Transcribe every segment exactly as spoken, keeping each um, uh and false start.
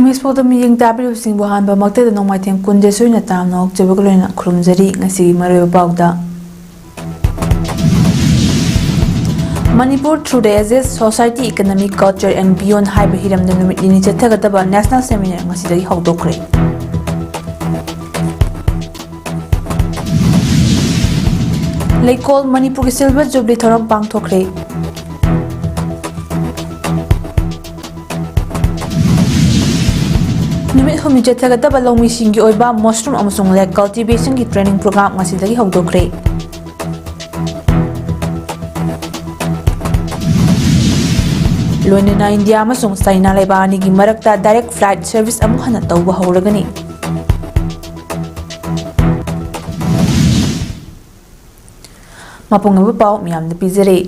News portal ꯃꯤꯠꯌꯦꯡ ꯇꯥꯕꯤꯔꯤꯕꯁꯤꯡꯕꯨ ꯑꯍꯥꯟꯕꯃꯛꯇꯗ ꯅꯣꯡꯃꯥꯏꯊꯦꯝ ꯀꯨꯟꯖꯦꯁꯣꯏꯅ ꯇꯔꯥꯝꯅ ꯑꯣꯛꯆꯕꯒ ꯂꯣꯏꯅꯅ ꯈꯨꯔꯨꯝꯖꯔꯤ꯫ ꯉꯁꯤꯒꯤ ꯃꯔꯨꯑꯣꯏꯕ ꯄꯥꯎꯗ, Manipur through the ages, society, economy, culture and beyond ꯍꯥꯏꯕ ꯍꯤꯔꯝꯗ ꯅꯨꯃꯤꯠ ꯅꯤꯅꯤ ꯆꯠꯊꯒꯗꯕ National Seminar ꯉꯁꯤꯗꯒꯤ ꯍꯧꯗꯣꯛꯈ꯭ꯔꯦ꯫ ꯂꯩꯀꯣꯜ ꯃꯅꯤꯄꯨꯔꯒꯤ Silver Jubilee ꯊꯧꯔꯝ ꯄꯥꯡꯊꯣꯛꯈ꯭ꯔꯦ꯫ ꯅꯨꯃꯤꯠ ꯍꯨꯝꯅꯤ ꯆꯠꯊꯒꯗꯕ ꯂꯧꯃꯤꯁꯤꯡꯒꯤ ꯑꯣꯏꯕ mushroom ꯑꯃꯁꯨꯡ ꯂꯦꯛ cultivation ꯒꯤ training program ꯉꯁꯤꯗꯒꯤ ꯍꯧꯗꯣꯛꯈ꯭ꯔꯦ꯫ ꯂꯣꯏꯅꯅ ꯏꯟꯗꯤꯌꯥ ꯑꯃꯁꯨꯡ ꯆꯥꯏꯅꯥ ꯂꯩꯕꯥꯛ ꯑꯅꯤꯒꯤ ꯃꯔꯛꯇ direct flight service ꯑꯃꯨꯛ ꯍꯟꯅ ꯇꯧꯕ ꯍꯧꯔꯒꯅꯤ꯫ ꯃꯄꯨꯡ ꯑꯣꯏꯕ ꯄꯥꯎ ꯃꯤꯌꯥꯝꯗ ꯄꯤꯖꯔꯤ꯫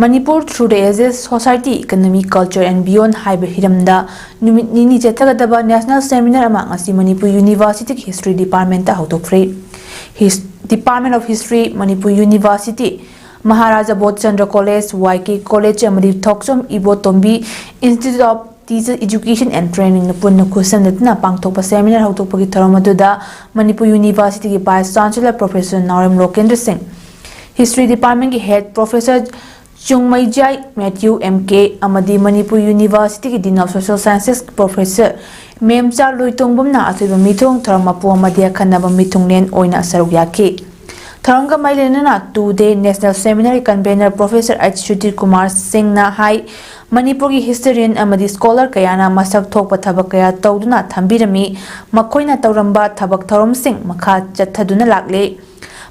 Manipur through the ages, society, economy, culture and beyond ꯍꯥꯏꯕ ꯍꯤꯔꯝꯗ ꯅꯨꯃꯤꯠ ꯅꯤꯅꯤ ꯆꯠꯊꯒꯗꯕ National Seminar ꯑꯃ ꯉꯁꯤ ꯃꯅꯤꯄꯨꯔ University ꯒꯤ History Department ꯇ ꯍꯧꯗꯣꯛꯈ꯭ꯔꯦ꯫ His-, Department of History, Manipur University, Maharaja Bodh Chandra College, Y K College ꯑꯃꯗꯤ ꯊꯣꯛꯆꯣꯝ ꯏꯕꯣꯇꯣꯝꯕꯤ Institute of Teacher Education and Training ꯅ ꯄꯨꯟꯅ ꯈꯨꯠꯁꯝꯅꯗꯨꯅ ꯄꯥꯡꯊꯣꯛꯄ seminar ꯍꯧꯗꯣꯛꯄꯒꯤ ꯊꯧꯔꯝ ꯑꯗꯨꯗ ꯃꯅꯤꯄꯨꯔ University ꯒꯤ Vice Chancellor Professor ꯅꯥꯎꯔꯦꯝ ꯂꯣꯀꯦꯟꯗ꯭ꯔ ꯁꯤꯡ, History Department ꯀꯤ Head Professor ꯆꯨꯡꯃꯩꯖꯥꯏ Matthew M K ꯑꯃꯗꯤ ꯃꯅꯤꯄꯨꯔ University ꯒꯤ Dean of Social Sciences Professor ꯃꯦꯝꯆꯥ ꯂꯣꯏꯇꯣꯡꯕꯝꯅ ꯑꯊꯣꯏꯕ ꯃꯤꯊꯨꯡ, ꯊꯧꯔꯝ ꯃꯄꯨ ꯑꯃꯗꯤ ꯑꯈꯟꯅꯕ ꯃꯤꯊꯨꯡꯂꯦꯟ ꯑꯣꯏꯅ ꯁꯔꯨꯛ ꯌꯥꯈꯤ꯫ ꯊꯧꯔꯝꯒ ꯃꯔꯤ ꯂꯩꯅꯅ two day National Seminar ꯒꯤ convener Professor H Sudhir Kumar ꯁꯤꯡꯅ ꯍꯥꯏ, ꯃꯅꯤꯄꯨꯔꯒꯤ historian ꯑꯃꯗꯤ scholar ꯀꯌꯥꯅ ꯃꯁꯛ ꯊꯣꯛꯄ ꯊꯕꯛ ꯀꯌꯥ ꯇꯧꯗꯨꯅ ꯊꯝꯕꯤꯔꯝꯃꯤ꯫ ꯃꯈꯣꯏꯅ ꯇꯧꯔꯝꯕ ꯊꯕꯛ ꯊꯧꯔꯝꯁꯤꯡ ꯃꯈꯥ ꯆꯠꯊꯗꯨꯅ ꯂꯥꯛꯂꯤ꯫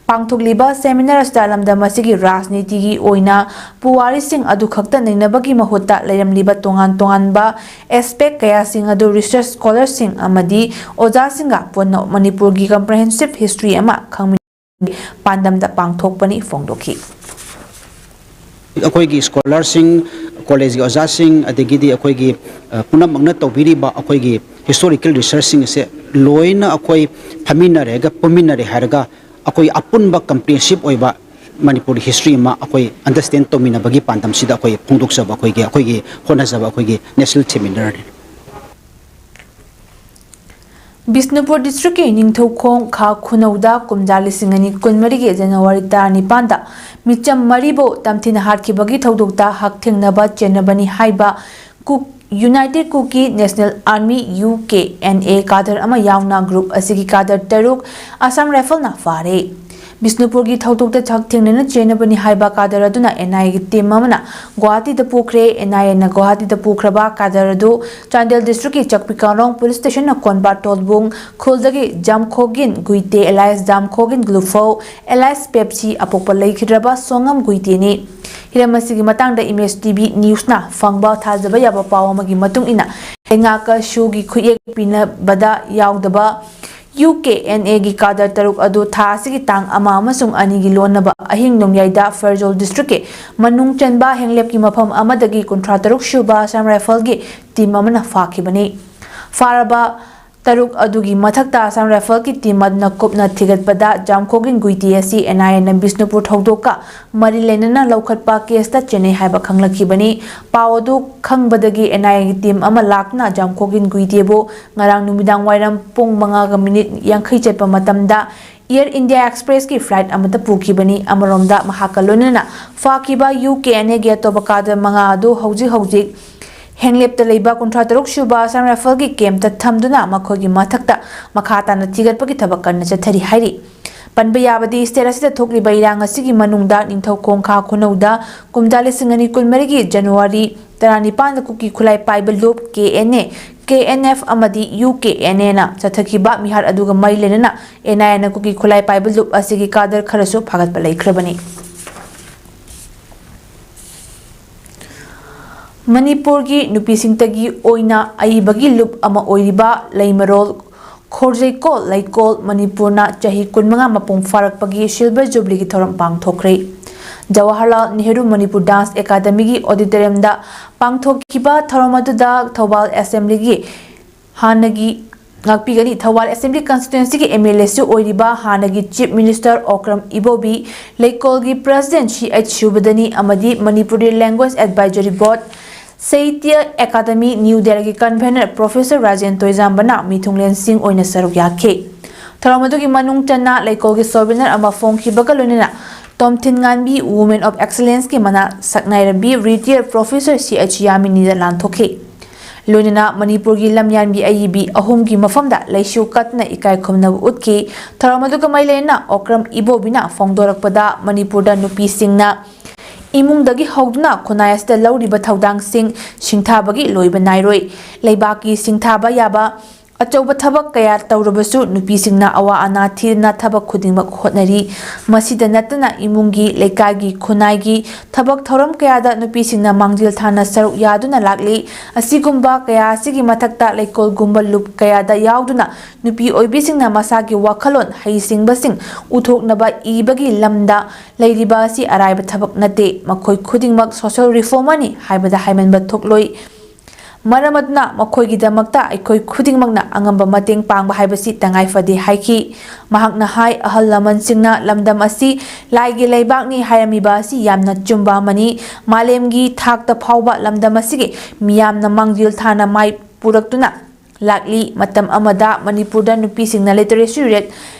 ꯄꯥꯡꯊꯣꯛꯂꯤꯕ seminar ꯑꯁꯤꯗ ꯂꯝꯗꯝ ꯑꯁꯤꯒꯤ ꯔꯥꯖꯅꯤꯇꯤꯒꯤ ꯑꯣꯏꯅ ꯄꯨꯋꯥꯔꯤꯁꯤꯡ ꯑꯗꯨ ꯈꯛꯇ ꯅꯩꯅꯕꯒꯤ ꯃꯍꯨꯠꯇ ꯂꯩꯔꯝꯂꯤꯕ ꯇꯣꯉꯥꯟ ꯇꯣꯉꯥꯟꯕ aspect ꯀꯌꯥꯁꯤꯡ ꯑꯗꯨ research scholar ꯁꯤꯡ ꯑꯃꯗꯤ ꯑꯣꯖꯥꯁꯤꯡꯒ ꯄꯨꯟꯅ ꯃꯅꯤꯄꯨꯔꯒꯤ comprehensive history ꯑꯃ ꯈꯪꯃꯤꯟꯅꯕꯒꯤ ꯄꯥꯟꯗꯝꯗ ꯄꯥꯡꯊꯣꯛꯄꯅꯤ ꯐꯣꯡꯗꯣꯛꯈꯤ꯫ ꯑꯩꯈꯣꯏꯒꯤ scholar ꯁꯤꯡ, college ꯀꯤ ꯑꯣꯖꯥꯁꯤꯡ, ꯑꯗꯒꯤꯗꯤ ꯑꯩꯈꯣꯏꯒꯤ, ꯑ, ꯄꯨꯝꯅꯃꯛꯅ ꯇꯧꯕꯤꯔꯤꯕ ꯑꯩꯈꯣꯏꯒꯤ historical research ꯁꯤꯡ ꯑꯁꯦ ꯂꯣꯏꯅ ꯑꯩꯈꯣꯏ ꯐꯝꯃꯤꯟꯅꯔꯦꯒ ꯄꯨꯟꯃꯤꯟꯅꯔꯦ ꯍꯥꯏꯔꯒ ꯑꯩꯈꯣꯏ ꯑꯄꯨꯟꯕ comprehensive ꯑꯣꯏꯕ ꯃꯅꯤꯄꯨꯔꯒꯤ history ꯑꯃ ꯑꯩꯈꯣꯏ understand ꯇꯧꯃꯤꯟꯅꯕꯒꯤ ꯄꯥꯟꯗꯝꯁꯤꯗ ꯑꯩꯈꯣꯏ ꯐꯣꯡꯗꯣꯛꯆꯕ, ꯑꯩꯈꯣꯏꯒꯤ, ꯑꯩꯈꯣꯏꯒꯤ ꯍꯣꯠꯅꯖꯕ, ꯑꯩꯈꯣꯏꯒꯤ national seminar ꯅꯤ꯫ ꯕꯤꯁꯅꯨꯄꯨꯔ ꯗꯤꯁꯇ꯭ꯔꯤꯛꯀꯤ ꯅꯤꯡꯊꯧꯈꯣꯡ ꯈꯥ ꯈꯨꯅꯧꯗ ꯀꯨꯝꯖꯥ ꯂꯤꯁꯤꯡ ꯑꯅꯤ ꯀꯨꯟꯃꯔꯤꯒꯤ ꯖꯅꯋꯥꯔꯤ ꯇꯔꯥꯅꯤꯄꯥꯟꯗ ꯃꯤꯆꯝ ꯃꯔꯤꯕꯨ ꯇꯝꯊꯤꯅ ꯍꯥꯠꯈꯤꯕꯒꯤ ꯊꯧꯗꯣꯛꯇ ꯍꯛꯊꯦꯡꯅꯕ ꯆꯦꯟꯅꯕꯅꯤ ꯍꯥꯏꯕ ꯀꯨꯛ united Kuki national army, U K N A, cadre ꯑꯃ ꯌꯥꯎꯅ ꯒ꯭ꯔꯨꯞ ꯑꯁꯤꯒꯤ ꯀꯥꯗꯔ ꯇꯔꯨꯛ ꯑꯁꯥꯝ ꯔꯥꯏꯐꯜꯅ ꯐꯥꯔꯦ꯫ ꯕꯤꯁꯅꯨꯄꯨꯔꯒꯤ ꯊꯧꯗꯣꯛꯇ ꯍꯛꯊꯦꯡꯅꯅ ꯆꯦꯟꯅꯕꯅꯤ ꯍꯥꯏꯕ ꯀꯥꯗꯔ ꯑꯗꯨꯅ ꯑꯦꯟ ꯑꯥꯏ ꯑꯦꯒꯤ ꯇꯤꯝ ꯑꯃꯅ ꯒꯨꯋꯥꯍꯥꯇꯤꯗ ꯄꯨꯈ꯭ꯔꯦ꯫ ꯑꯦꯟ ꯑꯥꯏ ꯑꯦꯅ ꯒꯨꯋꯥꯍꯥꯇꯤꯗ ꯄꯨꯈ꯭ꯔꯕ ꯀꯥꯗꯔ ꯑꯗꯨ ꯆꯥꯟꯗꯦꯜ ꯗꯤꯁꯇ꯭ꯔꯤꯛꯀꯤ ꯆꯛꯄꯤ ꯀꯥꯔꯣꯡ ꯄꯨꯂꯤꯁ ꯁ꯭ꯇꯦꯁꯟꯅ ꯀꯣꯟꯕ ꯇꯣꯜꯕꯨꯡ ꯈꯨꯜꯗꯒꯤ ꯖꯥꯝꯈꯣꯒꯤꯟ ꯒꯨꯏꯇꯦ ꯑꯦꯂꯥꯏꯁ ꯖꯥꯝꯈꯣꯒꯤꯟ ꯒ꯭ꯂꯨꯐꯧ ꯑꯦꯂꯥꯏꯁ ꯄꯦꯞꯁꯤ ꯑꯄꯣꯛꯄ ꯂꯩꯈꯤꯗ꯭ꯔꯕ ꯁꯣꯉꯝ ꯒꯨꯏꯇꯦꯅꯤ꯫ ꯍꯤꯔꯝ ꯑꯁꯤꯒꯤ ꯃꯇꯥꯡꯗ ꯏꯃꯦꯖ ꯇꯤ ꯚꯤ ꯅ꯭ꯌꯨꯁꯅ ꯐꯪꯕ ꯊꯥꯖꯕ ꯌꯥꯕ ꯄꯥꯎ ꯑꯃꯒꯤ ꯃꯇꯨꯡ ꯏꯟꯅ, ꯂꯩꯉꯥꯛꯀ ꯁꯨꯒꯤ ꯈꯨꯠꯌꯦꯛ ꯄꯤꯅꯕꯗ ꯌꯥꯎꯗꯕ ꯌꯨ ꯀꯦ ꯑꯦꯟ ꯑꯦꯒꯤ ꯀꯥꯗꯔ ꯇꯔꯨꯛ ꯑꯗꯨ ꯊꯥ ꯑꯁꯤꯒꯤ ꯇꯥꯡ ꯑꯃ ꯑꯃꯁꯨꯡ ꯑꯅꯤꯒꯤ ꯂꯣꯟꯅꯕ ꯑꯍꯤꯡ ꯅꯣꯡꯌꯥꯏꯗ ꯐꯦꯔꯖꯣꯜ ꯗꯤꯁꯇ꯭ꯔꯤꯛꯀꯤ ꯃꯅꯨꯡ ꯆꯟꯕ ꯍꯦꯡꯂꯦꯞꯀꯤ ꯃꯐꯝ ꯑꯃꯗꯒꯤ ꯀꯨꯟꯊ꯭ꯔꯥ ꯇꯔꯨꯛ ꯁꯨꯕ ꯑꯁꯥꯝ ꯔꯥꯏꯐꯜꯒꯤ ꯇꯤꯝ ꯑꯃꯅ ꯐꯥꯈꯤꯕꯅꯤ꯫ ꯐꯥꯔꯕ ꯇꯔꯨꯛ ꯑꯗꯨꯒꯤ ꯃꯊꯛꯇ ꯑꯁꯥꯝ ꯔꯥꯏꯐꯜꯒꯤ ꯇꯤꯝ ꯑꯗꯨꯅ ꯀꯨꯞꯅ ꯊꯤꯒꯠꯄꯗ ꯖꯥꯝꯈꯣꯒꯤꯟ ꯒꯨꯏꯇꯤ ꯑꯁꯤ ꯑꯦꯟ ꯑꯥꯏ ꯑꯦꯅ ꯕꯤꯁꯅꯨꯄꯨꯔ ꯊꯧꯗꯣꯛꯀ ꯃꯔꯤ ꯂꯩꯅꯅ ꯂꯧꯈꯠꯄ ꯀꯦꯁꯇ ꯆꯦꯟꯅꯩ ꯍꯥꯏꯕ ꯈꯪꯂꯛꯈꯤꯕꯅꯤ꯫ ꯄꯥꯎ ꯑꯗꯨ ꯈꯪꯕꯗꯒꯤ ꯑꯦꯟ ꯑꯥꯏ ꯑꯦꯒꯤ ꯇꯤꯝ ꯑꯃ ꯂꯥꯛꯇꯨꯅ ꯖꯥꯝꯈꯣꯒꯤꯟ ꯒꯨꯏꯇꯤꯕꯨ ꯉꯔꯥꯡ ꯅꯨꯃꯤꯗꯥꯡ ꯋꯥꯏꯔꯝ ꯄꯨꯡ ꯃꯉꯥꯒ ꯃꯤꯅꯤꯠ ꯌꯥꯡꯈꯩ ꯆꯠꯄ ꯃꯇꯝꯗ ꯑꯦꯌꯔ ꯏꯟꯗꯤꯌꯥ ꯑꯦꯛꯁꯄ꯭ꯔꯦꯁꯀꯤ ꯐ꯭ꯂꯥꯏꯠ ꯑꯃꯗ ꯄꯨꯈꯤꯕꯅꯤ꯫ ꯑꯃꯔꯣꯝꯗ, ꯃꯍꯥꯛꯀ ꯂꯣꯏꯅꯅ ꯐꯥꯈꯤꯕ ꯌꯨ ꯀꯦ ꯑꯦꯟ ꯑꯦꯒꯤ ꯑꯇꯣꯞꯄ ꯀꯥꯗꯔ ꯃꯉꯥ ꯑꯗꯨ ꯍꯧꯖꯤꯛ ꯍꯧꯖꯤꯛ ꯍꯦꯡꯂꯦꯞꯇ ꯂꯩꯕ ꯀꯨꯟꯊ꯭ꯔꯥ ꯇꯔꯨꯛ ꯁꯨꯕ ꯑꯁꯥꯝ ꯔꯥꯏꯐꯜꯒꯤ ꯀꯦꯝꯞꯇ ꯊꯝꯗꯨꯅ ꯃꯈꯣꯏꯒꯤ ꯃꯊꯛꯇ ꯃꯈꯥ ꯇꯥꯅ ꯊꯤꯒꯠꯄꯒꯤ ꯊꯕꯛ ꯀꯟꯅ ꯆꯠꯊꯔꯤ ꯍꯥꯏꯔꯤ꯫ ꯄꯟꯕ ꯌꯥꯕꯗꯤ, ꯁ꯭ꯇꯦꯠ ꯑꯁꯤꯗ ꯊꯣꯛꯂꯤꯕ ꯏꯔꯥꯡ ꯑꯁꯤꯒꯤ ꯃꯅꯨꯡꯗ ꯅꯤꯡꯊꯧꯈꯣꯡ ꯈꯥ ꯈꯨꯅꯧꯗ ꯀꯨꯝꯖꯥ ꯂꯤꯁꯤꯡ ꯑꯅꯤ ꯀꯨꯟꯃꯔꯤꯒꯤ ꯖꯅꯋꯥꯔꯤ ꯇꯔꯥꯅꯤꯄꯥꯟꯗ ꯀꯨꯀꯤ ꯈꯨꯠꯂꯥꯏ ꯄꯥꯏꯕ ꯂꯨꯞ K N A, K N F ꯑꯃꯗꯤ ꯌꯨ ꯀꯦ ꯑꯦꯟ ꯑꯦꯅ ꯆꯠꯊꯈꯤꯕ ꯃꯤꯍꯥꯠ ꯑꯗꯨꯒ ꯃꯔꯤ ꯂꯩꯅꯅ ꯑꯦꯟ ꯑꯥꯏ ꯑꯦꯅ ꯀꯨꯀꯤ ꯈꯨꯠꯂꯥꯏ ꯄꯥꯏꯕ ꯂꯨꯞ ꯑꯁꯤꯒꯤ ꯀꯥꯗꯔ ꯈꯔꯁꯨ ꯐꯥꯒꯠꯄ ꯂꯩꯈ꯭ꯔꯕꯅꯤ꯫ ꯃꯅꯤꯄꯨꯔꯒꯤ ꯅꯨꯄꯤꯁꯤꯡꯇꯒꯤ ꯑꯣꯏꯅ ꯑꯏꯕꯒꯤ ꯂꯨꯞ ꯑꯃ ꯑꯣꯏꯔꯤꯕ ꯂꯩꯃꯔꯣꯜ ꯈꯣꯔꯖꯩꯀꯣꯜ ꯂꯩꯀꯣꯜ ꯃꯅꯤꯄꯨꯔꯅ ꯆꯍꯤ ꯀꯨꯟꯃꯉꯥ ꯃꯄꯨꯡ ꯐꯥꯔꯛꯄꯒꯤ ꯁꯤꯜꯚꯔ ꯖꯨꯕꯂꯤꯒꯤ ꯊꯧꯔꯝ ꯄꯥꯡꯊꯣꯛꯈ꯭ꯔꯦ꯫ ꯖꯋꯥꯍꯔꯂꯥꯜ ꯅꯦꯍꯔꯨ ꯃꯅꯤꯄꯨꯔ ꯗꯥꯟꯁ ꯑꯦꯀꯥꯗꯃꯤꯒꯤ ꯑꯣꯗꯤꯇꯣꯔꯤꯌꯝꯗ ꯄꯥꯡꯊꯣꯛꯈꯤꯕ ꯊꯧꯔꯝ ꯑꯗꯨꯗ ꯊꯧꯕꯥꯜ ꯑꯦꯁꯦꯝꯕ꯭ꯂꯤꯒꯤ ꯍꯥꯟꯅꯒꯤ, ꯉꯥꯛꯄꯤꯒꯅꯤ, ꯊꯧꯕꯥꯜ ꯑꯦꯁꯦꯝꯕ꯭ꯂꯤ ꯀꯟꯁꯇꯤꯇ꯭ꯋꯦꯟꯁꯤꯒꯤ ꯑꯦꯝ ꯑꯦꯜ ꯑꯦꯁꯨ ꯑꯣꯏꯔꯤꯕ ꯍꯥꯟꯅꯒꯤ ꯆꯤꯐ ꯃꯤꯅꯤꯁꯇꯔ ꯑꯣꯀ꯭ꯔꯝ ꯏꯕꯣꯕꯤ, ꯂꯩꯀꯣꯜꯒꯤ ꯄ꯭ꯔꯁꯤꯗꯦꯟꯠ ꯁꯤ ꯑꯩꯆ ꯁꯨꯕꯗꯅꯤ ꯑꯃꯗꯤ ꯃꯅꯤꯄꯨꯔꯤ ꯂꯦꯡꯒ꯭ꯋꯦꯖ ꯑꯦꯗꯚꯥꯏꯖꯔꯤ ꯕꯣꯔꯗ ꯁꯥꯍꯤꯇ꯭ꯌ ꯑꯦꯀꯥꯗꯃꯤ ꯅ꯭ꯌꯨ ꯗꯦꯜꯂꯤꯒꯤ ꯀꯟꯚꯦꯅꯔ ꯄ꯭ꯔꯣꯐꯦꯁꯔ ꯔꯥꯖꯦꯟ ꯇꯣꯏꯖꯥꯝꯕꯅ ꯃꯤꯊꯨꯡꯂꯦꯟꯁꯤꯡ ꯑꯣꯏꯅ ꯁꯔꯨꯛ ꯌꯥꯈꯤ꯫ ꯊꯧꯔꯝ ꯑꯗꯨꯒꯤ ꯃꯅꯨꯡ ꯆꯟꯅ ꯂꯩꯀꯣꯜꯒꯤ ꯁꯣꯚꯦꯅꯔ ꯑꯃ ꯐꯣꯡꯈꯤꯕꯒ ꯂꯣꯏꯅꯅ ꯇꯣꯝꯊꯤꯟ ꯉꯥꯟꯕꯤ Women of Excellenceꯀꯤ ꯃꯅꯥ ꯁꯛꯅꯥꯏꯔꯕꯤ ꯔꯤꯇꯤꯌꯔ ꯄ꯭ꯔꯣꯐꯦꯁꯔ ꯁꯤ ꯑꯩꯆ ꯌꯥꯃꯤꯅꯤꯗ ꯂꯥꯟꯊꯣꯛꯈꯤ꯫ ꯂꯣꯏꯅꯅ ꯃꯅꯤꯄꯨꯔꯒꯤ ꯂꯝꯌꯥꯟꯕꯤ ꯑꯏꯕꯤ ꯑꯍꯨꯝꯒꯤ ꯃꯐꯝꯗ ꯂꯩꯁꯨ ꯀꯠꯇꯨꯅ ꯏꯀꯥꯏ ꯈꯨꯝꯅꯕ ꯎꯠꯈꯤ꯫ ꯊꯧꯔꯝ ꯑꯗꯨꯒ ꯃꯔꯤ ꯂꯩꯅꯅ ꯑꯣꯀ꯭ꯔꯝ ꯏꯕꯣꯕꯤꯅ ꯐꯣꯡꯗꯣꯔꯛꯄꯗ ꯃꯅꯤꯄꯨꯔꯗ ꯅꯨꯄꯤꯁꯤꯡꯅ ꯏꯃꯨꯡꯗꯒꯤ ꯍꯧꯗꯨꯅ ꯈꯨꯟꯅꯥꯏ ꯑꯁꯤꯗ ꯂꯧꯔꯤꯕ ꯊꯧꯗꯥꯡꯁꯤꯡ ꯁꯤꯡꯊꯥꯕꯒꯤ ꯂꯣꯏꯕ ꯅꯥꯏꯔꯣꯏ꯫ ꯂꯩꯕꯥꯛꯀꯤ ꯁꯤꯡꯊꯥꯕ ꯌꯥꯕ ꯑꯆꯧꯕ ꯊꯕꯛ ꯀꯌꯥ ꯇꯧꯔꯕꯁꯨ ꯅꯨꯄꯤꯁꯤꯡꯅ ꯑꯋꯥ ꯑꯅꯥ ꯊꯤꯗꯅ ꯊꯕꯛ ꯈꯨꯗꯤꯡꯃꯛ ꯍꯣꯠꯅꯔꯤ꯫ ꯃꯁꯤꯗ ꯅꯠꯇꯅ ꯏꯃꯨꯡꯒꯤ, ꯂꯩꯀꯥꯏꯒꯤ, ꯈꯨꯟꯅꯥꯏꯒꯤ ꯊꯕꯛ ꯊꯧꯔꯝ ꯀꯌꯥꯗ ꯅꯨꯄꯤꯁꯤꯡꯅ ꯃꯥꯡꯖꯤꯜ ꯊꯥꯅ ꯁꯔꯨꯛ ꯌꯥꯗꯨꯅ ꯂꯥꯛꯂꯤ꯫ ꯑꯁꯤꯒꯨꯝꯕ ꯀꯌꯥ ꯑꯁꯤꯒꯤ ꯃꯊꯛꯇ ꯂꯩꯀꯣꯜꯒꯨꯝꯕ ꯂꯨꯞ ꯀꯌꯥꯗ ꯌꯥꯎꯗꯨꯅ ꯅꯨꯄꯤ ꯑꯣꯏꯕꯤꯁꯤꯡꯅ ꯃꯁꯥꯒꯤ ꯋꯥꯈꯜꯂꯣꯟ ꯍꯩꯁꯤꯡꯕꯁꯤꯡ ꯎꯠꯊꯣꯛꯅꯕ ꯏꯕꯒꯤ ꯂꯝꯗ ꯂꯩꯔꯤꯕ ꯑꯁꯤ ꯑꯔꯥꯏꯕ ꯊꯕꯛ ꯅꯠꯇꯦ꯫ ꯃꯈꯣꯏ ꯈꯨꯗꯤꯡꯃꯛ social reformerꯅꯤ ꯍꯥꯏꯕꯗ ꯍꯥꯏꯃꯟꯕ ꯊꯣꯛꯂꯣꯏ꯫ ꯃꯔꯝ ꯑꯗꯨꯅ ꯃꯈꯣꯏꯒꯤꯗꯃꯛꯇ ꯑꯩꯈꯣꯏ ꯈꯨꯗꯤꯡꯃꯛꯅ ꯑꯉꯝꯕ ꯃꯇꯦꯡ ꯄꯥꯡꯕ ꯍꯥꯏꯕꯁꯤ ꯇꯉꯥꯏ ꯐꯗꯦ ꯍꯥꯏꯈꯤ꯫ ꯃꯍꯥꯛꯅ ꯍꯥꯏ, ꯑꯍꯜ ꯂꯃꯟꯁꯤꯡꯅ ꯂꯝꯗꯝ ꯑꯁꯤ ꯂꯥꯏꯒꯤ ꯂꯩꯕꯥꯛꯅꯤ ꯍꯥꯏꯔꯝꯃꯤꯕ ꯑꯁꯤ ꯌꯥꯝꯅ ꯆꯨꯝꯕ ꯑꯃꯅꯤ꯫ ꯃꯥꯂꯦꯝꯒꯤ ꯊꯥꯛꯇ ꯐꯥꯎꯕ ꯂꯝꯗꯝ ꯑꯁꯤꯒꯤ ꯃꯤꯌꯥꯝꯅ ꯃꯥꯡꯖꯤꯜ ꯊꯥꯅ ꯃꯥꯏ ꯄꯨꯔꯛꯇꯨꯅ ꯂꯥꯛꯂꯤ꯫ ꯃꯇꯝ ꯑꯃꯗ ꯃꯅꯤꯄꯨꯔꯗ ꯅꯨꯄꯤꯁꯤꯡꯅ literacy rate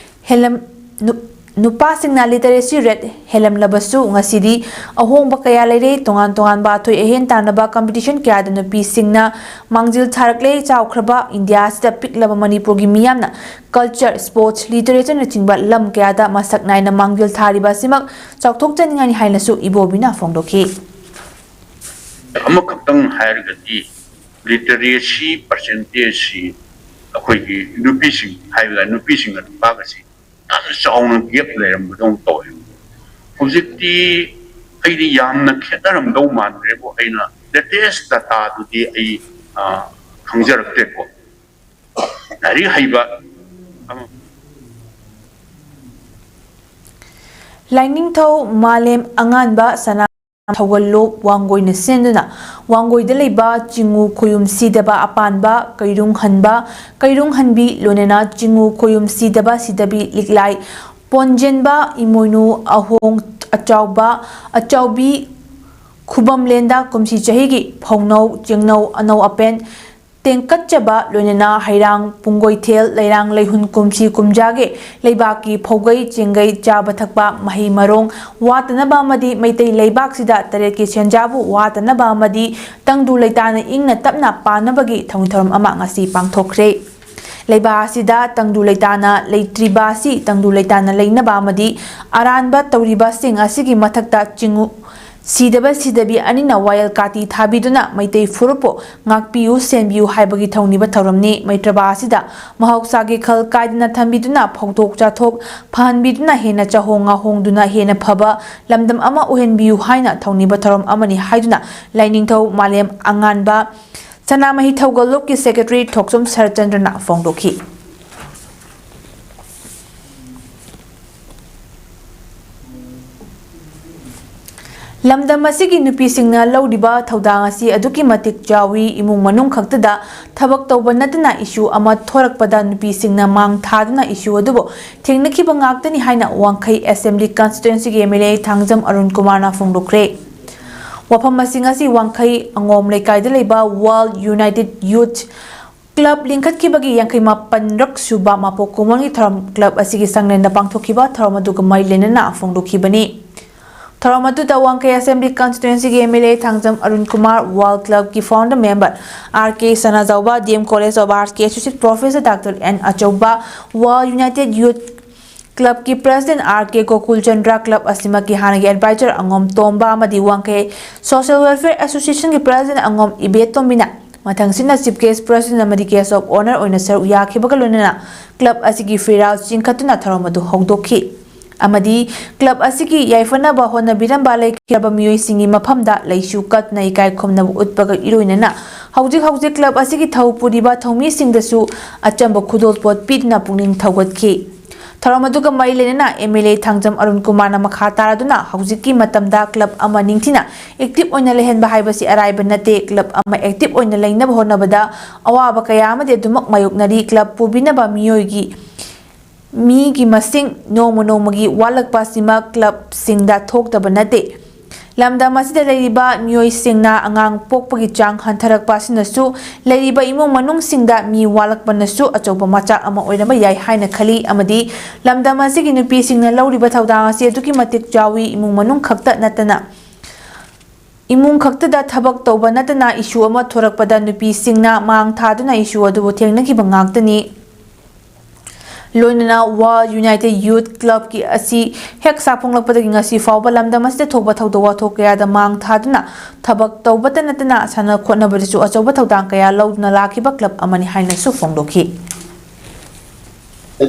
ꯍꯦꯜꯂꯝ-, ꯅꯨ-, ꯅꯨꯄꯥꯁꯤꯡꯅ literacy rate ꯍꯦꯜꯂꯝꯂꯕꯁꯨ ꯉꯁꯤꯗꯤ ꯑꯍꯣꯡꯕ ꯀꯌꯥ ꯂꯩꯔꯦ꯫ ꯇꯣꯉꯥꯟ ꯇꯣꯉꯥꯟꯕ ꯑꯊꯣꯏ ꯑꯍꯦꯟ ꯇꯥꯟꯅꯕ competition ꯀꯌꯥꯗ ꯅꯨꯄꯤꯁꯤꯡꯅ ꯃꯥꯡꯖꯤꯜ ꯊꯥꯔꯛꯂꯦ꯫ ꯆꯥꯎꯈ꯭ꯔꯕ ꯏꯟꯗꯤꯌꯥ ꯑꯁꯤꯗ ꯄꯤꯛꯂꯕ ꯃꯅꯤꯄꯨꯔꯒꯤ ꯃꯤꯌꯥꯝꯅ culture, sports, literatureꯅꯆꯤꯡꯕ ꯂꯝ ꯀꯌꯥꯗ ꯃꯁꯛ ꯅꯥꯏꯅ ꯃꯥꯡꯖꯤꯜ ꯊꯥꯔꯤꯕ ꯑꯁꯤꯃꯛ ꯆꯥꯎꯊꯣꯛꯆꯅꯤꯡꯉꯥꯏꯅꯤ ꯍꯥꯏꯅꯁꯨ ꯏꯕꯣꯕꯤꯅ ꯐꯣꯡꯗꯣꯛꯈꯤ꯫ ꯑꯃꯈꯛꯇꯪ ꯍꯥꯏꯔꯒꯗꯤ, literacy percentageꯁꯤ ꯑꯩꯈꯣꯏꯒꯤ ꯅꯨꯄꯤꯁꯤꯡ ꯍꯥꯏꯕꯗ ꯅꯨꯄꯤꯁꯤꯡꯒ ꯅꯨꯄꯥꯒꯁꯤ ꯌꯥꯝꯅ ꯆꯥꯎꯅ gap ꯂꯩꯔꯝꯕꯗꯧꯅ ꯇꯧꯋꯦ꯫ ꯍꯧꯖꯤꯛꯇꯤ ꯑꯩꯗꯤ ꯌꯥꯝꯅ ꯈꯦꯠꯅꯔꯝꯗꯧ ꯃꯥꯟꯗ꯭ꯔꯦꯕꯨ, ꯑꯩꯅ latest dataꯗꯨꯗꯤ ꯑꯩ, ꯑ, ꯈꯪꯖꯔꯛꯇ꯭ꯔꯦꯀꯣ꯫ ꯂꯥꯏꯔꯤꯛ ꯍꯩꯕ ꯑꯃ ꯂꯥꯏꯅꯤꯡꯊꯧ ꯃꯥꯂꯦꯝ ꯑꯉꯥꯟꯕ ꯁꯅꯥ ꯊꯧꯒꯜꯂꯣꯛ ꯋꯥꯡꯒꯣꯏꯅ ꯁꯦꯝꯗꯨꯅ ꯋꯥꯡꯒꯣꯏꯗ ꯂꯩꯕ ꯆꯤꯡꯉꯨ ꯈꯣꯌꯨꯝ ꯁꯤꯗꯕ ꯑꯄꯥꯟꯕ ꯀꯩꯔꯨꯡ ꯍꯟꯕ, ꯀꯩꯔꯨꯡ ꯍꯟꯕꯤ ꯂꯣꯏꯅꯅ ꯆꯤꯡꯉꯨ ꯈꯣꯌꯨꯝ ꯁꯤꯗꯕ ꯁꯤꯗꯕꯤ ꯂꯤꯛꯂꯥꯏ ꯄꯣꯟꯖꯦꯟꯕ ꯏꯃꯣꯏꯅꯨ ꯑꯍꯣꯡ ꯑꯆꯥꯎꯕ ꯑꯆꯥꯎꯕꯤ ꯈꯨꯕꯝꯂꯦꯟꯗ ꯀꯨꯝꯁꯤ ꯆꯍꯤꯒꯤ ꯐꯧꯅꯧ, ꯆꯦꯡꯅꯧ, ꯑꯅꯧ ꯑꯄꯦꯟ, ꯇꯦꯡꯀꯠꯆꯕ, ꯂꯣꯏꯅꯅ ꯍꯩꯔꯥꯡ, ꯄꯨꯡꯒꯣꯏꯊꯦꯜ, ꯂꯩꯔꯥꯡ, ꯂꯩꯍꯨꯟ ꯀꯨꯝꯁꯤ ꯀꯨꯝꯖꯥꯒꯤ ꯂꯩꯕꯥꯛꯀꯤ ꯐꯧꯒꯩ, ꯆꯦꯡꯒꯩ, ꯆꯥꯕ ꯊꯛꯄ, ꯃꯍꯩ ꯃꯔꯣꯡ ꯋꯥꯠꯇꯅꯕ ꯑꯃꯗꯤ ꯃꯩꯇꯩ ꯂꯩꯕꯥꯛꯁꯤꯗ ꯇꯔꯦꯠꯀꯤ ꯁꯦꯟꯖꯥꯕꯨ ꯋꯥꯠꯇꯅꯕ ꯑꯃꯗꯤ ꯇꯪꯗꯨ ꯂꯩꯇꯥꯅ ꯏꯪꯅ ꯇꯞꯅ ꯄꯥꯟꯅꯕꯒꯤ ꯊꯧꯅꯤ ꯊꯧꯔꯝ ꯑꯃ ꯉꯁꯤ ꯄꯥꯡꯊꯣꯛꯈ꯭ꯔꯦ꯫ ꯂꯩꯕꯥꯛ ꯑꯁꯤꯗ ꯇꯪꯗꯨ ꯂꯩꯇꯥꯅ ꯂꯩꯇ꯭ꯔꯤꯕ ꯑꯁꯤ ꯇꯪꯗꯨ ꯂꯩꯇꯥꯅ ꯂꯩꯅꯕ ꯑꯃꯗꯤ ꯑꯔꯥꯟꯕ ꯇꯧꯔꯤꯕꯁꯤꯡ ꯑꯁꯤꯒꯤ ꯃꯊꯛꯇ ꯆꯤꯡꯎ ꯁꯤꯗꯕ ꯁꯤꯗꯕꯤ ꯑꯅꯤꯅ ꯋꯥꯌꯦꯜ ꯀꯥꯇꯤ ꯊꯥꯕꯤꯗꯨꯅ ꯃꯩꯇꯩ ꯐꯨꯔꯨꯞꯄꯨ ꯉꯥꯛꯄꯤꯌꯨ, ꯁꯦꯟꯕꯤꯌꯨ ꯍꯥꯏꯕꯒꯤ ꯊꯧꯅꯤꯕ ꯊꯧꯔꯝꯅꯤ꯫ ꯃꯩꯇ꯭ꯔꯕꯥ ꯑꯁꯤꯗ ꯃꯍꯧꯁꯥꯒꯤ ꯈꯜ ꯀꯥꯏꯗꯅ ꯊꯝꯕꯤꯗꯨꯅ ꯐꯧꯊꯣꯛ ꯆꯥꯊꯣꯛ ꯐꯍꯟꯕꯤꯗꯨꯅ ꯍꯦꯟꯅ ꯆꯥꯍꯣꯡ ꯉꯥꯍꯣꯡꯗꯨꯅ ꯍꯦꯟꯅ ꯐꯕ ꯂꯝꯗꯝ ꯑꯃ ꯑꯣꯏꯍꯟꯕꯤꯌꯨ ꯍꯥꯏꯅ ꯊꯧꯅꯤꯕ ꯊꯧꯔꯝ ꯑꯃꯅꯤ ꯍꯥꯏꯗꯨꯅ ꯂꯥꯏꯅꯤꯡꯊꯧ ꯃꯥꯂꯦꯝ ꯑꯉꯥꯟꯕ ꯁꯅꯥꯃꯍꯤ ꯊꯧꯒꯜꯂꯨꯞꯀꯤ ꯁꯦꯀ꯭ꯔꯦꯇꯔꯤ ꯊꯣꯛꯆꯣꯝ ꯁꯔꯠꯆꯟꯗ꯭ꯔꯅ ꯐꯣꯡꯗꯣꯛꯈꯤ꯫ ꯂꯝꯗꯝ ꯑꯁꯤꯒꯤ ꯅꯨꯄꯤꯁꯤꯡꯅ ꯂꯧꯔꯤꯕ ꯊꯧꯗꯥꯡ ꯑꯁꯤ ꯑꯗꯨꯛꯀꯤ ꯃꯇꯤꯛ ꯆꯥꯎꯏ꯫ ꯏꯃꯨꯡ ꯃꯅꯨꯡ ꯈꯛꯇꯗ ꯊꯕꯛ ꯇꯧꯕ ꯅꯠꯇꯅ ꯏꯁꯨ ꯑꯃ ꯊꯣꯔꯛꯄꯗ ꯅꯨꯄꯤꯁꯤꯡꯅ ꯃꯥꯡ ꯊꯥꯗꯨꯅ ꯏꯁꯨ ꯑꯗꯨꯕꯨ ꯊꯦꯡꯅꯈꯤꯕ ꯉꯥꯛꯇꯅꯤ ꯍꯥꯏꯅ ꯋꯥꯡꯈꯩ ꯑꯦꯁꯦꯝꯕ꯭ꯂꯤ ꯀꯟꯁꯇꯤꯇ꯭ꯋꯦꯟꯁꯤꯒꯤ M L A Thangjam Arun ꯀꯨꯃꯥꯔꯅ ꯐꯣꯡꯗꯣꯛꯈ꯭ꯔꯦ꯫ ꯋꯥꯐꯝꯁꯤꯡ ꯑꯁꯤ ꯋꯥꯡꯈꯩ ꯑꯉꯣꯝ ꯂꯩꯀꯥꯏꯗ ꯂꯩꯕ ꯋꯥꯔꯜ ꯌꯨꯅꯥꯏꯇꯦꯗ ꯌꯨꯊ ꯀ꯭ꯂꯕ ꯂꯤꯡꯈꯠꯈꯤꯕꯒꯤ ꯌꯥꯡꯈꯩ ꯃꯥꯄꯟꯔꯛ ꯁꯨꯕ ꯃꯄꯣꯛ ꯀꯨꯝꯑꯣꯟꯒꯤ ꯊꯧꯔꯝ ꯀ꯭ꯂꯕ ꯑꯁꯤꯒꯤ ꯁꯪꯂꯦꯟꯗ ꯄꯥꯡꯊꯣꯛꯈꯤꯕ ꯊꯧꯔꯝ ꯑꯗꯨꯒ ꯃꯔꯤ ꯂꯩꯅꯅ ꯐꯣꯡꯗꯣꯛꯈꯤꯕꯅꯤ꯫ ꯊꯧꯔꯝ ꯑꯗꯨꯗ ꯋꯥꯡꯈꯩ ꯑꯦꯁꯦꯝꯕ꯭ꯂꯤ ꯀꯟꯁꯇꯤꯇ꯭ꯋꯦꯟꯁꯤꯒꯤ M L A Thangjam Arun Kumar, world ꯀ꯭ꯂꯕꯀꯤ ꯐꯥꯎꯟꯗꯔ ꯃꯦꯝꯕꯔ ꯑꯥꯔ ꯀꯦ ꯁꯅꯥꯖꯥꯎꯕ, ꯗꯤ ꯑꯦꯝ ꯀꯣꯂꯦꯖ ꯑꯣꯐ ꯑꯥꯔꯠꯁꯀꯤ associate professor doctor N Achouba, world united youth ꯀ꯭ꯂꯕꯀꯤ president R K Gokul Chandra, club ꯑꯁꯤꯃꯛꯀꯤ ꯍꯥꯟꯅꯒꯤ ꯑꯦꯗꯚꯥꯏꯖꯔ ꯑꯉꯣꯝ ꯇꯣꯝꯕ ꯑꯃꯗꯤ ꯋꯥꯡꯈꯩ ꯁꯣꯁꯤꯌꯦꯜ ꯋꯦꯜꯐꯤꯌꯔ ꯑꯦꯁꯣꯁꯤꯌꯦꯁꯟꯒꯤ ꯄ꯭ꯔꯦꯁꯤꯗꯦꯟꯠ ꯑꯉꯣꯝ ꯏꯕꯦꯇꯣꯝꯕꯤꯅ ꯃꯊꯪꯁꯤꯠꯅ ꯆꯤꯐ ꯒꯦꯁ꯭ꯠ ꯄ꯭ꯔꯦꯁꯤꯗꯦꯟꯠ ꯑꯃꯗꯤ ꯒꯦꯁ꯭ꯠ ꯑꯣꯐ ꯑꯣꯅꯔ ꯑꯣꯏꯅ ꯁꯔꯨꯛ ꯌꯥꯈꯤꯕꯒ ꯂꯣꯏꯅꯅ ꯀ꯭ꯂꯕ ꯑꯁꯤꯒꯤ ꯐꯤꯔꯥꯜ ꯆꯤꯡꯈꯠꯇꯨꯅ ꯊꯧꯔꯝ ꯑꯗꯨ ꯍꯧꯗꯣꯛꯈꯤ ꯑꯃꯗꯤ ꯀ꯭ꯂꯕ ꯑꯁꯤꯒꯤ ꯌꯥꯏꯐꯅꯕ ꯍꯣꯠꯅꯕꯤꯔꯝꯕ ꯂꯩꯈꯤꯗ꯭ꯔꯕ ꯃꯤꯑꯣꯏꯁꯤꯡꯒꯤ ꯃꯐꯝꯗ ꯂꯩꯁꯨ ꯀꯠꯇꯨꯅ ꯏꯀꯥꯏ ꯈꯨꯝꯅꯕ ꯎꯠꯄꯒ ꯏꯔꯣꯏꯅꯅ ꯍꯧꯖꯤꯛ ꯍꯧꯖꯤꯛ ꯀ꯭ꯂꯕ ꯑꯁꯤꯒꯤ ꯊꯧ ꯄꯨꯔꯤꯕ ꯊꯧꯃꯤꯁꯤꯡꯗꯁꯨ ꯑꯆꯝꯕ ꯈꯨꯗꯣꯜꯄꯣꯠ ꯄꯤꯗꯨꯅ ꯄꯨꯛꯅꯤꯡ ꯊꯧꯒꯠꯈꯤ꯫ ꯊꯧꯔꯝ ꯑꯗꯨꯒ ꯃꯔꯤ ꯂꯩꯅꯅ M L A Thangjam Arun ꯀꯨꯃꯥꯔꯅ ꯃꯈꯥ ꯇꯥꯔꯗꯨꯅ ꯍꯧꯖꯤꯛꯀꯤ ꯃꯇꯝꯗ ꯀ꯭ꯂꯕ ꯑꯃ ꯅꯤꯡꯊꯤꯅ ꯑꯦꯛꯇꯤꯚ ꯑꯣꯏꯅ ꯂꯩꯍꯟꯕ ꯍꯥꯏꯕꯁꯤ ꯑꯔꯥꯏꯕ ꯅꯠꯇꯦ꯫ ꯀ꯭ꯂꯕ ꯑꯃ ꯑꯦꯛꯇꯤꯚ ꯑꯣꯏꯅ ꯂꯩꯅꯕ ꯍꯣꯠꯅꯕꯗ ꯑꯋꯥꯕ ꯀꯌꯥ ꯑꯃꯗꯤ ꯑꯗꯨꯃꯛ ꯃꯥꯌꯣꯛꯅꯔꯤ꯫ ꯀ꯭ꯂꯕ ꯄꯨꯕꯤꯅꯕ ꯃꯤꯑꯣꯏꯒꯤ ꯃꯤꯒꯤ ꯃꯁꯤꯡ ꯅꯣꯡꯃ ꯅꯣꯡꯃꯒꯤ ꯋꯥꯠꯂꯛꯄ ꯑꯁꯤꯃꯛ ꯀ꯭ꯂꯕꯁꯤꯡꯗ ꯊꯣꯛꯇꯕ ꯅꯠꯇꯦ꯫ ꯂꯝꯗꯝ ꯑꯁꯤꯗ ꯂꯩꯔꯤꯕ ꯃꯤꯑꯣꯏꯁꯤꯡꯅ ꯑꯉꯥꯡ ꯄꯣꯛꯄꯒꯤ ꯆꯥꯡ ꯍꯟꯊꯔꯛꯄ ꯑꯁꯤꯅꯁꯨ ꯂꯩꯔꯤꯕ ꯏꯃꯨꯡ ꯃꯅꯨꯡꯁꯤꯡꯗ ꯃꯤ ꯋꯥꯠꯂꯛꯄꯅꯁꯨ ꯑꯆꯧꯕ ꯃꯆꯥꯛ ꯑꯃ ꯑꯣꯏꯔꯝꯕ ꯌꯥꯏ ꯍꯥꯏꯅ ꯈꯜꯂꯤ, ꯑꯃꯗꯤ ꯂꯝꯗꯝ ꯑꯁꯤꯒꯤ ꯅꯨꯄꯤꯁꯤꯡꯅ ꯂꯧꯔꯤꯕ ꯊꯧꯗꯥꯡ ꯑꯁꯤ ꯑꯗꯨꯛꯀꯤ ꯃꯇꯤꯛ ꯆꯥꯎꯏ꯫ ꯏꯃꯨꯡ ꯃꯅꯨꯡ ꯈꯛꯇ ꯅꯠꯇꯅ, ꯏꯃꯨꯡ ꯈꯛꯇꯗ ꯊꯕꯛ ꯇꯧꯕ ꯅꯠꯇꯅ issue ꯑꯃ ꯊꯣꯔꯛꯄꯗ ꯅꯨꯄꯤꯁꯤꯡꯅ ꯃꯥꯡ ꯊꯥꯗꯨꯅ issue ꯑꯗꯨꯕꯨ ꯊꯦꯡꯅꯈꯤꯕ ꯉꯥꯛꯇꯅꯤ꯫ ꯂꯣꯏꯅꯅ World United Youth Clubꯀꯤ ꯑꯁꯤ ꯍꯦꯛ ꯁꯥꯐꯣꯡꯂꯛꯄꯗꯒꯤ ꯉꯁꯤ ꯐꯥꯎꯕ ꯂꯝꯗꯝ ꯑꯁꯤꯗ ꯊꯣꯛꯄ ꯊꯧꯗꯣꯛ ꯋꯥꯊꯣꯛ ꯀꯌꯥꯗ ꯃꯥꯡ ꯊꯥꯗꯨꯅ ꯊꯕꯛ ꯇꯧꯕꯇ ꯅꯠꯇꯅ ꯁꯥꯟꯅ ꯈꯣꯠꯅꯕꯗꯁꯨ ꯑꯆꯧꯕ ꯊꯧꯗꯥꯡ ꯀꯌꯥ ꯂꯧꯗꯨꯅ ꯂꯥꯛꯈꯤꯕ club ꯑꯃꯅꯤ ꯍꯥꯏꯅꯁꯨ ꯐꯣꯡꯗꯣꯛꯈꯤ꯫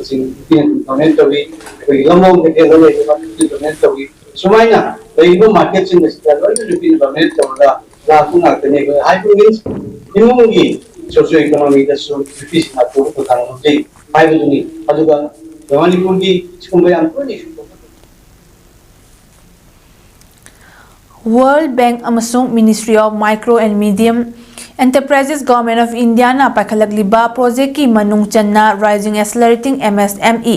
ꯁꯤꯡ ꯅꯨꯄꯤꯅ dominate ꯇꯧꯏ, ꯑꯩꯈꯣꯏꯒꯤ ꯂꯝꯂꯣꯡ ꯀꯩꯊꯦꯜꯗ ꯂꯩꯔꯤꯕ ꯅꯨꯄꯤꯅ dominate ꯇꯧꯏ꯫ ꯁꯨꯃꯥꯏꯅ ꯂꯩꯔꯤꯕ marketꯁꯤꯡ ꯑꯁꯤꯗ ꯂꯣꯏꯅ ꯅꯨꯄꯤꯅ dominate ꯇꯧꯔꯒ ꯂꯥꯛꯄ ꯉꯥꯛꯇꯅꯤ꯫ ꯑꯩꯈꯣꯏ ꯍꯥꯏꯕ means ꯏꯃꯨꯡꯒꯤ socio economyꯗꯁꯨ ꯅꯨꯄꯤꯁꯤꯡꯅ ꯑꯆꯧꯕ ꯊꯧꯗꯥꯡ ꯂꯧꯖꯩ ꯍꯥꯏꯕꯗꯨꯅꯤ꯫ ꯑꯗꯨꯒ ꯃꯅꯤꯄꯨꯔꯒꯤ ꯁꯤꯒꯨꯝꯕ ꯌꯥꯝ ꯇꯣꯏꯅ issue ꯊꯣꯛꯄ World Bank ꯑꯃꯁꯨꯡ Ministry of Micro and Medium Enterprises, Government of Indiaꯅ ꯄꯥꯏꯈꯠꯂꯛꯂꯤꯕ projectꯀꯤ ꯃꯅꯨꯡ ꯆꯟꯅ Rising Accelerating MSME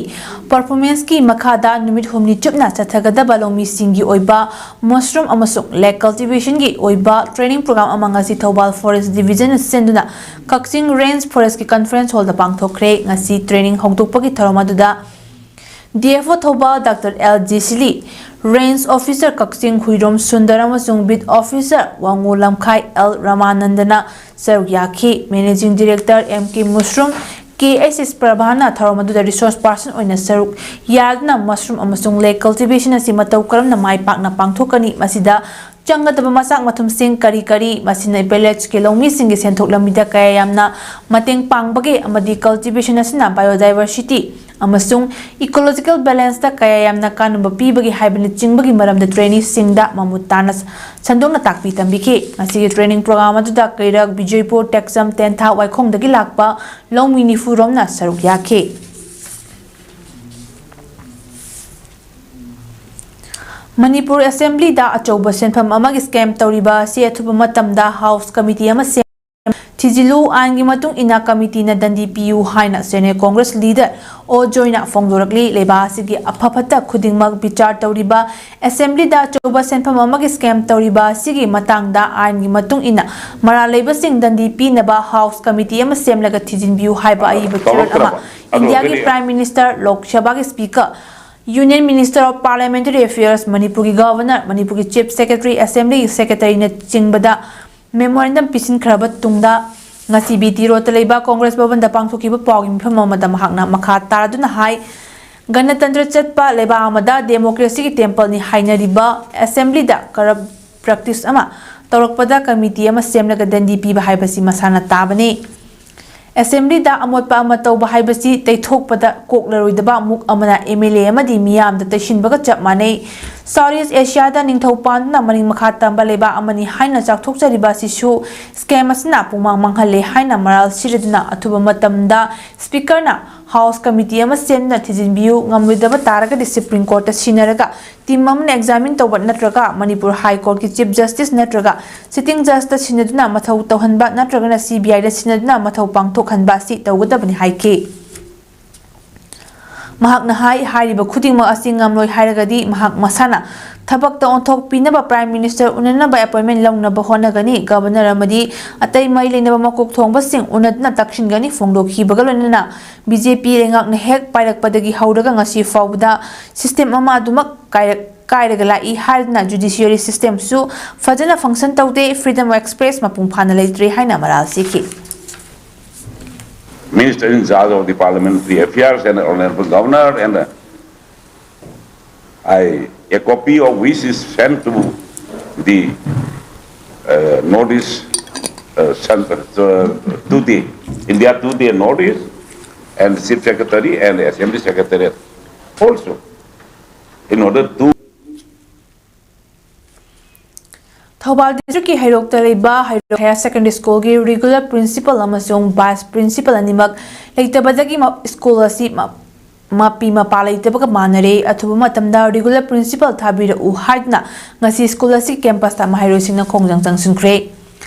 Performanceꯀꯤ ꯃꯈꯥꯗ ꯅꯨꯃꯤꯠ ꯍꯨꯝꯅꯤ ꯆꯨꯞꯅ ꯆꯠꯊꯒꯗꯕ ꯂꯧꯃꯤꯁꯤꯡꯒꯤ ꯑꯣꯏꯕ mushroom ꯑꯃꯁꯨꯡ lake cultivationꯒꯤ ꯑꯣꯏꯕ training program ꯑꯃ ꯉꯁꯤ ꯊꯧꯕꯥꯜ Forest Divisionꯅ ꯁꯤꯟꯗꯨꯅ ꯀꯛꯆꯤꯡ Range Forestꯀꯤ conference hallꯗ ꯄꯥꯡꯊꯣꯛꯈ꯭ꯔꯦ꯫ ꯉꯁꯤ training ꯍꯧꯗꯣꯛꯄꯒꯤ ꯊꯧꯔꯝ ꯑꯗꯨꯗ DFO Thoubal Doctor L J Sili, Range Officer ꯀꯛꯆꯤꯡ ꯍꯨꯏꯔꯣꯝ ꯁꯨꯟꯗꯔ ꯑꯃꯁꯨꯡ Beat Officer ꯋꯥꯉꯨ ꯂꯝꯈꯥꯏ L ꯔꯃꯥꯅꯟꯗꯅ ꯁꯔꯨꯛ ꯌꯥꯈꯤ꯫ Managing Director M K Mushroom, K S S ꯄ꯭ꯔꯚꯥꯅ ꯊꯧꯔꯝ ꯑꯗꯨꯗ resource person ꯑꯣꯏꯅ ꯁꯔꯨꯛ ꯌꯥꯗꯨꯅ mushroom ꯑꯃꯁꯨꯡ lake cultivation ꯑꯁꯤ ꯃꯇꯧ ꯀꯔꯝꯅ ꯃꯥꯏ ꯄꯥꯛꯅ ꯄꯥꯡꯊꯣꯛꯀꯅꯤ, ꯃꯁꯤꯗ ꯆꯪꯒꯗꯕ ꯃꯆꯥꯛ ꯃꯊꯨꯝꯁꯤꯡ ꯀꯔꯤ ꯀꯔꯤ, ꯃꯁꯤꯅ villageꯀꯤ ꯂꯧꯃꯤꯁꯤꯡꯒꯤ ꯁꯦꯟꯊꯣꯛ ꯂꯝꯕꯤꯗ ꯀꯌꯥ ꯌꯥꯝꯅ ꯃꯇꯦꯡ ꯄꯥꯡꯕꯒꯦ ꯑꯃꯗꯤ cultivation ꯑꯁꯤꯅ biodiversity ꯑꯃꯁꯨꯡ ecological balanceꯇ ꯀꯌꯥ ꯌꯥꯝꯅ ꯀꯥꯟꯅꯕ ꯄꯤꯕꯒꯦ ꯍꯥꯏꯕꯅꯆꯤꯡꯕꯒꯤ ꯃꯔꯝꯗ traineeꯁꯤꯡꯗ ꯃꯃꯨꯠ ꯇꯥꯅ ꯁꯟꯗꯣꯛꯅ ꯇꯥꯛꯄꯤ ꯇꯝꯕꯤꯈꯤ꯫ ꯃꯁꯤꯒꯤ training program ꯑꯗꯨꯗ ꯀꯩꯔꯛ, ꯕꯤꯖꯣꯏꯄꯨꯔ, ꯇꯦꯛꯆꯝ, ꯇꯦꯟꯊꯥ, ꯋꯥꯏꯈꯣꯡꯗꯒꯤ ꯂꯥꯛꯄ ꯂꯧꯃꯤ ꯅꯤꯐꯨ ꯔꯣꯝꯅ ꯁꯔꯨꯛ ꯌꯥꯈꯤ꯫ ꯃꯅꯤꯄꯨꯔ Assemblyꯗ ꯑꯆꯧꯕ ꯁꯦꯟꯐꯝ ꯑꯃꯒꯤ scam ꯇꯧꯔꯤꯕ ꯑꯁꯤ ꯑꯊꯨꯕ ꯃꯇꯝꯗ House Committee ꯑꯃ ꯁꯦꯝ ꯊꯤꯖꯤꯜꯂꯨ, ꯑꯥꯏꯟꯒꯤ ꯃꯇꯨꯡ ꯏꯟꯅ ꯀꯃꯤꯇꯤꯅ ꯗꯟꯗꯤ ꯄꯤꯌꯨ ꯍꯥꯏꯅ Senior Congress leader ꯑꯣ ꯖꯣꯏꯅ ꯐꯣꯡꯗꯣꯔꯛꯂꯤ꯫ ꯂꯩꯕꯥꯛ ꯑꯁꯤꯒꯤ ꯑꯐ ꯐꯠꯇ ꯈꯨꯗꯤꯡꯃꯛ ꯕꯤꯆꯥꯔ ꯇꯧꯔꯤꯕ ꯑꯦꯁꯦꯝꯕ꯭ꯂꯤꯗ ꯑꯆꯧꯕ ꯁꯦꯟꯐꯝ ꯑꯃꯒꯤ scam ꯇꯧꯔꯤꯕ ꯑꯁꯤꯒꯤ ꯃꯇꯥꯡꯗ ꯑꯥꯏꯟꯒꯤ ꯃꯇꯨꯡ ꯏꯟꯅ ꯃꯔꯥꯜ ꯂꯩꯕꯁꯤꯡ ꯗꯟꯗꯤ ꯄꯤꯅꯕ House committee ꯑꯃ ꯁꯦꯝꯂꯒ ꯊꯤꯖꯤꯟꯕꯤꯌꯨ ꯍꯥꯏꯕ ꯑꯏꯕ ꯆꯦꯔꯣꯜ ꯑꯃ ꯏꯟꯗꯤꯌꯥꯒꯤ Prime Minister, ꯂꯣꯛ ꯁꯚꯥꯒꯤ Speaker, Union Minister of Parliamentary Affairs, ꯃꯅꯤꯄꯨꯔꯒꯤ Governor, ꯃꯅꯤꯄꯨꯔꯒꯤ Chief Secretary, Assembly Secretaryꯅ ꯆꯤꯡꯕꯗ memorandum ꯄꯤꯁꯤꯟꯈ꯭ꯔꯕ ꯇꯨꯡꯗ ꯉꯁꯤ ꯕꯤ ꯇꯤ ꯔꯣꯗꯇ ꯂꯩꯕ ꯀꯣꯡꯒ꯭ꯔꯦꯁ ꯚꯕꯟꯗ ꯄꯥꯡꯊꯣꯛꯈꯤꯕ ꯄꯥꯎꯒꯤ ꯃꯤꯐꯝ ꯑꯃꯗ ꯃꯍꯥꯛꯅ ꯃꯈꯥ ꯇꯥꯔꯗꯨꯅ ꯍꯥꯏ, ꯒꯅꯇꯟꯇ꯭ꯔ ꯆꯠꯄ ꯂꯩꯕꯥꯛ ꯑꯃꯗ democracyꯒꯤ templeꯅꯤ ꯍꯥꯏꯅꯔꯤꯕ ꯑꯦꯁꯦꯝꯕ꯭ꯂꯤꯗ corrupt practice ꯑꯃ ꯇꯧꯔꯛꯄꯗ committee ꯑꯃ ꯁꯦꯝꯂꯒ ꯗꯟꯗꯤ ꯄꯤꯕ ꯍꯥꯏꯕꯁꯤ ꯃꯁꯥꯅ ꯇꯥꯕꯅꯤ꯫ ꯑꯦꯁꯦꯝꯕ꯭ꯂꯤꯗ ꯑꯃꯣꯠꯄ ꯑꯃ ꯇꯧꯕ ꯍꯥꯏꯕꯁꯤ ꯇꯩꯊꯣꯛꯄꯗ ꯀꯣꯛꯂꯔꯣꯏꯗꯕ ꯃꯨꯛ ꯑꯃꯅ ꯑꯦꯝ ꯑꯦꯜ ꯑꯦ ꯑꯃꯗꯤ ꯃꯤꯌꯥꯝꯗ ꯇꯩꯁꯤꯟꯕꯒ ꯆꯞ ꯃꯥꯟꯅꯩ꯫ South East Asiaꯗ ꯅꯤꯡꯊꯧ ꯄꯥꯟꯗꯨꯅ ꯃꯅꯤꯡ ꯃꯈꯥ ꯇꯝꯕ ꯂꯩꯕꯥꯛ ꯑꯃꯅꯤ ꯍꯥꯏꯅ ꯆꯥꯎꯊꯣꯛꯆꯔꯤꯕ ꯑꯁꯤꯁꯨ scam ꯑꯁꯤꯅ ꯄꯨꯡꯃꯥꯡ ꯃꯥꯡꯍꯜꯂꯦ ꯍꯥꯏꯅ ꯃꯔꯥꯜ ꯁꯤꯔꯗꯨꯅ ꯑꯊꯨꯕ ꯃꯇꯝꯗ Speakerꯅ House committee ꯑꯃ ꯁꯦꯝꯗꯨꯅ ꯊꯤꯖꯤꯟꯕꯤꯌꯨ, ꯉꯝꯂꯣꯏꯗꯕ ꯇꯥꯔꯒꯗꯤ Supreme Courtꯇ ꯁꯤꯟꯅꯔꯒ team ꯑꯃꯅ examine ꯇꯧꯕ ꯅꯠꯇ꯭ꯔꯒ ꯃꯅꯤꯄꯨꯔ High Courtꯀꯤ Chief Justice ꯅꯠꯇ꯭ꯔꯒ sitting judgeꯇ ꯁꯤꯟꯅꯗꯨꯅ ꯃꯊꯧ ꯇꯧꯍꯟꯕ ꯅꯠꯇ꯭ꯔꯒꯅ ꯁꯤ ꯕꯤ ꯑꯥꯏꯗ ꯁꯤꯟꯅꯗꯨꯅ ꯃꯊꯧ ꯄꯥꯡꯊꯣꯛꯍꯟꯕ ꯑꯁꯤ ꯇꯧꯒꯗꯕꯅꯤ ꯍꯥꯏꯈꯤ꯫ ꯃꯍꯥꯛꯅ ꯍꯥꯏ, ꯍꯥꯏꯔꯤꯕ ꯈꯨꯗꯤꯡꯃꯛ ꯑꯁꯤ ꯉꯝꯂꯣꯏ ꯍꯥꯏꯔꯒꯗꯤ ꯃꯍꯥꯛ ꯃꯁꯥꯅ ꯊꯕꯛꯇ ꯑꯣꯟꯊꯣꯛꯄꯤꯅꯕ Prime Minister ꯎꯅꯅꯕ appointment ꯂꯧꯅꯕ ꯍꯣꯠꯅꯒꯅꯤ꯫ Governor ꯑꯃꯗꯤ ꯑꯇꯩ ꯃꯔꯤ ꯂꯩꯅꯕ ꯃꯀꯣꯛ ꯊꯣꯡꯕꯁꯤꯡ ꯎꯅꯗꯨꯅ ꯇꯛꯁꯤꯟꯒꯅꯤ꯫ ꯐꯣꯡꯗꯣꯛꯈꯤꯕꯒ ꯂꯣꯏꯅꯅ ꯕꯤ ꯖꯦ ꯄꯤ ꯂꯩꯉꯥꯛꯅ ꯍꯦꯛ ꯄꯥꯏꯔꯛꯄꯗꯒꯤ ꯍꯧꯔꯒ ꯉꯁꯤ ꯐꯥꯎꯕꯗ system ꯑꯃ ꯑꯗꯨꯃꯛ ꯀꯥꯏꯔꯛ-, ꯀꯥꯏꯔꯒ ꯂꯥꯛꯏ ꯍꯥꯏꯗꯨꯅ judiciary systemꯁꯨ ꯐꯖꯅ function ꯇꯧꯗꯦ, freedom of express ꯃꯄꯨꯡ ꯐꯥꯅ ꯂꯩꯇ꯭ꯔꯦ ꯍꯥꯏꯅ ꯃꯔꯥꯜ ꯁꯤꯈꯤ꯫ Minister in charge of the Parliamentary Affairs and Honorable Governor, and, uh, I, a copy of which is sent to the, uh, Northeast, uh, Centre, uh, to the India Today Northeast and Chief Secretary and Assembly Secretary also, in order to Thoubal districtꯀꯤ ꯍꯩꯔꯣꯛꯇ ꯂꯩꯕ ꯍꯩꯔꯣꯛ Higher Secondary Schoolꯒꯤ regular principal ꯑꯃꯁꯨꯡ vice principal ꯑꯅꯤꯃꯛ ꯂꯩꯇꯕꯗꯒꯤ ꯃ-, school ꯑꯁꯤ ꯃ-, ꯃꯄꯤ ꯃꯄꯥ ꯂꯩꯇꯕꯒ ꯃꯥꯟꯅꯔꯦ꯫ ꯑꯊꯨꯕ ꯃꯇꯝꯗ regular principal ꯊꯥꯕꯤꯔꯛꯎ ꯍꯥꯏꯗꯨꯅ ꯉꯁꯤ school ꯑꯁꯤꯒꯤ campusꯇ ꯃꯍꯩꯔꯣꯏꯁꯤꯡꯅ ꯈꯣꯡꯖꯪ ꯆꯪꯁꯤꯟꯈ꯭ꯔꯦ꯫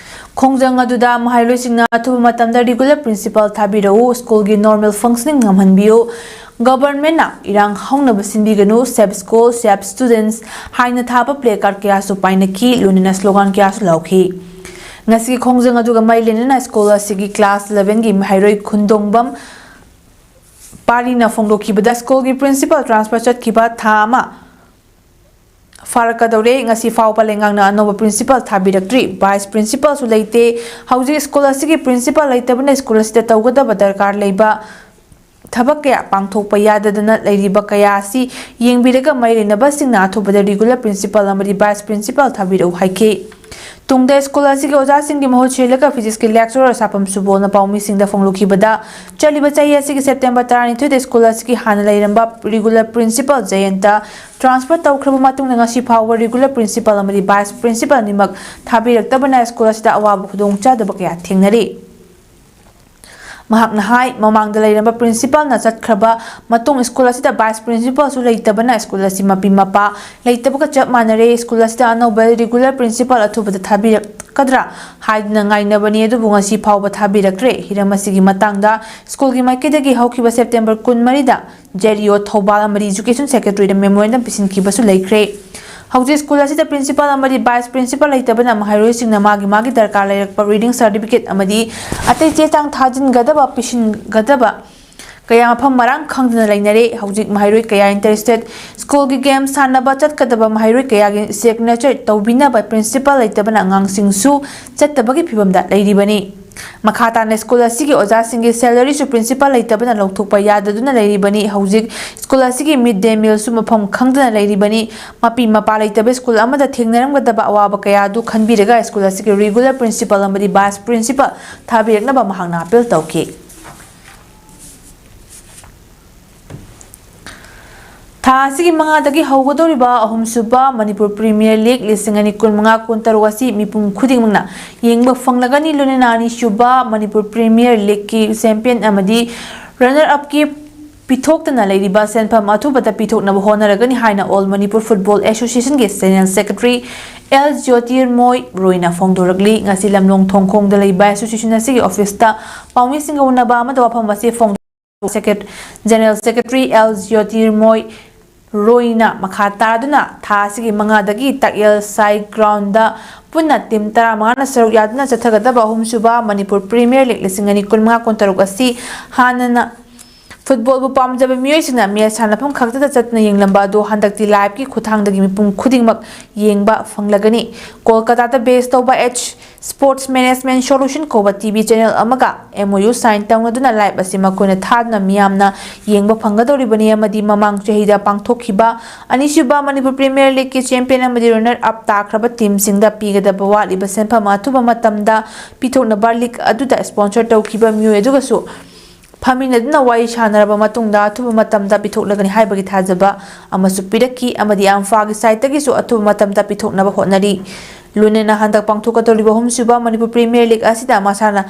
ꯈꯣꯡꯖꯪ ꯑꯗꯨꯗ ꯃꯍꯩꯔꯣꯏꯁꯤꯡꯅ ꯑꯊꯨꯕ ꯃꯇꯝꯗ regular principal ꯊꯥꯕꯤꯔꯛꯎ, ꯁ꯭ꯀꯨꯜꯒꯤ normal functioning ꯉꯝꯍꯟꯕꯤꯌꯨ, governmentꯅ ꯏꯔꯥꯡ ꯍꯧꯅꯕ ꯁꯤꯟꯕꯤꯒꯅꯨ, save school, save students ꯍꯥꯏꯅ ꯊꯥꯕ placard ꯀꯌꯥꯁꯨ ꯄꯥꯏꯅꯈꯤ, ꯂꯣꯏꯅꯅ slogan ꯀꯌꯥꯁꯨ ꯂꯥꯎꯈꯤ꯫ ꯉꯁꯤꯒꯤ ꯈꯣꯡꯖꯪ ꯑꯗꯨꯒ ꯃꯔꯤ ꯂꯩꯅꯅ ꯁ꯭ꯀꯨꯜ ꯑꯁꯤꯒꯤ class elevenꯒꯤ ꯃꯍꯩꯔꯣꯏ ꯈꯨꯟꯗꯣꯡꯕꯝ ꯄꯥꯔꯤꯅ ꯐꯣꯡꯗꯣꯛꯈꯤꯕꯗ, ꯁ꯭ꯀꯨꯜꯒꯤ principal transfer ꯆꯠꯈꯤꯕ ꯊꯥ ꯑꯃ ꯐꯥꯔꯛꯀꯗꯧꯔꯦ꯫ ꯉꯁꯤ ꯐꯥꯎꯕ ꯂꯩꯉꯥꯛꯅ ꯑꯅꯧꯕ principal ꯊꯥꯕꯤꯔꯛꯇ꯭ꯔꯤ꯫ Vice principalꯁꯨ ꯂꯩꯇꯦ꯫ ꯍꯧꯖꯤꯛ ꯁ꯭ꯀꯨꯜ ꯑꯁꯤꯒꯤ principal ꯂꯩꯇꯕꯅ ꯁ꯭ꯀꯨꯜ ꯑꯁꯤꯗ ꯇꯧꯒꯗꯕ ꯗꯔꯀꯥꯔ ꯂꯩꯕ ꯊꯕꯛ ꯀꯌꯥ ꯄꯥꯡꯊꯣꯛꯄ ꯌꯥꯗꯗꯅ ꯂꯩꯔꯤꯕ ꯀꯌꯥ ꯑꯁꯤ ꯌꯦꯡꯕꯤꯔꯒ ꯃꯔꯤ ꯂꯩꯅꯕꯁꯤꯡꯅ ꯑꯊꯨꯕꯗ regular principal ꯑꯃꯗꯤ vice principal ꯊꯥꯕꯤꯔꯛꯎ ꯍꯥꯏꯈꯤ꯫ ꯇꯨꯡꯗ ꯁ꯭ꯀꯨꯜ ꯑꯁꯤꯒꯤ ꯑꯣꯖꯥꯁꯤꯡꯒꯤ ꯃꯍꯨꯠ ꯁꯤꯜꯂꯒ physicsꯀꯤ lecturer ꯁꯥꯐꯝ ꯁꯨꯕꯣꯜꯅ ꯄꯥꯎꯃꯤꯁꯤꯡꯗ ꯐꯣꯡꯗꯣꯛꯈꯤꯕꯗ, ꯆꯠꯂꯤꯕ ꯆꯍꯤ ꯑꯁꯤꯒꯤ September ꯇꯔꯥꯅꯤꯊꯣꯏꯗ ꯁ꯭ꯀꯨꯜ ꯑꯁꯤꯒꯤ ꯍꯥꯟꯅ ꯂꯩꯔꯝꯕ regular principal ꯖꯌꯟꯇ transfer ꯇꯧꯈ꯭ꯔꯕ ꯃꯇꯨꯡꯗ ꯉꯁꯤ ꯐꯥꯎꯕ regular principal ꯑꯃꯗꯤ vice principal ꯑꯅꯤꯃꯛ ꯊꯥꯕꯤꯔꯛꯇꯕꯅ ꯁ꯭ꯀꯨꯜ ꯑꯁꯤꯗ ꯑꯋꯥꯕ ꯈꯨꯗꯣꯡꯆꯥꯗꯕ ꯀꯌꯥ ꯊꯦꯡꯅꯔꯤ꯫ ꯃꯍꯥꯛꯅ ꯍꯥꯏ, ꯃꯃꯥꯡꯗ ꯂꯩꯔꯝꯕ principalꯅ ꯆꯠꯈ꯭ꯔꯕ ꯃꯇꯨꯡ ꯁ꯭ꯀꯨꯜ ꯑꯁꯤꯗ vice principalꯁꯨ ꯂꯩꯇꯕꯅ ꯁ꯭ꯀꯨꯜ ꯑꯁꯤ ꯃꯄꯤ ꯃꯄꯥ ꯂꯩꯇꯕꯒ ꯆꯞ ꯃꯥꯟꯅꯔꯦ꯫ ꯁ꯭ꯀꯨꯜ ꯑꯁꯤꯗ ꯑꯅꯧꯕ regular principal ꯑꯊꯨꯕꯗ ꯊꯥꯕꯤꯔꯛꯀꯗ꯭ꯔꯥ ꯍꯥꯏꯗꯨꯅ ꯉꯥꯏꯅꯕꯅꯤ, ꯑꯗꯨꯕꯨ ꯉꯁꯤ ꯐꯥꯎꯕ ꯊꯥꯕꯤꯔꯛꯇ꯭ꯔꯦ꯫ ꯍꯤꯔꯝ ꯑꯁꯤꯒꯤ ꯃꯇꯥꯡꯗ ꯁ꯭ꯀꯨꯜꯒꯤ ꯃꯥꯏꯀꯩꯗꯒꯤ ꯍꯧꯈꯤꯕ September ꯀꯨꯟꯃꯔꯤꯗ JEO ꯊꯧꯕꯥꯜ ꯑꯃꯗꯤ education secretaryꯗ memorandum ꯄꯤꯁꯤꯟꯈꯤꯕꯁꯨ ꯂꯩꯈ꯭ꯔꯦ꯫ ꯍꯧꯖꯤꯛ ꯁ꯭ꯀꯨꯜ ꯑꯁꯤꯗ principal ꯑꯃꯗꯤ vice principal ꯂꯩꯇꯕꯅ ꯃꯍꯩꯔꯣꯏꯁꯤꯡꯅ ꯃꯥꯒꯤ ꯃꯥꯒꯤ ꯗꯔꯀꯥꯔ ꯂꯩꯔꯛꯄ reading certificate ꯑꯃꯗꯤ ꯑꯇꯩ ꯆꯦ ꯆꯥꯡ ꯊꯥꯖꯤꯟꯒꯗꯕ, ꯄꯤꯁꯤꯟꯒꯗꯕ ꯀꯌꯥ ꯃꯐꯝ ꯃꯔꯥꯡ ꯈꯪꯗꯅ ꯂꯩꯅꯔꯦ꯫ ꯍꯧꯖꯤꯛ ꯃꯍꯩꯔꯣꯏ ꯀꯌꯥ inter state ꯁ꯭ꯀꯨꯜꯒꯤ game ꯁꯥꯟꯅꯕ ꯆꯠꯀꯗꯕ ꯃꯍꯩꯔꯣꯏ ꯀꯌꯥꯒꯤ signature ꯇꯧꯕꯤꯅꯕ principal ꯂꯩꯇꯕꯅ ꯑꯉꯥꯡꯁꯤꯡꯁꯨ ꯆꯠꯇꯕꯒꯤ ꯐꯤꯚꯝꯗ ꯂꯩꯔꯤꯕꯅꯤ꯫ ꯃꯈꯥ ꯇꯥꯅ ꯁ꯭ꯀꯨꯜ ꯑꯁꯤꯒꯤ ꯑꯣꯖꯥꯁꯤꯡꯒꯤ salaryꯁꯨ principal ꯂꯩꯇꯕꯅ ꯂꯧꯊꯣꯛꯄ ꯌꯥꯗꯗꯨꯅ ꯂꯩꯔꯤꯕꯅꯤ꯫ ꯍꯧꯖꯤꯛ ꯁ꯭ꯀꯨꯜ ꯑꯁꯤꯒꯤ mid day mealꯁꯨ ꯃꯐꯝ ꯈꯪꯗꯅ ꯂꯩꯔꯤꯕꯅꯤ꯫ ꯃꯄꯤ ꯃꯄꯥ ꯂꯩꯇꯕ ꯁ꯭ꯀꯨꯜ ꯑꯃꯗ ꯊꯦꯡꯅꯔꯝꯒꯗꯕ ꯑꯋꯥꯕ ꯀꯌꯥ ꯑꯗꯨ ꯈꯟꯕꯤꯔꯒ ꯁ꯭ꯀꯨꯜ ꯑꯁꯤꯒꯤ regular principal ꯑꯃꯗꯤ vice principal ꯊꯥꯕꯤꯔꯛꯅꯕ ꯃꯍꯥꯛꯅ appeal ꯇꯧꯈꯤ꯫ ꯊꯥ ꯑꯁꯤꯒꯤ ꯃꯉꯥꯗꯒꯤ ꯍꯧꯒꯗꯧꯔꯤꯕ ꯑꯍꯨꯝꯁꯨꯕ ꯃꯅꯤꯄꯨꯔ Premier League ꯂꯤꯁꯤꯡ ꯑꯅꯤ ꯀꯨꯟꯃꯉꯥ ꯀꯨꯟꯇꯔꯨꯛ ꯑꯁꯤ ꯃꯤꯄꯨꯝ ꯈꯨꯗꯤꯡꯃꯛꯅ ꯌꯦꯡꯕ ꯐꯪꯂꯒꯅꯤ꯫ ꯂꯣꯏꯅꯅ ꯑꯅꯤꯁꯨꯕ ꯃꯅꯤꯄꯨꯔ Premier Leagueꯀꯤ champion ꯑꯃꯗꯤ runner upꯀꯤ ꯄꯤꯊꯣꯛꯇꯅ ꯂꯩꯔꯤꯕ ꯁꯦꯟꯐꯝ ꯑꯊꯨꯕꯗ ꯄꯤꯊꯣꯛꯅꯕ ꯍꯣꯠꯅꯔꯒꯅꯤ ꯍꯥꯏꯅ All Manipur Football Associationꯒꯤ General Secretary ꯑꯦꯜ ꯖ꯭ꯌꯣꯇꯤꯔꯃꯣꯏ ꯔꯣꯏꯅ ꯐꯣꯡꯗꯣꯔꯛꯂꯤ꯫ ꯉꯁꯤ ꯂꯝꯂꯣꯡ ꯊꯣꯡꯈꯣꯡꯗ ꯂꯩꯕ ꯑꯦꯁꯣꯁꯤꯌꯦꯁꯟ ꯑꯁꯤꯒꯤ ꯑꯣꯐꯤꯁꯇ ꯄꯥꯎꯃꯤꯁꯤꯡꯒ ꯎꯅꯕ ꯑꯃꯗ ꯋꯥꯐꯝ ꯑꯁꯤ ꯐꯣꯡꯗꯣꯛ-, ꯁꯦꯀ꯭ꯔꯦ-, ꯖꯦꯅꯔꯦꯜ ꯁꯦꯀ꯭ꯔꯦꯇꯔꯤ ꯑꯦꯜ ꯖ꯭ꯌꯣꯇꯤꯔꯃꯣꯏ ꯔꯣꯏꯅ ꯃꯈꯥ ꯇꯥꯗꯨꯅ ꯊꯥ ꯑꯁꯤꯒꯤ ꯃꯉꯥꯗꯒꯤ ꯇꯥꯛꯌꯦꯜ ꯁꯥꯏ ꯒ꯭ꯔꯥꯎꯟꯗ ꯄꯨꯟꯅ ꯇꯤꯝ ꯇꯔꯥꯃꯉꯥꯅ ꯁꯔꯨꯛ ꯌꯥꯗꯨꯅ ꯆꯠꯊꯒꯗꯕ ꯑꯍꯨꯝꯁꯨꯕ ꯃꯅꯤꯄꯨꯔ ꯄ꯭ꯔꯤꯃꯤꯌꯔ ꯂꯤꯒ ꯂꯤꯁꯤꯡ ꯑꯅꯤ ꯀꯨꯟꯃꯉꯥ ꯀꯨꯟꯇꯔꯨꯛ ꯑꯁꯤ ꯍꯥꯟꯅꯅ ꯐꯨꯠꯕꯣꯜꯕꯨ ꯄꯥꯝꯖꯕ ꯃꯤꯑꯣꯏꯁꯤꯡꯅ ꯃꯦꯆ ꯁꯥꯟꯅꯐꯝ ꯈꯛꯇꯗ ꯆꯠꯇꯨꯅ ꯌꯦꯡꯂꯝꯕ ꯑꯗꯨ ꯍꯟꯗꯛꯇꯤ ꯂꯥꯏꯚꯀꯤ ꯈꯨꯠꯊꯥꯡꯗꯒꯤ ꯃꯤꯄꯨꯝ ꯈꯨꯗꯤꯡꯃꯛ ꯌꯦꯡꯕ ꯐꯪꯂꯒꯅꯤ꯫ ꯀꯣꯜꯀꯇꯥꯗ ꯕꯦꯁ ꯇꯧꯕ ꯑꯦꯆ ꯁ꯭ꯄꯣꯔꯠꯁ ꯃꯦꯅꯦꯖꯃꯦꯟꯠ ꯁꯣꯂꯨꯁꯟ ꯀꯧꯕ ꯇꯤ ꯚꯤ ꯆꯦꯅꯦꯜ ꯑꯃꯒ M O U sign ꯇꯧꯅꯗꯨꯅ live ꯑꯁꯤ ꯃꯈꯣꯏꯅ ꯊꯥꯗꯨꯅ ꯃꯤꯌꯥꯝꯅ ꯌꯦꯡꯕ ꯐꯪꯒꯗꯧꯔꯤꯕꯅꯤ ꯑꯃꯗꯤ ꯃꯃꯥꯡ ꯆꯍꯤꯗ ꯄꯥꯡꯊꯣꯛꯈꯤꯕ ꯑꯅꯤꯁꯨꯕ ꯃꯅꯤꯄꯨꯔ ꯄ꯭ꯔꯤꯃꯤꯌꯔ ꯂꯤꯒꯀꯤ ꯆꯦꯝꯄꯤꯌꯟ ꯑꯃꯗꯤ ꯔꯟꯅꯔ ꯑꯞ ꯇꯥꯈ꯭ꯔꯕ ꯇꯤꯝꯁꯤꯡꯗ ꯄꯤꯒꯗꯕ ꯋꯥꯠꯂꯤꯕ ꯁꯦꯟꯐꯝ ꯑꯊꯨꯕ ꯃꯇꯝꯗ ꯄꯤꯊꯣꯛꯅꯕ ꯂꯤꯒ ꯑꯗꯨꯗ ꯁ꯭ꯄꯣꯟꯁꯔ ꯇꯧꯈꯤꯕ ꯃꯤꯑꯣꯏ ꯑꯗꯨꯒꯁꯨ ꯐꯝꯃꯤꯟꯅꯗꯨꯅ ꯋꯥꯔꯤ ꯁꯥꯟꯅꯔꯕ ꯃꯇꯨꯡꯗ ꯑꯊꯨꯕ ꯃꯇꯝꯗ ꯄꯤꯊꯣꯛꯂꯒꯅꯤ ꯍꯥꯏꯕꯒꯤ ꯊꯥꯖꯕ ꯑꯃꯁꯨ ꯄꯤꯔꯛꯈꯤ ꯑꯃꯗꯤ ꯑꯝꯐꯥꯒꯤ ꯁꯥꯏꯠꯇꯒꯤꯁꯨ ꯑꯊꯨꯕ ꯃꯇꯝꯗ ꯄꯤꯊꯣꯛꯅꯕ ꯍꯣꯠꯅꯔꯤ꯫ ꯂꯣꯏꯅꯅ ꯍꯟꯗꯛ ꯄꯥꯡꯊꯣꯛꯀꯗꯧꯔꯤꯕ ꯑꯍꯨꯝꯁꯨꯕ ꯃꯅꯤꯄꯨꯔ ꯄ꯭ꯔꯤꯃꯤꯌꯔ ꯂꯤꯒ ꯑꯁꯤꯗ ꯃꯁꯥꯟꯅ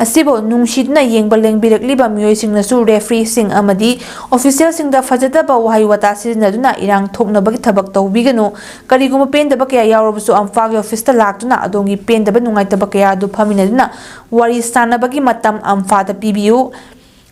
ꯑꯁꯤꯕꯨ ꯅꯨꯡꯁꯤꯗꯨꯅ ꯌꯦꯡꯕ ꯂꯦꯡꯕꯤꯔꯛꯂꯤꯕ ꯃꯤꯑꯣꯏꯁꯤꯡꯅꯁꯨ ꯔꯦꯐ꯭ꯔꯤꯁꯤꯡ ꯑꯃꯗꯤ ꯑꯣꯐꯤꯁꯤꯌꯦꯜꯁꯤꯡꯗ ꯐꯖꯗꯕ ꯋꯥꯍꯩ ꯋꯥꯇꯥ ꯁꯤꯖꯤꯟꯅꯗꯨꯅ ꯏꯔꯥꯡ ꯊꯣꯛꯅꯕꯒꯤ ꯊꯕꯛ ꯇꯧꯕꯤꯒꯅꯨ꯫ ꯀꯔꯤꯒꯨꯝꯕ ꯄꯦꯟꯗꯕ ꯀꯌꯥ ꯌꯥꯎꯔꯕꯁꯨ ꯑꯝꯐꯥꯒꯤ ꯑꯣꯐꯤꯁꯇ ꯂꯥꯛꯇꯨꯅ ꯑꯗꯣꯝꯒꯤ ꯄꯦꯟꯗꯕ ꯅꯨꯡꯉꯥꯏꯇꯕ ꯀꯌꯥ ꯑꯗꯨ ꯐꯝꯃꯤꯟꯅꯗꯨꯅ ꯋꯥꯔꯤ ꯁꯥꯟꯅꯕꯒꯤ ꯃꯇꯝ ꯑꯝꯐꯥꯗ ꯄꯤꯕꯤꯌꯨ꯫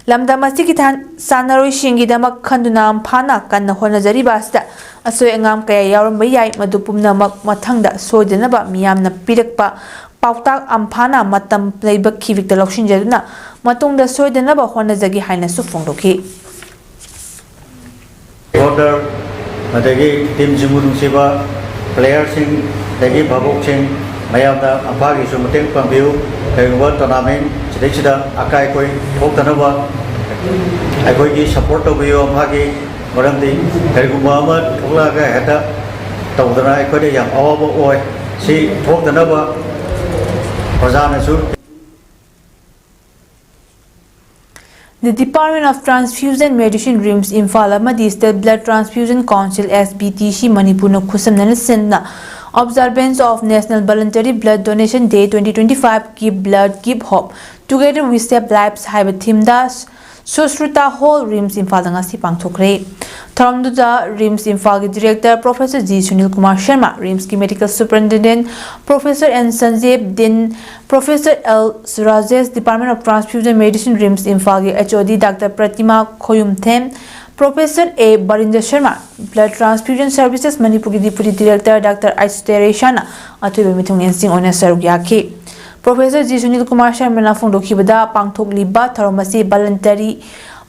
ꯂꯝꯗꯝ ꯑꯁꯤꯒꯤ ꯊꯥꯟ-, ꯁꯥꯟꯅꯔꯣꯏꯁꯤꯡꯒꯤꯗꯃꯛ ꯈꯟꯗꯨꯅ ꯑꯝꯐꯥꯅ ꯀꯟꯅ ꯍꯣꯠꯅꯖꯔꯤꯕ ꯑꯁꯤꯗ ꯑꯁꯣꯏ ꯑꯉꯥꯝ ꯀꯌꯥ ꯌꯥꯎꯔꯝꯕ ꯌꯥꯏ꯫ ꯃꯗꯨ ꯄꯨꯝꯅꯃꯛ ꯃꯊꯪꯗ ꯁꯣꯏꯗꯅꯕ ꯃꯤꯌꯥꯝꯅ ꯄꯤꯔꯛꯄ ꯄꯥꯎꯇꯥꯛ ꯑꯝꯐꯥꯅ ꯃꯇꯝ ꯂꯩꯕ ꯈꯤꯕꯤꯛꯇ ꯂꯧꯁꯤꯟꯖꯗꯨꯅ ꯃꯇꯨꯡꯗ ꯁꯣꯏꯗꯅꯕ ꯍꯣꯠꯅꯖꯒꯦ ꯍꯥꯏꯅꯁꯨ ꯐꯣꯡꯗꯣꯛꯈꯤ꯫ ꯁꯄꯣꯔꯇꯔ, ꯑꯗꯒꯤ ꯇꯤꯝꯁꯤꯡꯕꯨ ꯅꯨꯡꯁꯤꯕ ꯄ꯭ꯂꯦꯌꯔꯁꯤꯡ, ꯑꯗꯒꯤ ꯚꯥꯕꯣꯛꯁꯤꯡ, ꯃꯌꯥꯝꯅ ꯑꯝꯐꯥꯒꯤꯁꯨ ꯃꯇꯦꯡ ꯄꯥꯡꯕꯤꯌꯨ꯫ ꯀꯔꯤꯒꯨꯝꯕ ꯇꯣꯔꯅꯥꯃꯦꯟ ꯁꯤꯗꯩꯁꯤꯗ ꯑꯀꯥꯏ ꯑꯩꯈꯣꯏ ꯊꯣꯛꯇꯅꯕ ꯑꯩꯈꯣꯏꯒꯤ ꯁꯄꯣꯔꯠ ꯇꯧꯕꯤꯌꯨ ꯑꯝꯐꯥꯒꯤ꯫ ꯃꯔꯝꯗꯤ ꯀꯔꯤꯒꯨꯝꯕ ꯑꯃ ꯊꯣꯛꯂꯛꯑꯒ ꯍꯦꯛꯇ ꯇꯧꯗꯅ ꯑꯩꯈꯣꯏꯗ ꯌꯥꯝ ꯑꯋꯥꯕ ꯑꯣꯏ꯫ ꯁꯤ ꯊꯣꯛꯇꯅꯕ ꯄ꯭ꯔꯖꯥꯅꯁꯨ The Department of Transfusion Medicine, RIMS Imphal ꯑꯃꯗꯤ State Blood Transfusion Council, S B T C, ꯃꯅꯤꯄꯨꯔꯅ ꯈꯨꯠꯁꯝꯅꯅ ꯁꯤꯟꯅ Observance of National Voluntary Blood Donation Day twenty twenty-five ꯒꯤ Blood Give Hope Together We Save Lives ꯍꯥꯏꯕ ꯊꯤꯝꯗ ꯁꯨꯁ꯭ꯔꯨꯇꯥ ꯍꯣꯜ, ꯔꯤꯝꯁ ꯏꯝꯐꯥꯜꯗ ꯉꯁꯤ ꯄꯥꯡꯊꯣꯛꯈ꯭ꯔꯦ꯫ ꯊꯧꯔꯝꯗꯨꯗ ꯔꯤꯝꯁ ꯏꯝꯐꯥꯜꯒꯤ director professor G Sunil Kumar Sharma, ꯔꯤꯝꯁꯀꯤ medical superintendent professor N Sanjeeb, dean professor L Surajesh, department of transfusion medicine, RIMS ꯏꯝꯐꯥꯜꯒꯤ H O D doctor Pratima Khoyumthem, professor A Birendra Sharma, blood transfusion services ꯃꯅꯤꯄꯨꯔꯒꯤ deputy director doctor H ꯇꯦꯔꯦꯁꯥꯅ ꯑꯊꯣꯏꯕ ꯃꯤꯊꯨꯡꯂꯦꯟꯁꯤꯡ ꯑꯣꯏꯅ ꯁꯔꯨꯛ ꯌꯥꯈꯤ꯫ ꯄ꯭ꯔꯣꯐꯦꯁꯔ ꯖꯤ ꯁꯨꯅꯤꯜ ꯀꯨꯃꯥꯔ ꯁꯔꯃꯅ ꯐꯣꯡꯗꯣꯛꯈꯤꯕꯗ, ꯄꯥꯡꯊꯣꯛꯂꯤꯕ ꯊꯧꯔꯝ ꯑꯁꯤ ꯚꯂꯟꯇꯔꯤ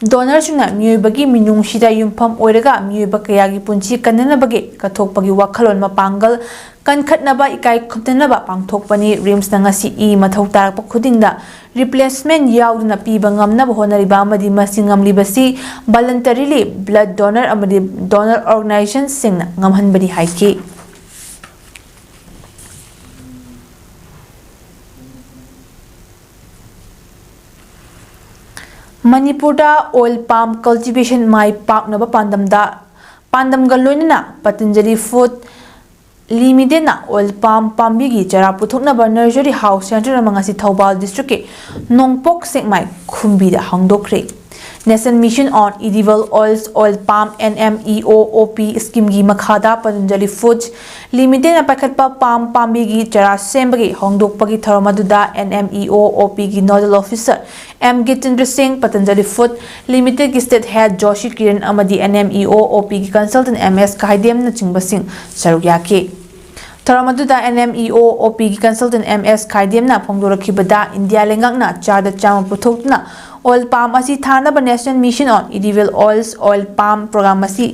ꯗꯣꯅꯔꯁꯤꯡꯅ ꯃꯤꯑꯣꯏꯕꯒꯤ ꯃꯤꯅꯨꯡꯁꯤꯗ ꯌꯨꯝꯐꯝ ꯑꯣꯏꯔꯒ ꯃꯤꯑꯣꯏꯕ ꯀꯌꯥꯒꯤ ꯄꯨꯟꯁꯤ ꯀꯟꯅꯅꯕꯒꯤ ꯀꯠꯊꯣꯛꯄꯒꯤ ꯋꯥꯈꯜꯂꯣꯟ ꯃꯄꯥꯡꯒꯜ ꯀꯟꯈꯠꯅꯕ ꯏꯀꯥꯏ ꯈꯨꯝꯅꯅꯕ ꯄꯥꯡꯊꯣꯛꯄꯅꯤ꯫ ꯔꯤꯝꯁꯅ ꯉꯁꯤ ꯏ ꯃꯊꯧ ꯇꯥꯔꯛꯄ ꯈꯨꯗꯤꯡꯗ ꯔꯤꯄ꯭ꯂꯦꯁꯃꯦꯟꯠ ꯌꯥꯎꯗꯅ ꯄꯤꯕ ꯉꯝꯅꯕ ꯍꯣꯠꯅꯔꯤꯕ ꯑꯃꯗꯤ ꯃꯁꯤ ꯉꯝꯂꯤꯕꯁꯤ ꯚꯂꯟꯇꯔꯤꯂꯤ ꯕ꯭ꯂꯗ ꯗꯣꯅꯔ ꯑꯃꯗꯤ ꯗꯣꯅꯔ ꯑꯣꯔꯒꯅꯥꯏꯖꯦꯁꯟꯁꯤꯡꯅ ꯉꯝꯍꯟꯕꯅꯤ ꯍꯥꯏꯈꯤ꯫ ꯃꯅꯤꯄꯨꯔꯗ ꯑꯣꯏꯜ ꯄꯥꯝ ꯀꯜꯇꯤꯚꯦꯁꯟ ꯃꯥꯏ ꯄꯥꯛꯅꯕ ꯄꯥꯟꯗꯝꯗ, ꯄꯥꯟꯗꯝꯒ ꯂꯣꯏꯅꯅ ꯄꯇꯟꯖꯂꯤ ꯐꯨꯗ ꯂꯤꯃꯤꯇꯦꯗꯅ ꯑꯣꯏꯜ ꯄꯥꯝ ꯄꯥꯝꯕꯤꯒꯤ ꯆꯥꯔꯥ ꯄꯨꯊꯣꯛꯅꯕ ꯅꯔꯁꯔꯤ ꯍꯥꯎꯁ ꯁꯦꯟꯇꯔ ꯑꯃ ꯉꯁꯤ ꯊꯧꯕꯥꯜ ꯗꯤꯁꯇ꯭ꯔꯤꯛꯀꯤ ꯅꯣꯡꯄꯣꯛ ꯁꯦꯛꯃꯥꯏ ꯈꯨꯝꯕꯤꯗ ꯍꯥꯡꯗꯣꯛꯈ꯭ꯔꯦ꯫ National Mission on Edible Oils, oil ꯄꯥꯝ, N M E O O P ꯁ꯭ꯀꯤꯝꯒꯤ ꯃꯈꯥꯗ ꯄꯇꯟꯖꯂꯤ ꯐꯨꯗꯁ ꯂꯤꯃꯤꯇꯦꯗꯅ ꯄꯥꯏꯈꯠꯄ ꯄꯥꯝ ꯄꯥꯝꯕꯤꯒꯤ ꯆꯥꯔꯥ ꯁꯦꯝꯕꯒꯤ ꯍꯥꯡꯗꯣꯛꯄꯒꯤ ꯊꯧꯔꯝ ꯑꯗꯨꯗ N M E O O P ꯒꯤ ꯅꯣꯗꯜ ꯑꯣꯐꯤꯁꯔ ꯑꯦꯝ ꯒꯤꯇꯦꯟꯗ꯭ꯔ ꯁꯤꯡ, ꯄꯇꯟꯖꯂꯤ food ꯂꯤꯃꯤꯇꯦꯗꯀꯤ state head Joshi Kiran ꯑꯃꯗꯤ N M E O O P ꯒꯤ ꯀꯟꯁꯜꯇꯦꯟꯠ ꯑꯦꯝ ꯑꯦꯁ ꯈꯥꯏꯗꯦꯝꯅꯆꯤꯡꯕꯁꯤꯡ ꯁꯔꯨꯛ ꯌꯥꯈꯤ꯫ ꯊꯧꯔꯝ ꯑꯗꯨꯗ N M E O O P ꯒꯤ ꯀꯟꯁꯜꯇꯦꯟꯠ ꯑꯦꯝ ꯑꯦꯁ ꯈꯥꯏꯗꯦꯝꯅ ꯐꯣꯡꯗꯣꯔꯛꯈꯤꯕꯗ, ꯏꯟꯗꯤꯌꯥ ꯂꯩꯉꯥꯛꯅ ꯆꯥꯗ ꯆꯥꯝꯃ ꯄꯨꯊꯣꯛꯇꯨꯅ ꯑꯣꯏꯜ ꯄꯥꯝ ꯑꯁꯤ ꯊꯥꯅꯕ National Mission on Edible Oils, oil ꯄꯥꯝ ꯄ꯭ꯔꯣꯒ꯭ꯔꯥꯝ ꯑꯁꯤ,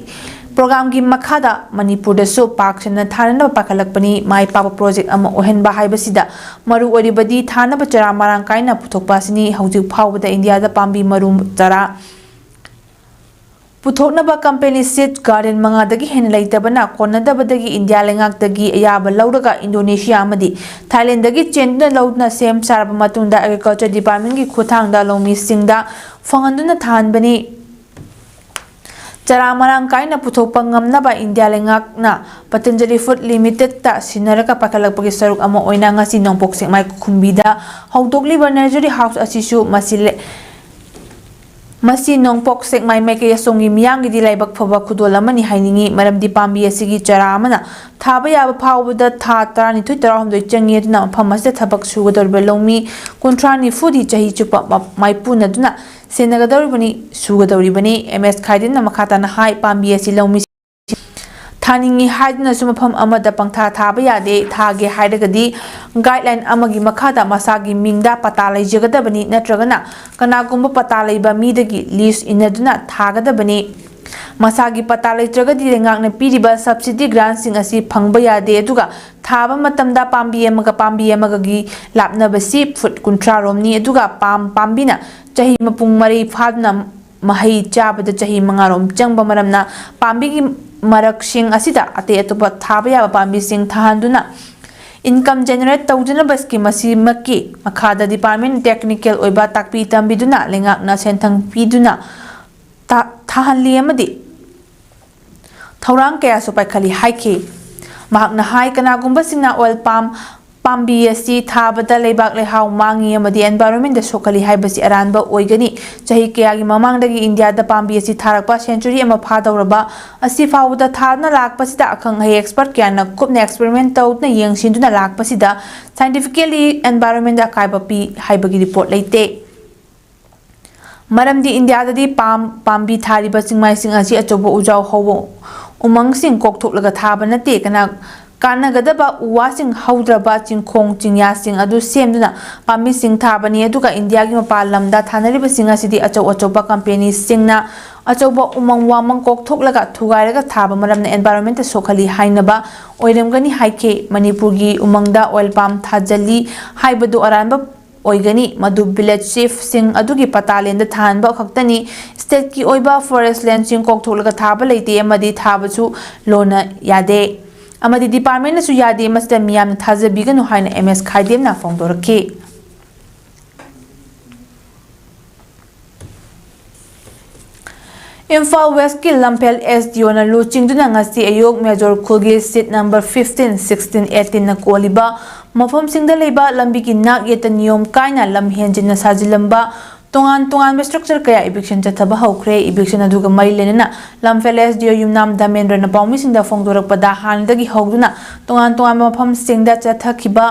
ꯄ꯭ꯔꯣꯒ꯭ꯔꯥꯝꯒꯤ ꯃꯈꯥꯗ ꯃꯅꯤꯄꯨꯔꯗꯁꯨ ꯄꯥꯛ ꯁꯟꯅ ꯊꯥꯅꯅꯕ ꯄꯥꯏꯈꯠꯂꯛꯄꯅꯤ꯫ ꯃꯥꯏ ꯄꯥꯛꯄ ꯄ꯭ꯔꯣꯖꯦꯛ ꯑꯃ ꯑꯣꯏꯍꯟꯕ ꯍꯥꯏꯕꯁꯤꯗ ꯃꯔꯨ ꯑꯣꯏꯔꯤꯕꯗꯤ ꯊꯥꯅꯕ ꯆꯥꯔꯥ ꯃꯔꯥꯡ ꯀꯥꯏꯅ ꯄꯨꯊꯣꯛꯄ ꯑꯁꯤꯅꯤ꯫ ꯍꯧꯖꯤꯛ ꯐꯥꯎꯕꯗ ꯏꯟꯗꯤꯌꯥꯗ ꯄꯥꯝꯕꯤ ꯃꯔꯨ ꯆꯥꯔꯥ ꯄꯨꯊꯣꯛꯅꯕ ꯀꯝꯄꯦꯅꯤ ꯁꯤꯗ ꯒꯥꯔꯗꯦꯟ ꯃꯉꯥꯗꯒꯤ ꯍꯦꯟꯅ ꯂꯩꯇꯕꯅ, ꯀꯣꯟꯅꯗꯕꯗꯒꯤ ꯏꯟꯗꯤꯌꯥ ꯂꯩꯉꯥꯛꯇꯒꯤ ꯑꯌꯥꯕ ꯂꯧꯔꯒ ꯏꯟꯗꯣꯅꯦꯁꯤꯌꯥ ꯑꯃꯗꯤ ꯊꯥꯏꯂꯦꯟꯗꯒꯤ ꯆꯦꯟꯗꯨꯅ ꯂꯧꯗꯨꯅ ꯁꯦꯝ ꯁꯥꯔꯕ ꯃꯇꯨꯡꯗ ꯑꯦꯒ꯭ꯔꯤꯀꯜꯆꯔ ꯗꯤꯄꯥꯔꯠꯃꯦꯟꯒꯤ ꯈꯨꯠꯊꯥꯡꯗ ꯂꯧꯃꯤꯁꯤꯡꯗ ꯐꯪꯍꯟꯗꯨꯅ ꯊꯥꯍꯟꯕꯅꯤ꯫ ꯆꯥꯔꯥ ꯃꯔꯥꯡ ꯀꯥꯏꯅ ꯄꯨꯊꯣꯛꯄ ꯉꯝꯅꯕ ꯏꯟꯗꯤꯌꯥ ꯂꯩꯉꯥꯛꯅ ꯄꯇꯟꯖꯂꯤ ꯐꯨꯗ ꯂꯤꯃꯤꯇꯦꯗꯇ ꯁꯤꯟꯅꯔꯒ ꯄꯥꯏꯈꯠꯂꯛꯄꯒꯤ ꯁꯔꯨꯛ ꯑꯃ ꯑꯣꯏꯅ ꯉꯁꯤ ꯅꯣꯡꯄꯣꯛ ꯁꯦꯛꯃꯥꯏ ꯈꯨꯝꯕꯤꯗ ꯍꯧꯗꯣꯛꯂꯤꯕ ꯅꯔꯁꯔꯤ ꯍꯥꯎꯁ ꯑꯁꯤꯁꯨ ꯃꯁꯤ ꯂꯩ-, ꯃꯁꯤ ꯅꯣꯡꯄꯣꯛ ꯁꯦꯛꯃꯥꯏ ꯃꯥꯏꯀꯩ ꯑꯁꯣꯝꯒꯤ ꯃꯤꯌꯥꯝꯒꯤꯗꯤ ꯂꯥꯏꯕꯛ ꯐꯕ ꯈꯨꯗꯣꯜ ꯑꯃꯅꯤ ꯍꯥꯏꯅꯤꯡꯏ꯫ ꯃꯔꯝꯗꯤ ꯄꯥꯝꯕꯤ ꯑꯁꯤꯒꯤ ꯆꯔꯥ ꯑꯃꯅ ꯊꯥꯕ ꯌꯥꯕ ꯐꯥꯎꯕꯗ ꯊꯥ ꯇꯔꯥꯅꯤꯊꯣꯏ ꯇꯔꯥꯍꯨꯝꯗꯣꯏ ꯆꯪꯏ꯫ ꯑꯗꯨꯅ ꯃꯐꯝ ꯑꯁꯤꯗ ꯊꯕꯛ ꯁꯨꯒꯗꯧꯔꯤꯕ ꯂꯧꯃꯤ ꯀꯨꯟꯊ꯭ꯔꯥ ꯅꯤꯐꯨꯗꯤ ꯆꯍꯤ ꯆꯨꯞꯄ ꯃ-, ꯃꯥꯏꯄꯨꯅꯗꯨꯅ ꯁꯦꯟꯅꯒꯗꯧꯔꯤꯕꯅꯤ, ꯁꯨꯒꯗꯧꯔꯤꯕꯅꯤ꯫ ꯑꯦꯝ ꯑꯦꯁ ꯈꯥꯏꯗꯤꯟꯅ ꯃꯈꯥ ꯇꯥꯅ ꯍꯥꯏ, ꯄꯥꯝꯕꯤ ꯑꯁꯤ ꯂꯧꯃꯤ ꯊꯥꯅꯤꯡꯏ ꯍꯥꯏꯗꯨꯅꯁꯨ ꯃꯐꯝ ꯑꯃꯗ ꯄꯪꯊꯥ ꯊꯥꯕ ꯌꯥꯗꯦ꯫ ꯊꯥꯒꯦ ꯍꯥꯏꯔꯒꯗꯤ ꯒꯥꯏꯗꯂꯥꯏꯟ ꯑꯃꯒꯤ ꯃꯈꯥꯗ ꯃꯁꯥꯒꯤ ꯃꯤꯡꯗ ꯄꯇꯥ ꯂꯩꯖꯒꯗꯕꯅꯤ, ꯅꯠꯇ꯭ꯔꯒꯅ ꯀꯅꯥꯒꯨꯝꯕ ꯄꯇꯥ ꯂꯩꯕ ꯃꯤꯗꯒꯤ ꯂꯤꯁ ꯏꯟꯅꯗꯨꯅ ꯊꯥꯒꯗꯕꯅꯤ꯫ ꯃꯁꯥꯒꯤ ꯄꯇꯥ ꯂꯩꯇ꯭ꯔꯒꯗꯤ ꯂꯩꯉꯥꯛꯅ ꯄꯤꯔꯤꯕ ꯁꯕꯁꯤꯗꯤ ꯒ꯭ꯔꯥꯟꯁꯤꯡ ꯑꯁꯤ ꯐꯪꯕ ꯌꯥꯗꯦ꯫ ꯑꯗꯨꯒ ꯊꯥꯕ ꯃꯇꯝꯗ ꯄꯥꯝꯕꯤ ꯑꯃꯒ ꯄꯥꯝꯕꯤ ꯑꯃꯒꯒꯤ ꯂꯥꯞꯅꯕꯁꯤ ꯐꯨꯠ ꯀꯨꯟꯊ꯭ꯔꯥ ꯔꯣꯝꯅꯤ꯫ ꯑꯗꯨꯒ ꯄꯥꯝ ꯄꯥꯝꯕꯤꯅ ꯆꯍꯤ ꯃꯄꯨꯡ ꯃꯔꯩ ꯐꯥꯗꯨꯅ ꯃꯍꯩ ꯆꯥꯕꯗ ꯆꯍꯤ ꯃꯉꯥꯔꯣꯝ ꯆꯪꯕ ꯃꯔꯝꯅ ꯄꯥꯝꯕꯤꯒꯤ ꯃꯔꯛꯁꯤꯡ ꯑꯁꯤꯗ ꯑꯇꯩ ꯑꯇꯣꯞꯄ ꯊꯥꯕ ꯌꯥꯕ ꯄꯥꯝꯕꯤꯁꯤꯡ ꯊꯥꯍꯟꯗꯨꯅ ꯏꯟꯀꯝ ꯖꯦꯅꯦꯔꯦꯠ ꯇꯧꯗꯨꯅꯕ ꯁ꯭ꯀꯤꯝ ꯑꯁꯤꯃꯛꯀꯤ ꯃꯈꯥꯗ ꯗꯤꯄꯥꯔꯠꯃꯦꯟ ꯇꯦꯛꯅꯤꯀꯦꯜ ꯑꯣꯏꯕ ꯇꯥꯛꯄꯤ ꯇꯝꯕꯤꯗꯨꯅ ꯂꯩꯉꯥꯛꯅ ꯁꯦꯟꯊꯪ ꯄꯤꯗꯨꯅ ꯊꯥ-, ꯊꯥꯍꯜꯂꯤ ꯑꯃꯗꯤ ꯊꯧꯔꯥꯡ ꯀꯌꯥꯁꯨ ꯄꯥꯏꯈꯠꯂꯤ ꯍꯥꯏꯈꯤ꯫ ꯃꯍꯥꯛꯅ ꯍꯥꯏ, ꯀꯅꯥꯒꯨꯝꯕꯁꯤꯡꯅ ꯑꯣꯏꯜ ꯄꯥꯝ ꯄꯥꯝꯕꯤ ꯑꯁꯤ ꯊꯥꯕꯗ ꯂꯩꯕꯥꯛ ꯂꯩꯍꯥꯎ ꯃꯥꯡꯉꯤ ꯑꯃꯗꯤ ꯑꯦꯟꯚꯥꯏꯔꯣꯟꯃꯦꯟꯗ ꯁꯣꯛꯍꯜꯂꯤ ꯍꯥꯏꯕꯁꯤ ꯑꯔꯥꯟꯕ ꯑꯣꯏꯒꯅꯤ꯫ ꯆꯍꯤ ꯀꯌꯥꯒꯤ ꯃꯃꯥꯡꯗꯒꯤ ꯏꯟꯗꯤꯌꯥꯗ ꯄꯥꯝꯕꯤ ꯑꯁꯤ ꯊꯥꯔꯛꯄ ꯁꯦꯟꯆꯨꯔꯤ ꯑꯃ ꯐꯥꯗꯧꯔꯕ ꯑꯁꯤ ꯐꯥꯎꯕꯗ ꯊꯥꯗꯨꯅ ꯂꯥꯛꯄꯁꯤꯗ ꯑꯈꯪ ꯑꯍꯩ ꯑꯦꯛꯁꯄꯔꯠ ꯀꯌꯥꯅ ꯀꯨꯞꯅ ꯑꯦꯛꯁꯄꯦꯔꯤꯃꯦꯟ ꯇꯧꯗꯨꯅ ꯌꯦꯡꯁꯤꯟꯗꯨꯅ ꯂꯥꯛꯄꯁꯤꯗ ꯁꯥꯏꯟꯇꯤꯐꯤꯀꯦꯜꯂꯤ ꯑꯦꯟꯚꯥꯏꯔꯣꯟꯃꯦꯟꯗ ꯑꯀꯥꯏꯕ ꯄꯤ ꯍꯥꯏꯕꯒꯤ ꯔꯤꯄꯣꯔꯠ ꯂꯩꯇꯦ꯫ ꯃꯔꯝꯗꯤ ꯏꯟꯗꯤꯌꯥꯗꯗꯤ ꯄꯥꯝ ꯄꯥꯝꯕꯤ ꯊꯥꯔꯤꯕ ꯆꯤꯡꯃꯥꯏꯁꯤꯡ ꯑꯁꯤ ꯑꯆꯧꯕ ꯎꯖꯥꯎ ꯍꯧꯕ ꯎꯃꯪꯁꯤꯡ ꯀꯣꯛꯊꯣꯛꯂꯒ ꯊꯥꯕ ꯅꯠꯇꯦ꯫ ꯀꯅꯥ-, ꯀꯥꯟꯅꯒꯗꯕ ꯎ ꯋꯥꯁꯤꯡ ꯍꯧꯗ꯭ꯔꯕ ꯆꯤꯡꯈꯣꯡ ꯆꯤꯡꯌꯥꯁꯤꯡ ꯑꯗꯨ ꯁꯦꯝꯗꯨꯅ ꯄꯥꯝꯕꯤꯁꯤꯡ ꯊꯥꯕꯅꯤ꯫ ꯑꯗꯨꯒ ꯏꯟꯗꯤꯌꯥꯒꯤ ꯃꯄꯥꯟ ꯂꯝꯗ ꯊꯥꯅꯔꯤꯕꯁꯤꯡ ꯑꯁꯤꯗꯤ ꯑꯆꯧ ꯑꯆꯧꯕ ꯀꯝꯄꯦꯅꯤꯁꯤꯡꯅ ꯑꯆꯧꯕ ꯎꯃꯪ ꯋꯥꯃꯪ ꯀꯣꯛꯊꯣꯛꯂꯒ ꯊꯨꯒꯥꯏꯔꯒ ꯊꯥꯕ ꯃꯔꯝꯅ ꯑꯦꯟꯚꯥꯏꯔꯣꯟꯃꯦꯟꯇ ꯁꯣꯛꯍꯜꯂꯤ ꯍꯥꯏꯅꯕ ꯑꯣꯏꯔꯝꯒꯅꯤ ꯍꯥꯏꯈꯤ꯫ ꯃꯅꯤꯄꯨꯔꯒꯤ ꯎꯃꯪꯗ ꯑꯣꯏꯜ ꯄꯥꯝ ꯊꯥꯖꯤꯜꯂꯤ ꯍꯥꯏꯕꯗꯨ ꯑꯔꯥꯟꯕ ꯑꯣꯏꯒꯅꯤ꯫ ꯃꯗꯨ ꯚꯤꯂꯦꯖ ꯆꯤꯐꯁꯤꯡ ꯑꯗꯨꯒꯤ ꯄꯇꯥ ꯂꯦꯟꯗ ꯊꯥꯍꯟꯕ ꯈꯛꯇꯅꯤ꯫ ꯁ꯭ꯇꯦꯠꯀꯤ ꯑꯣꯏꯕ ꯐꯣꯔꯦꯁ ꯂꯦꯟꯁꯤꯡ ꯀꯣꯛꯊꯣꯛꯂꯒ ꯊꯥꯕ ꯂꯩꯇꯦ ꯑꯃꯗꯤ ꯊꯥꯕꯁꯨ ꯂꯣꯟꯅ ꯌꯥꯗꯦ ꯑꯃꯗꯤ ꯗꯤꯄꯥꯔꯠꯃꯦꯟꯅꯁꯨ ꯌꯥꯗꯦ꯫ ꯃꯁꯤꯗ ꯃꯤꯌꯥꯝꯅ ꯊꯥꯖꯕꯤꯒꯅꯨ ꯍꯥꯏꯅ ꯑꯦꯝ ꯑꯦꯁ ꯈꯥꯏꯗꯦꯝꯅ ꯐꯣꯡꯗꯣꯔꯛꯈꯤ꯫ ꯏꯝꯐꯥꯜ ꯋꯦꯁꯀꯤ ꯂꯝꯐꯦꯜ ꯑꯦꯁ ꯗꯤ ꯑꯣꯅ ꯂꯨꯆꯤꯡꯗꯨꯅ ꯉꯁꯤ ꯑꯌꯨꯛ ꯃꯦꯖꯣꯔ ꯈꯨꯜꯒꯤ ꯁꯤꯠ ꯅꯝꯕꯔ ꯐꯤꯐꯇꯤꯟ, ꯁꯤꯛꯁꯇꯤꯟ, ꯑꯩꯠꯇꯤꯟꯅ ꯀꯣꯜꯂꯤꯕ ꯃꯐꯝꯁꯤꯡꯗ ꯂꯩꯕ ꯂꯝꯕꯤꯒꯤ ꯅꯥꯛ ꯌꯦꯠꯇ ꯅꯤꯌꯣꯝ ꯀꯥꯏꯅ ꯂꯝ ꯍꯦꯟꯖꯤꯟꯅ ꯁꯥꯖꯤꯜꯂꯝꯕ ꯇꯣꯉꯥꯟ ꯇꯣꯉꯥꯟꯕ ꯁ꯭ꯇ꯭ꯔꯛꯆꯔ ꯀꯌꯥ ꯏꯚꯤꯛꯁꯟ ꯆꯠꯊꯕ ꯍꯧꯈ꯭ꯔꯦ꯫ ꯏꯚꯤꯛꯁꯟ ꯑꯗꯨꯒ ꯃꯔꯤ ꯂꯩꯅꯅ ꯂꯝꯐꯦꯜ ꯑꯦꯁ ꯗꯤ ꯑꯣ ꯌꯨꯝꯅꯥꯝ ꯙꯃꯦꯟꯗ꯭ꯔꯅ ꯄꯥꯎꯃꯤꯁꯤꯡꯗ ꯐꯣꯡꯗꯣꯔꯛꯄꯗ, ꯍꯥꯟꯅꯗꯒꯤ ꯍꯧꯗꯨꯅ ꯇꯣꯉꯥꯟ ꯇꯣꯉꯥꯟꯕ ꯃꯐꯝꯁꯤꯡꯗ ꯆꯠꯊꯈꯤꯕ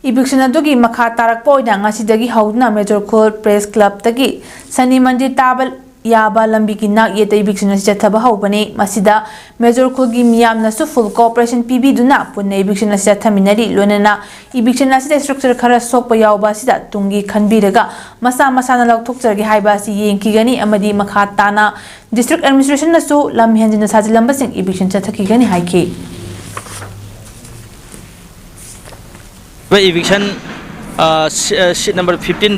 ꯏꯚꯤꯛꯁꯟ ꯑꯗꯨꯒꯤ ꯃꯈꯥ ꯇꯥꯔꯛꯄ ꯑꯣꯏꯅ ꯉꯁꯤꯗꯒꯤ ꯍꯧꯗꯨꯅ ꯃꯦꯖꯣꯔ ꯈꯨꯜ ꯄ꯭ꯔꯦꯁ ꯀ꯭ꯂꯕꯇꯒꯤ ꯁꯅꯤ ꯃꯟꯗꯤꯔ ꯇꯥꯕ ꯌꯥꯕ ꯂꯝꯕꯤꯒꯤ ꯅꯥꯛ ꯌꯦꯠꯇ ꯏꯚꯤꯛꯁꯟ ꯑꯁꯤ ꯆꯠꯊꯕ ꯍꯧꯕꯅꯤ꯫ ꯃꯁꯤꯗ ꯃꯦꯖꯣꯔ ꯈꯨꯜꯒꯤ ꯃꯤꯌꯥꯝꯅꯁꯨ ꯐꯨꯜ ꯀꯣꯑꯣꯄꯔꯦꯁꯟ ꯄꯤꯕꯤꯗꯨꯅ ꯄꯨꯟꯅ ꯏꯚꯤꯛꯁꯟ ꯑꯁꯤ ꯆꯠꯊꯃꯤꯟꯅꯔꯤ꯫ ꯂꯣꯏꯅꯅ ꯏꯚꯤꯛꯁꯟ ꯑꯁꯤꯗ ꯁ꯭ꯇ꯭ꯔꯛꯆꯔ ꯈꯔ ꯁꯣꯛꯄ ꯌꯥꯎꯕ ꯑꯁꯤꯗ ꯇꯨꯡꯒꯤ ꯈꯟꯕꯤꯔꯒ ꯃꯁꯥ ꯃꯁꯥꯅ ꯂꯧꯊꯣꯛꯆꯔꯒꯦ ꯍꯥꯏꯕ ꯑꯁꯤ ꯌꯦꯡꯈꯤꯒꯅꯤ ꯑꯃꯗꯤ ꯃꯈꯥ ꯇꯥꯅ ꯗꯤꯁꯇ꯭ꯔꯤꯛ ꯑꯦꯗꯃꯤꯅꯤꯁꯇ꯭ꯔꯦꯁꯟꯅꯁꯨ ꯂꯝ ꯍꯦꯟꯖꯤꯟꯅ ꯁꯥꯖꯤꯜꯂꯝꯕꯁꯤꯡ ꯏꯚꯤꯛꯁꯟ ꯆꯠꯊꯈꯤꯒꯅꯤ ꯍꯥꯏꯈꯤ꯫ Eviction seat number fifteen,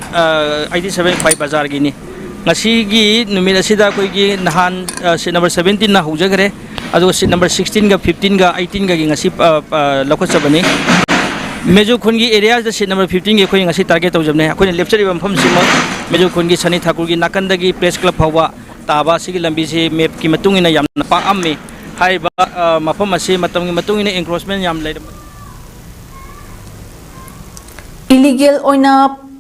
eighty seven Khwai ꯕꯖꯥꯔꯒꯤꯅꯤ꯫ ꯉꯁꯤꯒꯤ ꯅꯨꯃꯤꯠ ꯑꯁꯤꯗ ꯑꯩꯈꯣꯏꯒꯤ ꯅꯍꯥꯟ ꯁꯤꯠ ꯅꯝꯕꯔ ꯁꯚꯦꯟꯇꯤꯟꯅ ꯍꯧꯖꯈ꯭ꯔꯦ, ꯑꯗꯨꯒ ꯁꯤꯠ ꯅꯝꯕꯔ ꯁꯤꯛꯁꯇꯤꯟꯒ ꯐꯤꯐꯇꯤꯟꯒ ꯑꯩꯠꯇꯤꯟꯒꯒꯤ ꯉꯁꯤ ꯂꯧꯈꯠꯆꯕꯅꯤ꯫ ꯃꯦꯖꯨ ꯈꯨꯟꯒꯤ ꯑꯦꯔꯤꯌꯥꯁꯤꯗ ꯁꯤꯠ ꯅꯝꯕꯔ ꯐꯤꯐꯇꯤꯟꯒꯤ ꯑꯩꯈꯣꯏꯅ ꯉꯁꯤ ꯇꯥꯔꯒꯦꯠ ꯇꯧꯖꯕꯅꯦ꯫ ꯑꯩꯈꯣꯏꯅ ꯂꯦꯞꯆꯔꯤꯕ ꯃꯐꯝꯁꯤꯃꯛ ꯃꯦꯖꯨ ꯈꯨꯟꯒꯤ ꯁꯅꯤ ꯊꯥꯀꯨꯔꯒꯤ ꯅꯥꯀꯟꯗꯒꯤ ꯄ꯭ꯔꯦꯁ ꯀ꯭ꯂꯕ ꯐꯥꯎꯕ ꯇꯥꯕ ꯑꯁꯤꯒꯤ ꯂꯝꯕꯤꯁꯤ ꯃꯦꯞꯀꯤ ꯃꯇꯨꯡ ꯏꯟꯅ ꯌꯥꯝꯅ ꯄꯥꯛꯑꯝꯃꯤ꯫ ꯍꯥꯏꯔꯤꯕ ꯃꯐꯝ ꯑꯁꯤ ꯃꯇꯝꯒꯤ ꯃꯇꯨꯡ ꯏꯟꯅ ꯑꯦꯟꯀ꯭ꯔꯣꯆꯃꯦꯟ ꯌꯥꯝ ꯂꯩꯔꯝꯕ ꯏꯂꯤꯒꯦꯜ ꯑꯣꯏꯅ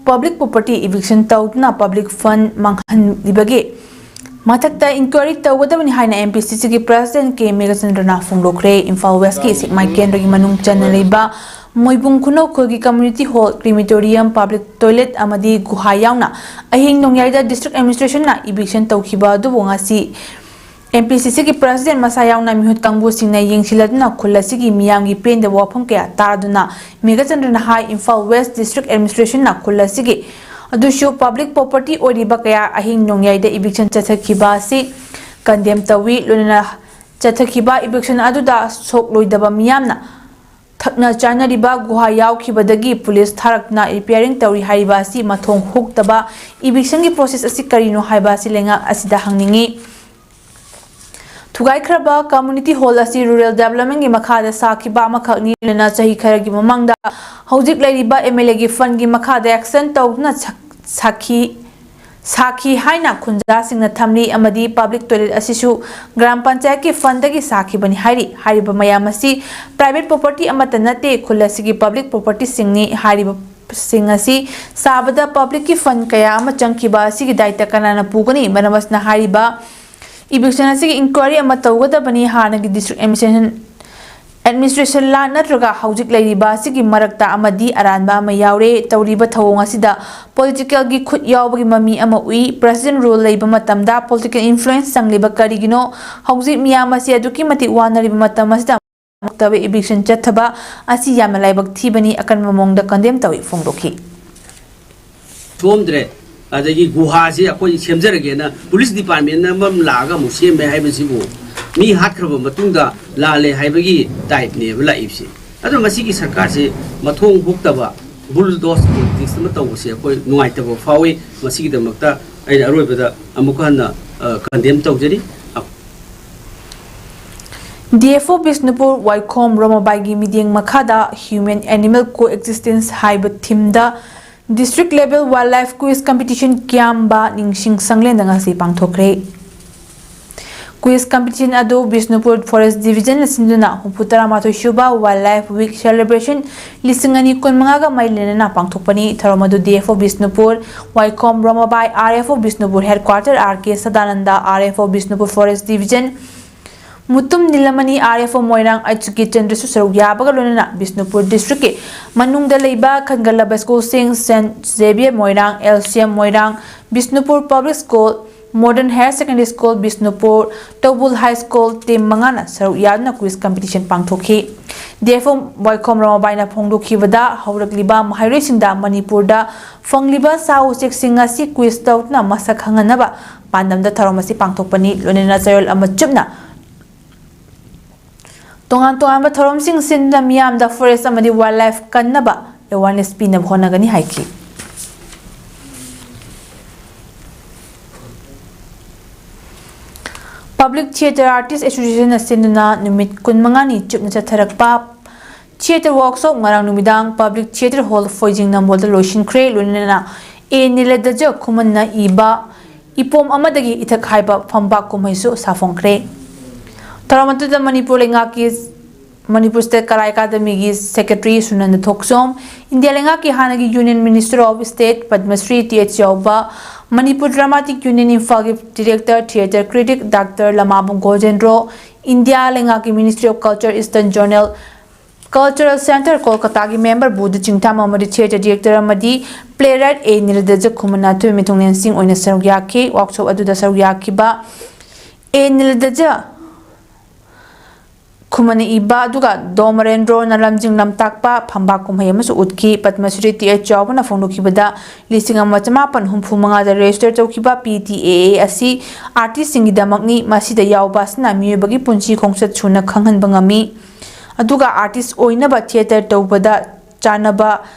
ꯄꯕ꯭ꯂꯤꯛ ꯄ꯭ꯔꯣꯄꯔꯇꯤ ꯏꯚꯤꯛꯁꯟ ꯇꯧꯗꯨꯅ ꯄꯕ꯭ꯂꯤꯛ ꯐꯟ ꯃꯥꯡꯍꯜꯂꯤꯕꯒꯤ ꯃꯊꯛꯇ ꯏꯟꯀ꯭ꯋꯥꯏꯔꯤ ꯇꯧꯒꯗꯕꯅꯤ ꯍꯥꯏꯅ ꯑꯦꯝ ꯄꯤ ꯁꯤ ꯁꯤꯒꯤ ꯄ꯭ꯔꯦꯁꯤꯗꯦꯟ ꯀꯦ ꯃꯦꯘꯆꯟꯗ꯭ꯔꯅ ꯐꯣꯡꯗꯣꯛꯈ꯭ꯔꯦ꯫ ꯏꯝꯐꯥꯜ ꯋꯦꯁꯀꯤ ꯁꯦꯛꯃꯥꯏ ꯀꯦꯟꯗ꯭ꯔꯒꯤ ꯃꯅꯨꯡ ꯆꯟꯅ ꯂꯩꯕ ꯃꯣꯏꯕꯨꯡ ꯈꯨꯅꯧ ꯈꯨꯜꯒꯤ ꯀꯝꯃ꯭ꯌꯨꯅꯤꯇꯤ ꯍꯣꯜ, ꯀ꯭ꯔꯤꯃꯤꯇꯣꯔꯤꯌꯝ, ꯄꯕ꯭ꯂꯤꯛ ꯇꯣꯏꯂꯦꯠ ꯑꯃꯗꯤ ꯒꯨꯍꯥ ꯌꯥꯎꯅ ꯑꯍꯤꯡ ꯅꯣꯡꯌꯥꯏꯗ ꯗꯤꯁꯇ꯭ꯔꯤꯛ ꯑꯦꯗꯃꯤꯅꯤꯁꯇ꯭ꯔꯦꯁꯟꯅ ꯏꯚꯤꯛꯁꯟ ꯇꯧꯈꯤꯕ ꯑꯗꯨꯕꯨ ꯉꯁꯤ ꯑꯦꯝ ꯄꯤ ꯁꯤ ꯁꯤꯒꯤ ꯄ꯭ꯔꯦꯁꯤꯗꯦꯟ ꯃꯁꯥ ꯌꯥꯎꯅ ꯃꯤꯍꯨꯠ ꯀꯥꯡꯕꯨꯁꯤꯡꯅ ꯌꯦꯡꯁꯤꯜꯂꯗꯨꯅ ꯈꯨꯜ ꯑꯁꯤꯒꯤ ꯃꯤꯌꯥꯝꯒꯤ ꯄꯦꯟꯗꯕ ꯋꯥꯐꯝ ꯀꯌꯥ ꯇꯥꯔꯗꯨꯅ ꯃꯦꯘꯆꯟꯗ꯭ꯔꯅ ꯍꯥꯏ, ꯏꯝꯐꯥꯜ ꯋꯦꯁ ꯗꯤꯁꯇ꯭ꯔꯤꯛ ꯑꯦꯗꯃꯤꯅꯤꯁꯇ꯭ꯔꯦꯁꯟꯅ ꯈꯨꯜ ꯑꯁꯤꯒꯤ ꯑꯗꯨꯁꯨ ꯄꯕ꯭ꯂꯤꯛ ꯄ꯭ꯔꯣꯄꯔꯇꯤ ꯑꯣꯏꯔꯤꯕ ꯀꯌꯥ ꯑꯍꯤꯡ ꯅꯣꯡꯌꯥꯏꯗ ꯏꯚꯤꯛꯁꯟ ꯆꯠꯊꯈꯤꯕ ꯑꯁꯤ ꯀꯟꯗꯦꯝ ꯇꯧꯏ꯫ ꯂꯣꯏꯅꯅ ꯆꯠꯊꯈꯤꯕ ꯏꯚꯤꯛꯁꯟ ꯑꯗꯨꯗ ꯁꯣꯛꯂꯣꯏꯗꯕ ꯃꯤꯌꯥꯝꯅ ꯊꯛꯅ ꯆꯥꯅꯔꯤꯕ ꯒꯨꯍꯥ ꯌꯥꯎꯈꯤꯕꯗꯒꯤ ꯄꯨꯂꯤꯁ ꯊꯥꯔꯛꯇꯨꯅ ꯔꯤꯄꯤꯌꯥꯔꯤꯡ ꯇꯧꯔꯤ ꯍꯥꯏꯔꯤꯕ ꯑꯁꯤ ꯃꯊꯣꯡ ꯍꯨꯛꯇꯕ ꯏꯚꯤꯛꯁꯟꯒꯤ ꯄ꯭ꯔꯣꯁꯦꯁ ꯑꯁꯤ ꯀꯔꯤꯅꯣ ꯍꯥꯏꯕ ꯑꯁꯤ ꯂꯩꯉꯥꯛ ꯑꯁꯤꯗ ꯍꯪꯅꯤꯡꯏ꯫ ꯊꯨꯒꯥꯏꯈ꯭ꯔꯕ ꯀꯝꯃ꯭ꯌꯨꯅꯤꯇꯤ ꯍꯣꯜ ꯑꯁꯤ ꯔꯨꯔꯦꯜ ꯗꯤꯕ꯭ꯂꯞꯃꯦꯟꯒꯤ ꯃꯈꯥꯗ ꯁꯥꯈꯤꯕ ꯑꯃꯈꯛꯅꯤ꯫ ꯂꯣꯏꯅꯅ ꯆꯍꯤ ꯈꯔꯒꯤ ꯃꯃꯥꯡꯗ ꯍꯧꯖꯤꯛ ꯂꯩꯔꯤꯕ ꯑꯦꯝ ꯑꯦꯜ ꯑꯦꯒꯤ ꯐꯟꯒꯤ ꯃꯈꯥꯗ ꯑꯦꯛꯁꯟ ꯇꯧꯗꯨꯅ ꯁꯥꯈꯤ ꯁꯥꯈꯤ ꯍꯥꯏꯅ ꯈꯨꯟꯖꯥꯁꯤꯡꯅ ꯊꯝꯂꯤ ꯑꯃꯗꯤ ꯄꯕ꯭ꯂꯤꯛ ꯇꯣꯏꯂꯦꯠ ꯑꯁꯤꯁꯨ ꯒ꯭ꯔꯥꯝ ꯄꯟꯆꯥꯌꯠꯀꯤ ꯐꯟꯗꯒꯤ ꯁꯥꯈꯤꯕꯅꯤ ꯍꯥꯏꯔꯤ꯫ ꯍꯥꯏꯔꯤꯕ ꯃꯌꯥꯝ ꯑꯁꯤ ꯄ꯭ꯔꯥꯏꯚꯦꯠ ꯄ꯭ꯔꯣꯄꯔꯇꯤ ꯑꯃꯠꯇ ꯅꯠꯇꯦ, ꯈꯨꯜ ꯑꯁꯤꯒꯤ ꯄꯕ꯭ꯂꯤꯛ ꯄ꯭ꯔꯣꯄꯔꯇꯤꯁꯤꯡꯅꯤ꯫ ꯍꯥꯏꯔꯤꯕ ꯁꯤꯡ ꯑꯁꯤ ꯁꯥꯕꯗ ꯄꯕ꯭ꯂꯤꯛꯀꯤ ꯐꯟ ꯀꯌꯥ ꯑꯃ ꯆꯪꯈꯤꯕ ꯑꯁꯤꯒꯤ ꯗꯥꯏꯇ ꯀꯅꯥꯅ ꯄꯨꯒꯅꯤ? ꯃꯔꯝ ꯑꯁꯤꯅ ꯍꯥꯏꯔꯤꯕ ꯏꯚꯤꯛꯁꯟ ꯑꯁꯤꯒꯤ ꯏꯟꯀ꯭ꯋꯥꯏꯔꯤ ꯑꯃ ꯇꯧꯒꯗꯕꯅꯤ꯫ ꯍꯥꯟꯅꯒꯤ ꯗꯤꯁꯇ꯭ꯔꯤꯛ ꯑꯦꯗꯃꯤꯅꯤꯁꯇ꯭ꯔꯦꯁꯟ ꯑꯦꯗꯃꯤꯅꯤꯁꯇ꯭ꯔꯦꯁꯟ ꯂꯥꯟ ꯅꯠꯇ꯭ꯔꯒ ꯍꯧꯖꯤꯛ ꯂꯩꯔꯤꯕ ꯑꯁꯤꯒꯤ ꯃꯔꯛꯇ ꯑꯃꯗꯤ ꯑꯔꯥꯟꯕ ꯑꯃ ꯌꯥꯎꯔꯦ꯫ ꯇꯧꯔꯤꯕ ꯊꯧꯑꯣꯡ ꯑꯁꯤꯗ ꯄꯣꯂꯤꯇꯤꯀꯦꯜꯒꯤ ꯈꯨꯠ ꯌꯥꯎꯕꯒꯤ ꯃꯃꯤ ꯑꯃ ꯎꯏ꯫ ꯄ꯭ꯔꯦꯁꯤꯗꯦꯟ ꯔꯨꯜ ꯂꯩꯕ ꯃꯇꯝꯗ ꯄꯣꯂꯤꯇꯤꯀꯦꯜ ꯏꯟꯐ꯭ꯂꯨꯌꯦꯟꯁ ꯆꯪꯂꯤꯕ ꯀꯔꯤꯒꯤꯅꯣ? ꯍꯧꯖꯤꯛ ꯃꯤꯌꯥꯝ ꯑꯁꯤ ꯑꯗꯨꯛꯀꯤ ꯃꯇꯤꯛ ꯋꯥꯅꯔꯤꯕ ꯃꯇꯝ ꯑꯁꯤꯗ ꯃꯨꯛꯇꯕ ꯏꯚꯤꯛꯁꯟ ꯆꯠꯊꯕ ꯑꯁꯤ ꯌꯥꯝꯅ ꯂꯥꯏꯕꯛ ꯊꯤꯕꯅꯤ, ꯑꯀꯟꯕ ꯃꯑꯣꯡꯗ ꯀꯟꯗꯦꯝ ꯇꯧꯏ ꯐꯣꯡꯗꯣꯛꯈꯤ꯫ ꯊꯣꯝꯗ꯭ꯔꯦ꯫ ꯑꯗꯒꯤ ꯒꯨꯍꯥꯁꯤ ꯑꯩꯈꯣꯏ ꯁꯦꯝꯖꯔꯒꯦꯅ ꯄꯨꯂꯤꯁ ꯗꯤꯄꯥꯔꯠꯃꯦꯟꯅ ꯑꯃ ꯂꯥꯛꯑꯒ ꯑꯃꯨꯛ ꯁꯦꯝꯃꯦ ꯍꯥꯏꯕꯁꯤꯕꯨ, ꯃꯤ ꯍꯥꯠꯈ꯭ꯔꯕ ꯃꯇꯨꯡꯗ ꯂꯥꯜꯂꯦ ꯍꯥꯏꯕꯒꯤ ꯇꯥꯏꯞꯅꯦꯕ ꯂꯥꯛꯏꯕꯁꯦ꯫ ꯑꯗꯣ ꯃꯁꯤꯒꯤ ꯁꯔꯀꯥꯔꯁꯤ ꯃꯊꯣꯡ ꯍꯨꯛꯇꯕ ꯕꯨꯜꯗꯣꯁ ꯄꯣꯂꯤꯇꯤꯛꯁ ꯑꯃ ꯇꯧꯕꯁꯦ ꯑꯩꯈꯣꯏ ꯅꯨꯡꯉꯥꯏꯇꯕ ꯐꯥꯎꯏ꯫ ꯃꯁꯤꯒꯤꯗꯃꯛꯇ ꯑꯩꯅ ꯑꯔꯣꯏꯕꯗ ꯑꯃꯨꯛ ꯍꯟꯅ ꯀꯟꯗꯦꯝ ꯇꯧꯖꯔꯤ꯫ ꯗꯤ ꯑꯦꯐ ꯑꯣ ꯕꯤꯁꯅꯨꯄꯨꯔ ꯋꯥꯏꯈꯣꯝ ꯔꯣꯃꯥꯕꯥꯏꯒꯤ ꯃꯤꯠꯌꯦꯡ ꯃꯈꯥꯗ Human Animal Coexistence ꯍꯥꯏꯕ ꯊꯤꯝꯗ district level wildlife quiz competition ꯀ꯭ꯌꯥꯝꯕ ꯅꯤꯡꯁꯤꯡ ꯁꯪꯂꯦꯟꯗ ꯉꯁꯤ ꯄꯥꯡꯊꯣꯛꯈ꯭ꯔꯦ꯫ ꯀ꯭ꯋꯤꯖ ꯀꯝꯄꯤꯇꯤꯁꯟ ꯑꯗꯨ ꯕꯤꯁꯅꯨꯄꯨꯔ ꯐꯣꯔꯦꯁ ꯗꯤꯚꯤꯖꯟꯅ ꯁꯤꯟꯗꯨꯅ ꯍꯨꯝꯐꯨ ꯇꯔꯥꯃꯥꯊꯣꯏ ꯁꯨꯕ ꯋꯥꯏꯜ ꯂꯥꯏꯐ ꯋꯤꯛ ꯁꯦꯂꯦꯕ꯭ꯔꯦꯁꯟ ꯂꯤꯁꯤꯡ ꯑꯅꯤ ꯀꯨꯟꯃꯉꯥꯒ ꯃꯔꯤ ꯂꯩꯅꯅ ꯄꯥꯡꯊꯣꯛꯄꯅꯤ꯫ ꯊꯧꯔꯝ ꯑꯗꯨ ꯗꯤ ꯑꯦꯐ ꯑꯣ ꯕꯤꯁꯅꯨꯄꯨꯔ, ꯋꯥꯏꯈꯣꯝ ꯔꯣꯃꯥꯕꯥꯏ, R F O Bishnupur headquarter R K Sadananda, R F O Bishnupur forest division, Mutum Nilamani, R F O Moirang, ꯑꯆꯨꯀꯤ ꯆꯟꯗ꯭ꯔꯁꯨ ꯁꯔꯨꯛ ꯌꯥꯕꯒ ꯂꯣꯏꯅꯅ ꯕꯤꯁꯅꯨꯄꯨꯔ ꯗꯤꯁꯇ꯭ꯔꯤꯛꯀꯤ ꯃꯅꯨꯡꯗ ꯂꯩꯕ ꯈꯟꯒꯠꯂꯕ ꯁ꯭ꯀꯨꯜꯁꯤꯡ ꯁꯦꯟꯠ ꯖꯦꯕꯤꯌꯔ Moirang, L C M Moirang, Bishnupur public school, modern higher secondary school Bishnupur, Toubul high school team ꯃꯉꯥꯅ ꯁꯔꯨꯛ ꯌꯥꯗꯨꯅ ꯀ꯭ꯋꯤꯖ ꯀꯝꯄꯤꯇꯤꯁꯟ ꯄꯥꯡꯊꯣꯛꯈꯤ꯫ ꯗꯤ ꯑꯦꯐ ꯑꯣ ꯋꯥꯏꯈꯣꯝ ꯔꯣꯃꯥꯕꯥꯏꯅ ꯐꯣꯡꯗꯣꯛꯈꯤꯕꯗ, ꯍꯧꯔꯛꯂꯤꯕ ꯃꯍꯩꯔꯣꯏꯁꯤꯡꯗ ꯃꯅꯤꯄꯨꯔꯗ ꯐꯪꯂꯤꯕ ꯁꯥ ꯎꯆꯦꯛꯁꯤꯡ ꯑꯁꯤ ꯀ꯭ꯋꯤꯖ ꯇꯧꯗꯨꯅ ꯃꯁꯛ ꯈꯪꯍꯟꯅꯕ ꯄꯥꯟꯗꯝꯗ ꯊꯧꯔꯝ ꯑꯁꯤ ꯄꯥꯡꯊꯣꯛꯄꯅꯤ꯫ ꯂꯣꯏꯅꯅ ꯆꯌꯣꯜ ꯑꯃ ꯆꯨꯞꯅ ꯇꯣꯉꯥꯟ ꯇꯣꯉꯥꯟꯕ ꯊꯧꯔꯝꯁꯤꯡ ꯁꯤꯟꯗꯨꯅ ꯃꯤꯌꯥꯝꯗ ꯐꯣꯔꯦꯁ ꯑꯃꯗꯤ ꯋꯥꯏꯜ ꯂꯥꯏꯐ ꯀꯟꯅꯕ ꯑꯦꯋꯥꯔꯅꯦꯁ ꯄꯤꯅꯕ ꯍꯣꯠꯅꯒꯅꯤ ꯍꯥꯏꯈꯤ꯫ ꯄꯕ꯭ꯂꯤꯛ ꯊꯤꯌꯦꯇꯔ ꯑꯥꯔꯇꯤꯁ ꯑꯦꯁꯣꯁꯤꯌꯦꯁꯟꯅ ꯁꯤꯟꯗꯨꯅ ꯅꯨꯃꯤꯠ ꯀꯨꯟꯃꯉꯥꯅꯤ ꯆꯨꯞꯅ ꯆꯠꯊꯔꯛꯄ ꯊꯤꯌꯦꯇꯔ ꯋꯥꯔꯛꯁꯣꯞ ꯉꯔꯥꯡ ꯅꯨꯃꯤꯗꯥꯡ ꯄꯕ꯭ꯂꯤꯛ ꯊꯤꯌꯦꯇꯔ ꯍꯣꯜ ꯐꯣꯏꯖꯤꯡ ꯅꯝꯕꯣꯜꯗ ꯂꯣꯏꯁꯤꯟꯈ꯭ꯔꯦ꯫ ꯂꯣꯏꯅꯅ ꯑꯦ ꯅꯤꯂꯦꯗꯖ ꯈꯨꯃꯟꯅ ꯏꯕ ꯏꯄꯣꯝ ꯑꯃꯗꯒꯤ ꯏꯊꯛ ꯍꯥꯏꯕ ꯐꯝꯕꯥꯛ ꯀꯨꯝꯍꯩꯁꯨ ꯁꯥꯐꯣꯡꯈ꯭ꯔꯦ꯫ ꯊꯧꯔꯝ ꯑꯗꯨꯗ ꯃꯅꯤꯄꯨꯔ ꯂꯩꯉꯥꯛꯀꯤ ꯃꯅꯤꯄꯨꯔ ꯁ꯭ꯇꯦꯠ ꯀꯂꯥ ꯑꯦꯀꯥꯗꯃꯤꯒꯤ ꯁꯦꯀ꯭ꯔꯦꯇꯔꯤ ꯁꯨꯅꯟꯗ ꯊꯣꯛꯆꯣꯝ, ꯏꯟꯗꯤꯌꯥ ꯂꯩꯉꯥꯛꯀꯤ ꯍꯥꯟꯅꯒꯤ union minister of state Padmashri T H ꯌꯥꯎꯕ, ꯃꯅꯤꯄꯨꯔ ꯗ꯭ꯔꯃꯥꯇꯤꯛ ꯌꯨꯅꯤꯌꯟ ꯏꯝꯐꯥꯜꯒꯤ director, theatre critic doctor Lamabam Gojendro, India ꯂꯩꯉꯥꯛꯀꯤ ministry of culture eastern zonal cultural centre ꯀꯣꯜꯀꯇꯥꯒꯤ ꯃꯦꯝꯕꯔ ꯕꯨꯙ ꯆꯤꯡꯊꯥꯝ ꯑꯃꯗꯤ ꯊꯤꯌꯦꯇꯔ ꯗꯤꯔꯦꯛꯇꯔ ꯑꯃꯗꯤ ꯄ꯭ꯂꯦꯔꯥꯏꯠ ꯑꯦ ꯅꯤꯂꯗꯖ ꯈꯨꯃꯟꯅ ꯑꯊꯣꯏꯕ ꯃꯤꯊꯨꯡꯂꯦꯟꯁꯤꯡ ꯑꯣꯏꯅ ꯁꯔꯨꯛ ꯌꯥꯈꯤ꯫ ꯋꯥꯛꯁꯣꯞ ꯑꯗꯨꯗ ꯁꯔꯨꯛ ꯌꯥꯈꯤꯕ ꯑꯦ ꯅꯤꯂꯗꯖ ꯈꯨꯃꯟꯅ ꯏꯕ, ꯑꯗꯨꯒ ꯗꯣꯃꯔꯦꯟꯗ꯭ꯔꯣꯅ ꯂꯝꯖꯤꯡ ꯂꯝꯇꯥꯛꯄ ꯐꯝꯕꯥꯛ ꯀꯨꯝꯍꯩ ꯑꯃꯁꯨ ꯎꯠꯈꯤ꯫ ꯄꯗꯃꯁ꯭ꯔꯤ ꯇꯤ ꯑꯩꯆ ꯆꯥꯎꯕꯅ ꯐꯣꯡꯗꯣꯛꯈꯤꯕꯗ, ꯂꯤꯁꯤꯡ ꯑꯃ ꯆꯃꯥꯄꯟ ꯍꯨꯝꯐꯨ ꯃꯉꯥꯗ ꯔꯦꯖꯤꯁꯇꯔ ꯇꯧꯈꯤꯕ ꯄꯤ ꯇꯤ ꯑꯦ ꯑꯦ ꯑꯁꯤ ꯑꯥꯔꯇꯤꯁꯁꯤꯡꯒꯤꯗꯃꯛꯅꯤ꯫ ꯃꯁꯤꯗ ꯌꯥꯎꯕ ꯑꯁꯤꯅ ꯃꯤꯑꯣꯏꯕꯒꯤ ꯄꯨꯟꯁꯤ ꯈꯣꯡꯆꯠ ꯁꯨꯅ ꯈꯪꯍꯟꯕ ꯉꯝꯃꯤ꯫ ꯑꯗꯨꯒ ꯑꯥꯔꯇꯤꯁ ꯑꯣꯏꯅꯕ ꯊꯤꯌꯦꯇꯔ ꯇꯧꯕꯗ ꯆꯥꯅꯕ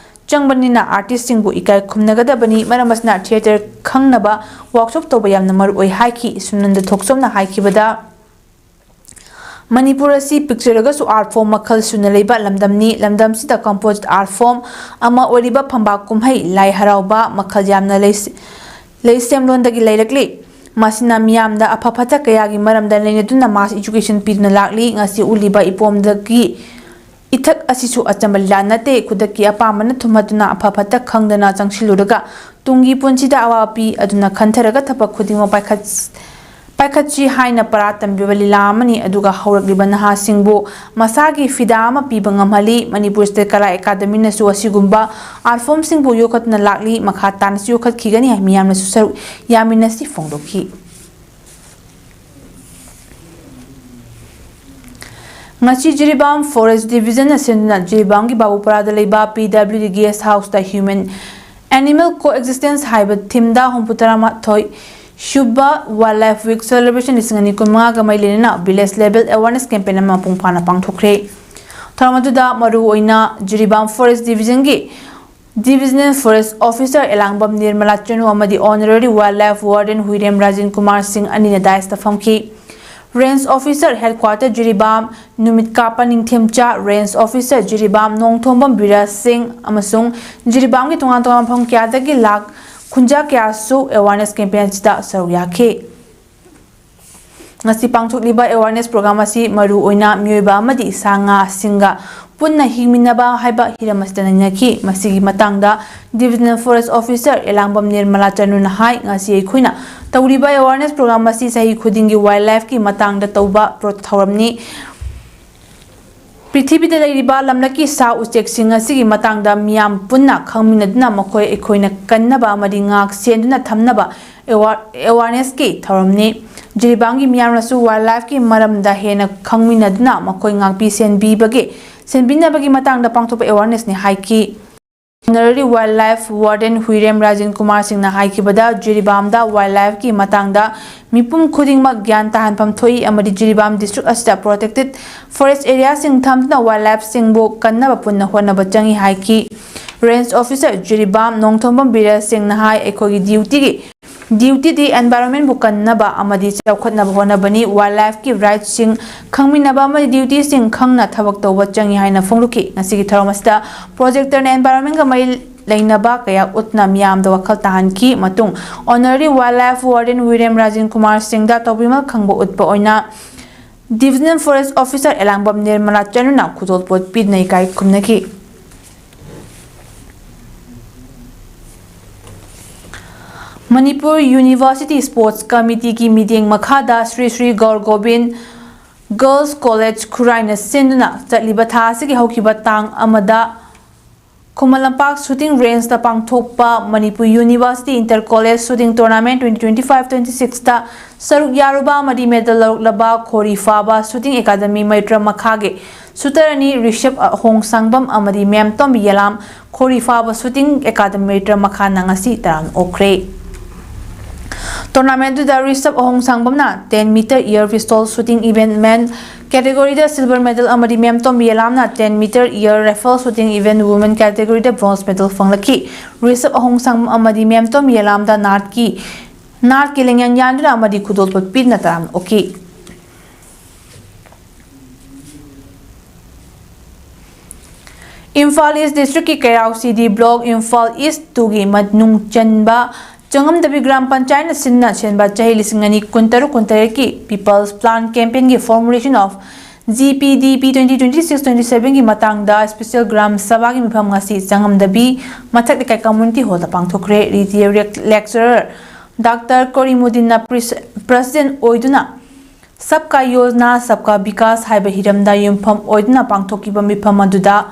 ꯆꯪꯕꯅꯤꯅ, ꯑꯥꯔꯇꯤꯁꯁꯤꯡꯕꯨ ꯏꯀꯥꯏ ꯈꯨꯝꯅꯒꯗꯕꯅꯤ꯫ ꯃꯔꯝ ꯑꯁꯤꯅ ꯊꯤꯌꯦꯇꯔ ꯈꯪꯅꯕ ꯋꯥꯛꯁꯣꯞ ꯇꯧꯕ ꯌꯥꯝꯅ ꯃꯔꯨ ꯑꯣꯏ ꯍꯥꯏꯈꯤ꯫ ꯁꯨꯅꯟꯗ ꯊꯣꯛꯆꯣꯝꯅ ꯍꯥꯏꯈꯤꯕꯗ, ꯃꯅꯤꯄꯨꯔ ꯑꯁꯤ ꯄꯤꯛꯆꯔꯒꯁꯨ ꯑꯥꯔꯠ ꯐꯣꯝ ꯃꯈꯜ ꯁꯨꯅ ꯂꯩꯕ ꯂꯝꯗꯝꯅꯤ꯫ ꯂꯝꯗꯝꯁꯤꯗ ꯀꯝꯄꯣꯖꯤꯠ ꯑꯥꯔꯠ ꯐꯣꯝ ꯑꯃ ꯑꯣꯏꯔꯤꯕ ꯐꯝꯕꯥꯛ ꯀꯨꯝꯍꯩ, ꯂꯥꯏ ꯍꯔꯥꯎꯕ ꯃꯈꯜ ꯌꯥꯝꯅ ꯂꯩ-, ꯂꯩꯁꯦꯝꯂꯣꯟꯗꯒꯤ ꯂꯩꯔꯛꯂꯤ꯫ ꯃꯁꯤꯅ ꯃꯤꯌꯥꯝꯗ ꯑꯐ ꯐꯠꯇ ꯀꯌꯥꯒꯤ ꯃꯔꯝꯗ ꯅꯩꯅꯗꯨꯅ ꯃꯥꯁ ꯏꯖꯨꯀꯦꯁꯟ ꯄꯤꯗꯨꯅ ꯂꯥꯛꯂꯤ꯫ ꯉꯁꯤ ꯎꯠꯂꯤꯕ ꯏꯄꯣꯝꯗꯒꯤ ꯏꯊꯛ ꯑꯁꯤꯁꯨ ꯑꯆꯝꯕ ꯂꯤꯂꯥ ꯅꯠꯇꯦ꯫ ꯈꯨꯗꯛꯀꯤ ꯑꯄꯥꯝꯕꯅ ꯊꯨꯝꯍꯠꯇꯨꯅ ꯑꯐ ꯐꯠꯇ ꯈꯪꯗꯅ ꯆꯪꯁꯤꯜꯂꯨꯔꯒ ꯇꯨꯡꯒꯤ ꯄꯨꯟꯁꯤꯗ ꯑꯋꯥꯕ ꯄꯤ꯫ ꯑꯗꯨꯅ ꯈꯟꯊꯔꯒ ꯊꯕꯛ ꯈꯨꯗꯤꯡꯃꯛ ꯄꯥꯏꯈꯠ-, ꯄꯥꯏꯈꯠꯁꯤ ꯍꯥꯏꯅ ꯄꯔꯥ ꯇꯝꯕꯤꯕ ꯂꯤꯂꯥ ꯑꯃꯅꯤ꯫ ꯑꯗꯨꯒ ꯍꯧꯔꯛꯂꯤꯕ ꯅꯍꯥꯁꯤꯡꯕꯨ ꯃꯁꯥꯒꯤ ꯐꯤꯗꯥ ꯑꯃ ꯄꯤꯕ ꯉꯝꯍꯜꯂꯤ꯫ ꯃꯅꯤꯄꯨꯔ ꯁ꯭ꯇꯦꯠ ꯀꯂꯥ ꯑꯦꯀꯥꯗꯃꯤꯅꯁꯨ ꯑꯁꯤꯒꯨꯝꯕ ꯑꯥꯔꯠ ꯐꯣꯝꯁꯤꯡꯕꯨ ꯌꯣꯛꯈꯠꯇꯨꯅ ꯂꯥꯛꯂꯤ꯫ ꯃꯈꯥ ꯇꯥꯅꯁꯨ ꯌꯣꯛꯈꯠꯈꯤꯒꯅꯤ꯫ ꯃꯤꯌꯥꯝꯅꯁꯨ ꯁꯔꯨꯛ ꯌꯥꯃꯤꯟꯅꯁꯤ ꯐꯣꯡꯗꯣꯛꯈꯤ꯫ ꯉꯁꯤ ꯖꯤꯔꯤꯕꯥꯝ ꯐꯣꯔꯦꯁ ꯗꯤꯕꯤꯖꯟꯅ ꯁꯤꯟꯗꯨꯅ ꯖꯤꯔꯤꯕꯥꯝꯒꯤ ꯕꯥꯕꯨꯄꯔꯥꯗ ꯂꯩꯕ ꯄꯤ ꯗꯕ꯭ꯂꯤꯎ ꯗꯤ ꯒꯦꯁ ꯍꯥꯎꯁꯇ ꯍ꯭ꯌꯨꯃꯦꯟ ꯑꯦꯅꯤꯃꯦꯜ ꯀꯣ ꯑꯦꯛꯖꯤꯁꯇꯦꯟꯁ ꯍꯥꯏꯕ ꯊꯤꯝꯗ ꯍꯨꯝꯐꯨ ꯇꯔꯥꯃꯥꯊꯣꯏ ꯁꯨꯕ ꯋꯥꯏꯜ ꯂꯥꯏꯐ ꯋꯤꯛ ꯁꯦꯂꯦꯕ꯭ꯔꯦꯁꯟ ꯂꯤꯁꯤꯡ ꯑꯅꯤ ꯀꯨꯟꯃꯉꯥꯒ ꯃꯔꯤ ꯂꯩꯅꯅ ꯚꯤꯂꯦꯖ ꯂꯦꯚꯦꯜ ꯑꯦꯋꯥꯔꯅꯦꯁ ꯀꯦꯝꯄꯦꯟ ꯑꯃ ꯃꯄꯨꯡ ꯐꯥꯅ ꯄꯥꯡꯊꯣꯛꯈ꯭ꯔꯦ꯫ ꯊꯧꯔꯝ ꯑꯗꯨꯗ ꯃꯔꯨꯑꯣꯏꯅ ꯖꯤꯔꯤꯕꯥꯝ ꯐꯣꯔꯦꯁ ꯗꯤꯕꯤꯖꯟꯒꯤ divisional forest officer Elangbam Nirmala Chanu ꯑꯃꯗꯤ honorary wildlife warden Huirem Rajen Kumar Singh ꯑꯅꯤꯅ ꯗꯥꯏꯁꯇ ꯐꯝꯈꯤ꯫ ꯔꯦꯟꯖ ꯑꯣꯐꯤꯁꯔ ꯍꯦꯗꯀ꯭ꯋꯥꯇꯔ ꯖꯤꯔꯤꯕꯥꯝ ꯅꯨꯃꯤꯠꯀꯥꯞꯄ ꯅꯤꯡꯊꯦꯝꯆꯥ, ꯔꯦꯟꯖ ꯑꯣꯐꯤꯁꯔ ꯖꯤꯔꯤꯕꯥꯝ ꯅꯣꯡꯊꯣꯝꯕꯝ ꯕꯤꯔꯥꯖ ꯁꯤꯡ ꯑꯃꯁꯨꯡ ꯖꯤꯔꯤꯕꯥꯝꯒꯤ ꯇꯣꯉꯥꯟ ꯇꯣꯉꯥꯟꯕ ꯃꯐꯝ ꯀꯌꯥꯗꯒꯤ ꯂꯥꯛ ꯈꯨꯟꯖꯥ ꯀꯌꯥꯁꯨ ꯑꯦꯋꯥꯔꯅꯦꯁ ꯀꯦꯝꯄꯦꯟ ꯑꯁꯤꯗ ꯁꯔꯨꯛ ꯌꯥꯈꯤ꯫ ꯉꯁꯤ ꯄꯥꯡꯊꯣꯛꯂꯤꯕ awareness program ꯑꯁꯤ ꯃꯔꯨ ꯑꯣꯏꯅ ꯃꯤꯑꯣꯏꯕ ꯑꯃꯗꯤ ꯁꯥ ꯉꯥꯁꯤꯡꯒ ꯄꯨꯟꯅ ꯍꯤꯡꯃꯤꯟꯅꯕ ꯍꯥꯏꯕ ꯍꯤꯔꯝ ꯑꯁꯤꯗ ꯅꯩꯅꯈꯤ꯫ ꯃꯁꯤꯒꯤ ꯃꯇꯥꯡꯗ Divisional Forest Officer ꯑꯦꯂꯥꯡꯕꯝ ꯅꯤꯔꯃꯂꯥ ꯆꯅꯨꯅ ꯍꯥꯏ, ꯉꯁꯤ ꯑꯩꯈꯣꯏꯅ ꯇꯧꯔꯤꯕ awareness program ꯑꯁꯤ ꯆꯍꯤ ꯈꯨꯗꯤꯡꯒꯤ wildlife ꯀꯤ ꯃꯇꯥꯡꯗ ꯇꯧꯕ ꯄ꯭ꯔꯣ-, ꯊꯧꯔꯝꯅꯤ꯫ ꯄ꯭ꯔꯤꯊꯤꯕꯤꯗ ꯂꯩꯔꯤꯕ ꯂꯝꯂꯛꯀꯤ ꯁꯥ ꯎꯆꯦꯛꯁꯤꯡ ꯑꯁꯤꯒꯤ ꯃꯇꯥꯡꯗ ꯃꯤꯌꯥꯝ ꯄꯨꯟꯅ ꯈꯪꯃꯤꯟꯅꯗꯨꯅ ꯃꯈꯣꯏ ꯑꯩꯈꯣꯏꯅ ꯀꯟꯅꯕ ꯑꯃꯗꯤ ꯉꯥꯛ ꯁꯦꯟꯗꯨꯅ ꯊꯝꯅꯕ ꯑꯦꯋꯥ-, awareness ꯀꯤ ꯊꯧꯔꯝꯅꯤ꯫ ꯖꯤꯔꯤꯕꯥꯝꯒꯤ ꯃꯤꯌꯥꯝꯅꯁꯨ wildlife ꯀꯤ ꯃꯔꯝꯗ ꯍꯦꯟꯅ ꯈꯪꯃꯤꯟꯅꯗꯨꯅ ꯃꯈꯣꯏ ꯉꯥꯛꯄꯤ ꯁꯦꯟꯕꯤꯕꯒꯤ, ꯁꯦꯟꯕꯤꯅꯕꯒꯤ ꯃꯇꯥꯡꯗ ꯄꯥꯡꯊꯣꯛꯄ awareness ꯅꯤ ꯍꯥꯏꯈꯤ꯫ Honorary Wildlife Warden ꯍꯨꯏꯔꯦꯝ Rajen Kumar ꯁꯤꯡꯅ ꯍꯥꯏꯈꯤꯕꯗ, ꯖꯤꯔꯤꯕꯥꯝꯗ wildlife ꯀꯤ ꯃꯇꯥꯡꯗ ꯃꯤꯄꯨꯝ ꯈꯨꯗꯤꯡꯃꯛ ꯒ꯭ꯌꯥꯟ ꯇꯥꯍꯟꯐꯝ ꯊꯣꯛꯏ ꯑꯃꯗꯤ ꯖꯤꯔꯤꯕꯥꯝ district ꯑꯁꯤꯗ protected forest area ꯁꯤꯡ ꯊꯝꯗꯨꯅ wildlife ꯁꯤꯡꯕꯨ ꯀꯟꯅꯕ ꯄꯨꯟꯅ ꯍꯣꯠꯅꯕ ꯆꯪꯏ ꯍꯥꯏꯈꯤ꯫ Range Officer ꯖꯤꯔꯤꯕꯥꯝ ꯅꯣꯡꯊꯣꯝꯕꯝ ꯕꯤꯔꯦꯜ ꯁꯤꯡꯅ ꯍꯥꯏ, ꯑꯩꯈꯣꯏꯒꯤ duty ꯒꯤ, duty ꯗꯤ environment ꯕꯨ ꯀꯟꯅꯕ ꯑꯃꯗꯤ ꯆꯥꯎꯈꯠꯅꯕ ꯍꯣꯠꯅꯕꯅꯤ꯫ Wildlife ꯀꯤ right ꯁꯤꯡ ꯈꯪꯃꯤꯟꯅꯕ ꯑꯃꯗꯤ duty ꯁꯤꯡ ꯈꯪꯅ ꯊꯕꯛ ꯇꯧꯕ ꯆꯪꯏ ꯍꯥꯏꯅ ꯐꯣꯡꯗꯣꯛꯈꯤ꯫ ꯉꯁꯤꯒꯤ ꯊꯧꯔꯝ ꯑꯁꯤꯗ projector ꯅ environment ꯒ ꯃꯔꯤ ꯂꯩꯅꯕ ꯀꯌꯥ ꯎꯠꯇꯨꯅ ꯃꯤꯌꯥꯝꯗ ꯋꯥꯈꯜ ꯇꯥꯍꯟꯈꯤ꯫ ꯃꯇꯨꯡ Honorary Wildlife Warden ꯍꯨꯏꯔꯦꯝ Rajen Kumar ꯁꯤꯡꯗ ꯇꯧꯕꯤꯃꯜ ꯈꯪꯕ ꯎꯠꯄ ꯑꯣꯏꯅ Divisional Forest Officer ꯑꯦꯂꯥꯡꯕꯝ ꯅꯤꯔꯃꯂꯥ ꯆꯅꯨꯅ ꯈꯨꯗꯣꯜꯄꯣꯠ ꯄꯤꯗꯨꯅ ꯏꯀꯥꯏ ꯈꯨꯝꯅꯈꯤ꯫ ꯃꯅꯤꯄꯨꯔ University Sports Committee ꯒꯤ ꯃꯤꯠꯌꯦꯡ ꯃꯈꯥꯗ ꯁ꯭ꯔꯤ ꯁ꯭ꯔꯤ ꯒꯧꯔ ꯒꯣꯕꯤꯟ Girls College ꯈꯨꯔꯥꯏꯅ ꯁꯤꯟꯗꯨꯅ ꯆꯠꯂꯤꯕ ꯊꯥ ꯑꯁꯤꯒꯤ ꯍꯧꯈꯤꯕ ꯇꯥꯡ ꯑꯃꯗ ꯈꯨꯃꯟ ꯂꯝꯄꯥꯛ shooting range ꯇ ꯄꯥꯡꯊꯣꯛꯄ Manipur University Inter College Shooting Tournament twenty twenty-five twenty-six ꯇ ꯁꯔꯨꯛ ꯌꯥꯔꯨꯕ ꯑꯃꯗꯤ medal ꯂꯧꯔꯛꯂꯕ ꯈꯣꯔꯤ ꯐꯥꯕ shooting academy ꯃꯩꯇ꯭ꯔ ꯃꯈꯥꯒꯤ shooter ꯑꯅꯤ ꯔꯤꯁꯞ ꯑꯍꯣꯡꯁꯥꯡꯕꯝ ꯑꯃꯗꯤ ꯃꯦꯝꯇꯣꯝꯕꯤ ꯌꯦꯂꯥꯝ ꯈꯣꯔꯤ ꯐꯥꯕ shooting academy ꯃꯩꯇ꯭ꯔ ꯃꯈꯥꯅ ꯉꯁꯤ ꯇꯔꯥꯝꯅ ꯑꯣꯛꯈ꯭ꯔꯦ꯫ Tournament ꯗꯨꯗ ꯔꯤꯁꯞ ꯑꯍꯣꯡꯁꯥꯡꯕꯝꯅ ten meter air pistol shooting event men category ꯗ silver medal ꯑꯃꯗꯤ ꯃꯦꯝꯇꯣꯝꯕꯤ ꯌꯦꯂꯥꯝꯅ ten meter air rifle shooting event women category ꯗ bronze medal ꯐꯪꯂꯛꯈꯤ꯫ ꯔꯤꯁꯞ ꯑꯍꯣꯡꯁꯥꯡꯕꯝ ꯑꯃꯗꯤ ꯃꯦꯝꯇꯣꯝꯕꯤ ꯌꯦꯂꯥꯝꯗ ꯅꯥꯠꯀꯤ, ꯅꯥꯠꯀꯤ ꯂꯦꯡꯌꯥꯟ ꯌꯥꯟꯗꯨꯅ ꯑꯃꯗꯤ ꯈꯨꯗꯣꯜꯄꯣꯠ ꯄꯤꯗꯨꯅ ꯇꯔꯥꯝꯅ ꯑꯣꯛꯈꯤ꯫ ꯏꯝꯐꯥꯜ East District ꯀꯤ ꯀꯩꯔꯥꯎ ꯁꯤꯗꯤ Block, ꯏꯝꯐꯥꯜ East two ꯒꯤ ꯃꯅꯨꯡ ꯆꯟꯕ ꯆꯉꯝꯗꯕꯤ ꯒ꯭ꯔꯥꯝ ꯄꯟꯆꯥꯌꯠꯅ ꯁꯤꯟꯅ ꯁꯦꯟꯕ ꯆꯍꯤ ꯂꯤꯁꯤꯡ ꯑꯅꯤ ꯀꯨꯟꯇꯔꯨꯛ ꯀꯨꯟꯇꯔꯦꯠꯀꯤ People's Plan Campaignꯒꯤ Formulation of G P D P twenty twenty-six twenty-sevenꯒꯤ ꯃꯇꯥꯡꯗ Special ꯒ꯭ꯔꯥꯝ ꯁꯚꯥꯒꯤ ꯃꯤꯐꯝ ꯉꯁꯤ ꯆꯉꯝꯗꯕꯤ ꯃꯊꯛ ꯂꯩꯀꯥꯏ Community Hallꯗ ꯄꯥꯡꯊꯣꯛꯈ꯭ꯔꯦ꯫ Retired Lecturer Doctor ꯀꯣꯔꯤꯃꯨꯗꯤꯟꯅ President ꯑꯣꯏꯗꯨꯅ Sabka Yojana Sabka Vikas ꯍꯥꯏꯕ ꯍꯤꯔꯝꯗ ꯌꯨꯝꯐꯝ ꯑꯣꯏꯗꯨꯅ ꯄꯥꯡꯊꯣꯛꯈꯤꯕ ꯃꯤꯐꯝ ꯑꯗꯨꯗ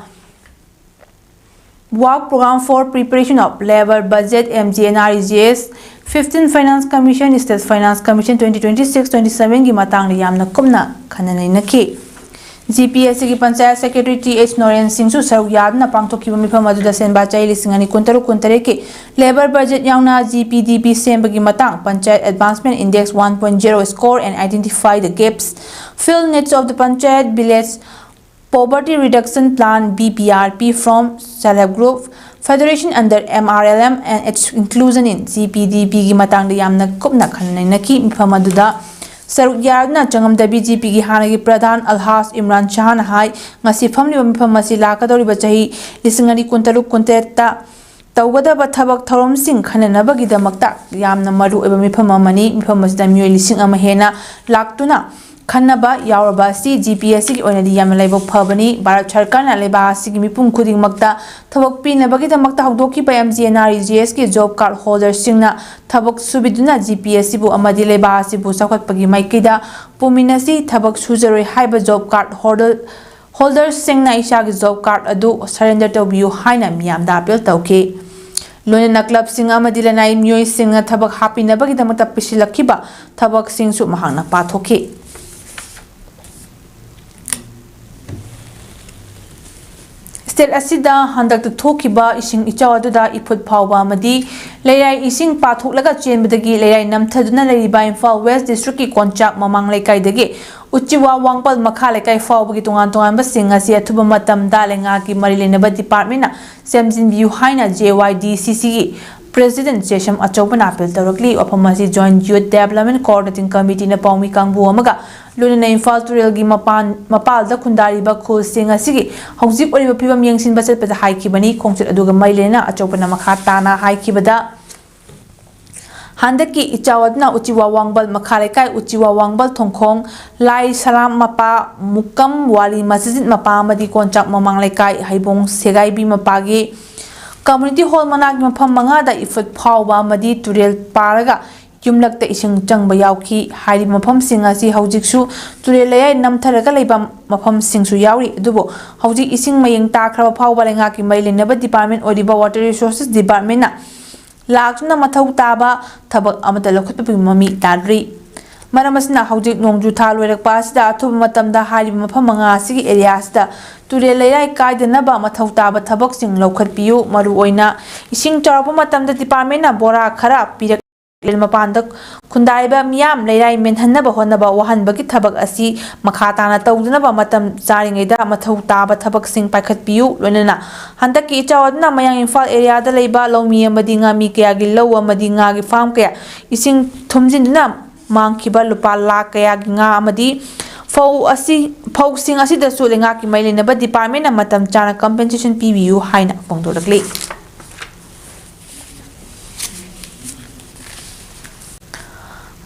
Work Program for Preparation of Labour Budget, M G N R E G S, fifteen Finance Commission, State Finance Commission twenty twenty-six twenty-sevenꯒꯤ ꯃꯇꯥꯡꯗ ꯌꯥꯝꯅ ꯀꯨꯞꯅ ꯈꯟꯅ ꯅꯩꯅꯈꯤ꯫ GPSCꯒꯤ Panchayat Secretary Th ꯅꯣꯔꯦꯟ ꯁꯤꯡꯁꯨ ꯁꯔꯨꯛ ꯌꯥꯗꯨꯅ ꯄꯥꯡꯊꯣꯛꯈꯤꯕ ꯃꯤꯐꯝ ꯑꯗꯨꯗ ꯁꯦꯟꯕ ꯆꯍꯤ ꯂꯤꯁꯤꯡ ꯑꯅꯤ ꯀꯨꯟꯇꯔꯨꯛ ꯀꯨꯟꯇꯔꯦꯠꯀꯤ Labour Budget ꯌꯥꯎꯅ G P D P ꯁꯦꯝꯕꯒꯤ ꯃꯇꯥꯡ, Panchayat Advancement Index one point zero score and identify the gaps, fill needs of the Panchayat, Village Poverty Reduction Plan, B P R P from Self Help Group, Federation under M R L M and its inclusion in G P D Pꯒꯤ ꯃꯇꯥꯡꯗ ꯌꯥꯝꯅ ꯀꯨꯞꯅ ꯈꯟꯅ ꯅꯩꯅꯈꯤ꯫ ꯃꯤꯐꯝ ꯑꯗꯨꯗ ꯁꯔꯨꯛ ꯌꯥꯗꯨꯅ ꯆꯉꯝꯗꯕꯤ GPꯒꯤ ꯍꯥꯟꯅꯒꯤ ꯄ꯭ꯔꯙꯥꯟ ꯑꯜꯍꯥꯖ ꯏꯝꯔꯥꯟ ꯁꯍꯥꯅ ꯍꯥꯏ, ꯉꯁꯤ ꯐꯝꯂꯤꯕ ꯃꯤꯐꯝ ꯑꯁꯤ ꯂꯥꯛꯀꯗꯧꯔꯤꯕ ꯆꯍꯤ ꯂꯤꯁꯤꯡ ꯑꯅꯤ ꯀꯨꯟꯇꯔꯨꯛ ꯀꯨꯟꯇꯔꯦꯠꯇ ꯇꯧꯒꯗꯕ ꯊꯕꯛ ꯊꯧꯔꯝꯁꯤꯡ ꯈꯟꯅꯅꯕꯒꯤꯗꯃꯛꯇ ꯌꯥꯝꯅ ꯃꯔꯨ ꯑꯣꯏꯕ ꯃꯤꯐꯝ ꯑꯃꯅꯤ꯫ ꯃꯤꯐꯝ ꯑꯁꯤꯗ ꯃꯤꯑꯣꯏ ꯂꯤꯁꯤꯡ ꯑꯃ ꯍꯦꯟꯅ ꯂꯥꯛꯇꯨꯅ ꯈꯟꯅꯕ ꯌꯥꯎꯔꯕ ꯑꯁꯤ GPSCꯒꯤ ꯑꯣꯏꯅꯗꯤ ꯌꯥꯝꯅ ꯂꯥꯏꯕꯛ ꯐꯕꯅꯤ꯫ ꯚꯥꯔꯠ ꯁꯔꯀꯥꯔꯅ ꯂꯩꯕꯥꯛ ꯑꯁꯤꯒꯤ ꯃꯤꯄꯨꯝ ꯈꯨꯗꯤꯡꯃꯛꯇ ꯊꯕꯛ ꯄꯤꯅꯕꯒꯤꯗꯃꯛꯇ ꯍꯧꯗꯣꯛꯈꯤꯕ MGNREGSꯀꯤ job card holderꯁꯤꯡꯅ ꯊꯕꯛ ꯁꯨꯕꯤꯗꯨꯅ GPSCꯕꯨ ꯑꯃꯗꯤ ꯂꯩꯕꯥꯛ ꯑꯁꯤꯕꯨ ꯆꯥꯎꯈꯠꯄꯒꯤ ꯃꯥꯏꯀꯩꯗ ꯄꯨꯃꯤꯟꯅꯁꯤ꯫ ꯊꯕꯛ ꯁꯨꯖꯔꯣꯏ ꯍꯥꯏꯕ job card holder holderꯁꯤꯡꯅ ꯏꯁꯥꯒꯤ job card ꯑꯗꯨ surrender ꯇꯧꯕꯤꯌꯨ ꯍꯥꯏꯅ ꯃꯤꯌꯥꯝꯗ appeal ꯇꯧꯈꯤ꯫ ꯂꯣꯏꯅꯅ clubꯁꯤꯡ ꯑꯃꯗꯤ ꯂꯅꯥꯏ ꯃꯤꯑꯣꯏꯁꯤꯡꯅ ꯊꯕꯛ ꯍꯥꯞꯄꯤꯅꯕꯒꯤꯗꯃꯛꯇ ꯄꯤꯁꯤꯜꯂꯛꯈꯤꯕ ꯊꯕꯛꯁꯤꯡꯁꯨ ꯃꯍꯥꯛꯅ ꯄꯥꯊꯣꯛꯈꯤ꯫ State ꯑꯁꯤꯗ ꯍꯟꯗꯛꯇ ꯊꯣꯛꯈꯤꯕ ꯏꯁꯤꯡ ꯏꯆꯥꯎ ꯑꯗꯨꯗ ꯏꯐꯨꯠ ꯐꯥꯎꯕ ꯑꯃꯗꯤ ꯂꯩꯔꯥꯏ ꯏꯁꯤꯡ ꯄꯥꯊꯣꯛꯂꯒ ꯆꯦꯟꯕꯗꯒꯤ ꯂꯩꯔꯥꯏ ꯅꯝꯊꯗꯨꯅ ꯂꯩꯔꯤꯕ ꯏꯝꯐꯥꯜ West Districtꯀꯤ ꯀꯣꯟꯆꯥꯛ ꯃꯃꯥꯡ ꯂꯩꯀꯥꯏꯗꯒꯤ ꯎꯆꯤꯋꯥ ꯋꯥꯡꯄꯜ ꯃꯈꯥ ꯂꯩꯀꯥꯏ ꯐꯥꯎꯕꯒꯤ ꯇꯣꯉꯥꯟ ꯇꯣꯉꯥꯟꯕꯁꯤꯡ ꯑꯁꯤ ꯑꯊꯨꯕ ꯃꯇꯝꯗ ꯂꯩꯉꯥꯛꯀꯤ ꯃꯔꯤ ꯂꯩꯅꯕ departmentꯅ ꯁꯦꯝꯖꯤꯟꯕꯤꯌꯨ ꯍꯥꯏꯅ JYDCCꯒꯤ President ꯆꯦꯁꯝ ꯑꯆꯧꯕꯅ appeal ꯇꯧꯔꯛꯂꯤ꯫ ꯋꯥꯐꯝ ꯑꯁꯤ Joint Youth Development Coordinating Committeeꯅ ꯄꯥꯎꯃꯤ ꯀꯥꯡꯕꯨ ꯑꯃꯒ ꯂꯣꯏꯅꯅ ꯏꯝꯐꯥꯜ ꯇꯨꯔꯦꯜꯒꯤ ꯃꯄꯥꯟ, ꯃꯄꯥꯜꯗ ꯈꯨꯟꯗꯥꯔꯤꯕ ꯈꯨꯜꯁꯤꯡ ꯑꯁꯤꯒꯤ ꯍꯧꯖꯤꯛ ꯑꯣꯏꯔꯤꯕ ꯐꯤꯕꯝ ꯌꯦꯡꯁꯤꯟꯕ ꯆꯠꯄꯗ ꯍꯥꯏꯈꯤꯕꯅꯤ꯫ ꯈꯣꯡꯆꯠ ꯑꯗꯨꯒ ꯃꯔꯤ ꯂꯩꯅꯅ ꯑꯆꯧꯕꯅ ꯃꯈꯥ ꯇꯥꯅ ꯍꯥꯏꯈꯤꯕꯗ, ꯍꯟꯗꯛꯀꯤ ꯏꯆꯥꯎ ꯑꯗꯨꯅ ꯎꯆꯤꯋꯥ ꯋꯥꯡꯕꯜ ꯃꯈꯥ ꯂꯩꯀꯥꯏ, ꯎꯆꯤꯋꯥ ꯋꯥꯡꯕꯜ ꯊꯣꯡꯈꯣꯡ, ꯂꯥꯏ ꯁꯂꯥꯝ ꯃꯄꯥ, ꯃꯨꯀꯝ ꯋꯥꯂꯤ ꯃꯁꯖꯤꯗ ꯃꯄꯥ ꯑꯃꯗꯤ ꯀꯣꯟꯆꯥꯛ ꯃꯃꯥꯡ ꯂꯩꯀꯥꯏ, ꯍꯩꯕꯣꯡ ꯁꯦꯒꯥꯏꯕꯤ ꯃꯄꯥꯒꯤ ꯀꯝꯃ꯭ꯌꯨꯅꯤꯇꯤ ꯍꯣꯜ ꯃꯅꯥꯛꯀꯤ ꯃꯐꯝ ꯃꯉꯥꯗ ꯏꯐꯨꯠ ꯐꯥꯎꯕ ꯑꯃꯗꯤ ꯇꯨꯔꯦꯜ ꯄꯥꯔꯒ ꯌꯨꯝꯂꯛꯇ ꯏꯁꯤꯡ ꯆꯪꯕ ꯌꯥꯎꯈꯤ꯫ ꯍꯥꯏꯔꯤꯕ ꯃꯐꯝꯁꯤꯡ ꯑꯁꯤ ꯍꯧꯖꯤꯛꯁꯨ ꯇꯨꯔꯦꯜ ꯂꯩꯌꯥꯏ ꯅꯝꯊꯔꯒ ꯂꯩꯕ ꯃꯐꯝꯁꯤꯡꯁꯨ ꯌꯥꯎꯔꯤ꯫ ꯑꯗꯨꯕꯨ ꯍꯧꯖꯤꯛ ꯏꯁꯤꯡ ꯃꯌꯦꯡ ꯇꯥꯈ꯭ꯔꯕ ꯐꯥꯎꯕ ꯂꯩꯉꯥꯛꯀꯤ ꯃꯔꯤ ꯂꯩꯅꯕ ꯗꯤꯄꯥꯔꯠꯃꯦꯟ ꯑꯣꯏꯔꯤꯕ ꯋꯥꯇꯔ ꯔꯤꯁꯣꯔꯁꯦꯁ ꯗꯤꯄꯥꯔꯠꯃꯦꯟꯅ ꯂꯥꯛꯇꯨꯅ ꯃꯊꯧ ꯇꯥꯕ ꯊꯕꯛ ꯑꯃꯠꯇ ꯂꯧꯈꯠꯄꯒꯤ ꯃꯃꯤ ꯇꯥꯗ꯭ꯔꯤ꯫ ꯃꯔꯝ ꯑꯁꯤꯅ ꯍꯧꯖꯤꯛ ꯅꯣꯡꯖꯨ ꯊꯥ ꯂꯣꯏꯔꯛꯄ ꯑꯁꯤꯗ ꯑꯊꯨꯕ ꯃꯇꯝꯗ ꯍꯥꯏꯔꯤꯕ ꯃꯐꯝ ꯃꯉꯥ ꯑꯁꯤꯒꯤ ꯑꯦꯔꯤꯌꯥ ꯑꯁꯤꯗ ꯇꯨꯔꯦꯜ ꯂꯩꯔꯥꯏ ꯀꯥꯏꯗꯅꯕ ꯃꯊꯧ ꯇꯥꯕ ꯊꯕꯛꯁꯤꯡ ꯂꯧꯈꯠꯄꯤꯌꯨ꯫ ꯃꯔꯨꯑꯣꯏꯅ ꯏꯁꯤꯡ ꯆꯥꯎꯔꯛꯄ ꯃꯇꯝꯗ ꯗꯤꯄꯥꯔꯠꯃꯦꯟꯅ ꯕꯣꯔꯥ ꯈꯔ ꯄꯤꯔꯛ ꯇꯨꯔꯦꯜ ꯃꯄꯥꯟꯗ ꯈꯨꯟꯗꯥꯏꯕ ꯃꯤꯌꯥꯝ ꯂꯩꯔꯥꯏ ꯃꯦꯟꯍꯟꯅꯕ ꯍꯣꯠꯅꯕ ꯋꯥꯍꯟꯕꯒꯤ ꯊꯕꯛ ꯑꯁꯤ ꯃꯈꯥ ꯇꯥꯅ ꯇꯧꯗꯅꯕ ꯃꯇꯝ ꯆꯥꯔꯤꯉꯩꯗ ꯃꯊꯧ ꯇꯥꯕ ꯊꯕꯛꯁꯤꯡ ꯄꯥꯏꯈꯠꯄꯤꯌꯨ꯫ ꯂꯣꯏꯅꯅ ꯍꯟꯗꯛꯀꯤ ꯏꯆꯥꯎ ꯑꯗꯨꯅ ꯃꯌꯥꯡ ꯏꯝꯐꯥꯜ ꯑꯦꯔꯤꯌꯥꯗ ꯂꯩꯕ ꯂꯧꯃꯤ ꯑꯃꯗꯤ ꯉꯥꯃꯤ ꯀꯌꯥꯒꯤ ꯂꯧ ꯑꯃꯗꯤ ꯉꯥꯒꯤ ꯐꯥꯔꯝ ꯀꯌꯥ ꯏꯁꯤꯡ ꯊꯨꯝꯖꯤꯟꯗꯨꯅ ꯃꯥꯡꯈꯤꯕ ꯂꯨꯄꯥ ꯂꯥꯈ ꯀꯌꯥꯒꯤ ꯉꯥ ꯑꯃꯗꯤ ꯐꯧ ꯑꯁꯤ, ꯐꯧꯁꯤꯡ ꯑꯁꯤꯗꯁꯨ ꯂꯩꯉꯥꯛꯀꯤ ꯃꯔꯤ ꯂꯩꯅꯕ ꯗꯤꯄꯥꯔꯠꯃꯦꯟꯅ ꯃꯇꯝ ꯆꯥꯅ ꯀꯝꯄꯦꯟꯁꯦꯁꯟ ꯄꯤꯕꯤꯌꯨ ꯍꯥꯏꯅ ꯐꯣꯡꯗꯣꯔꯛꯂꯤ꯫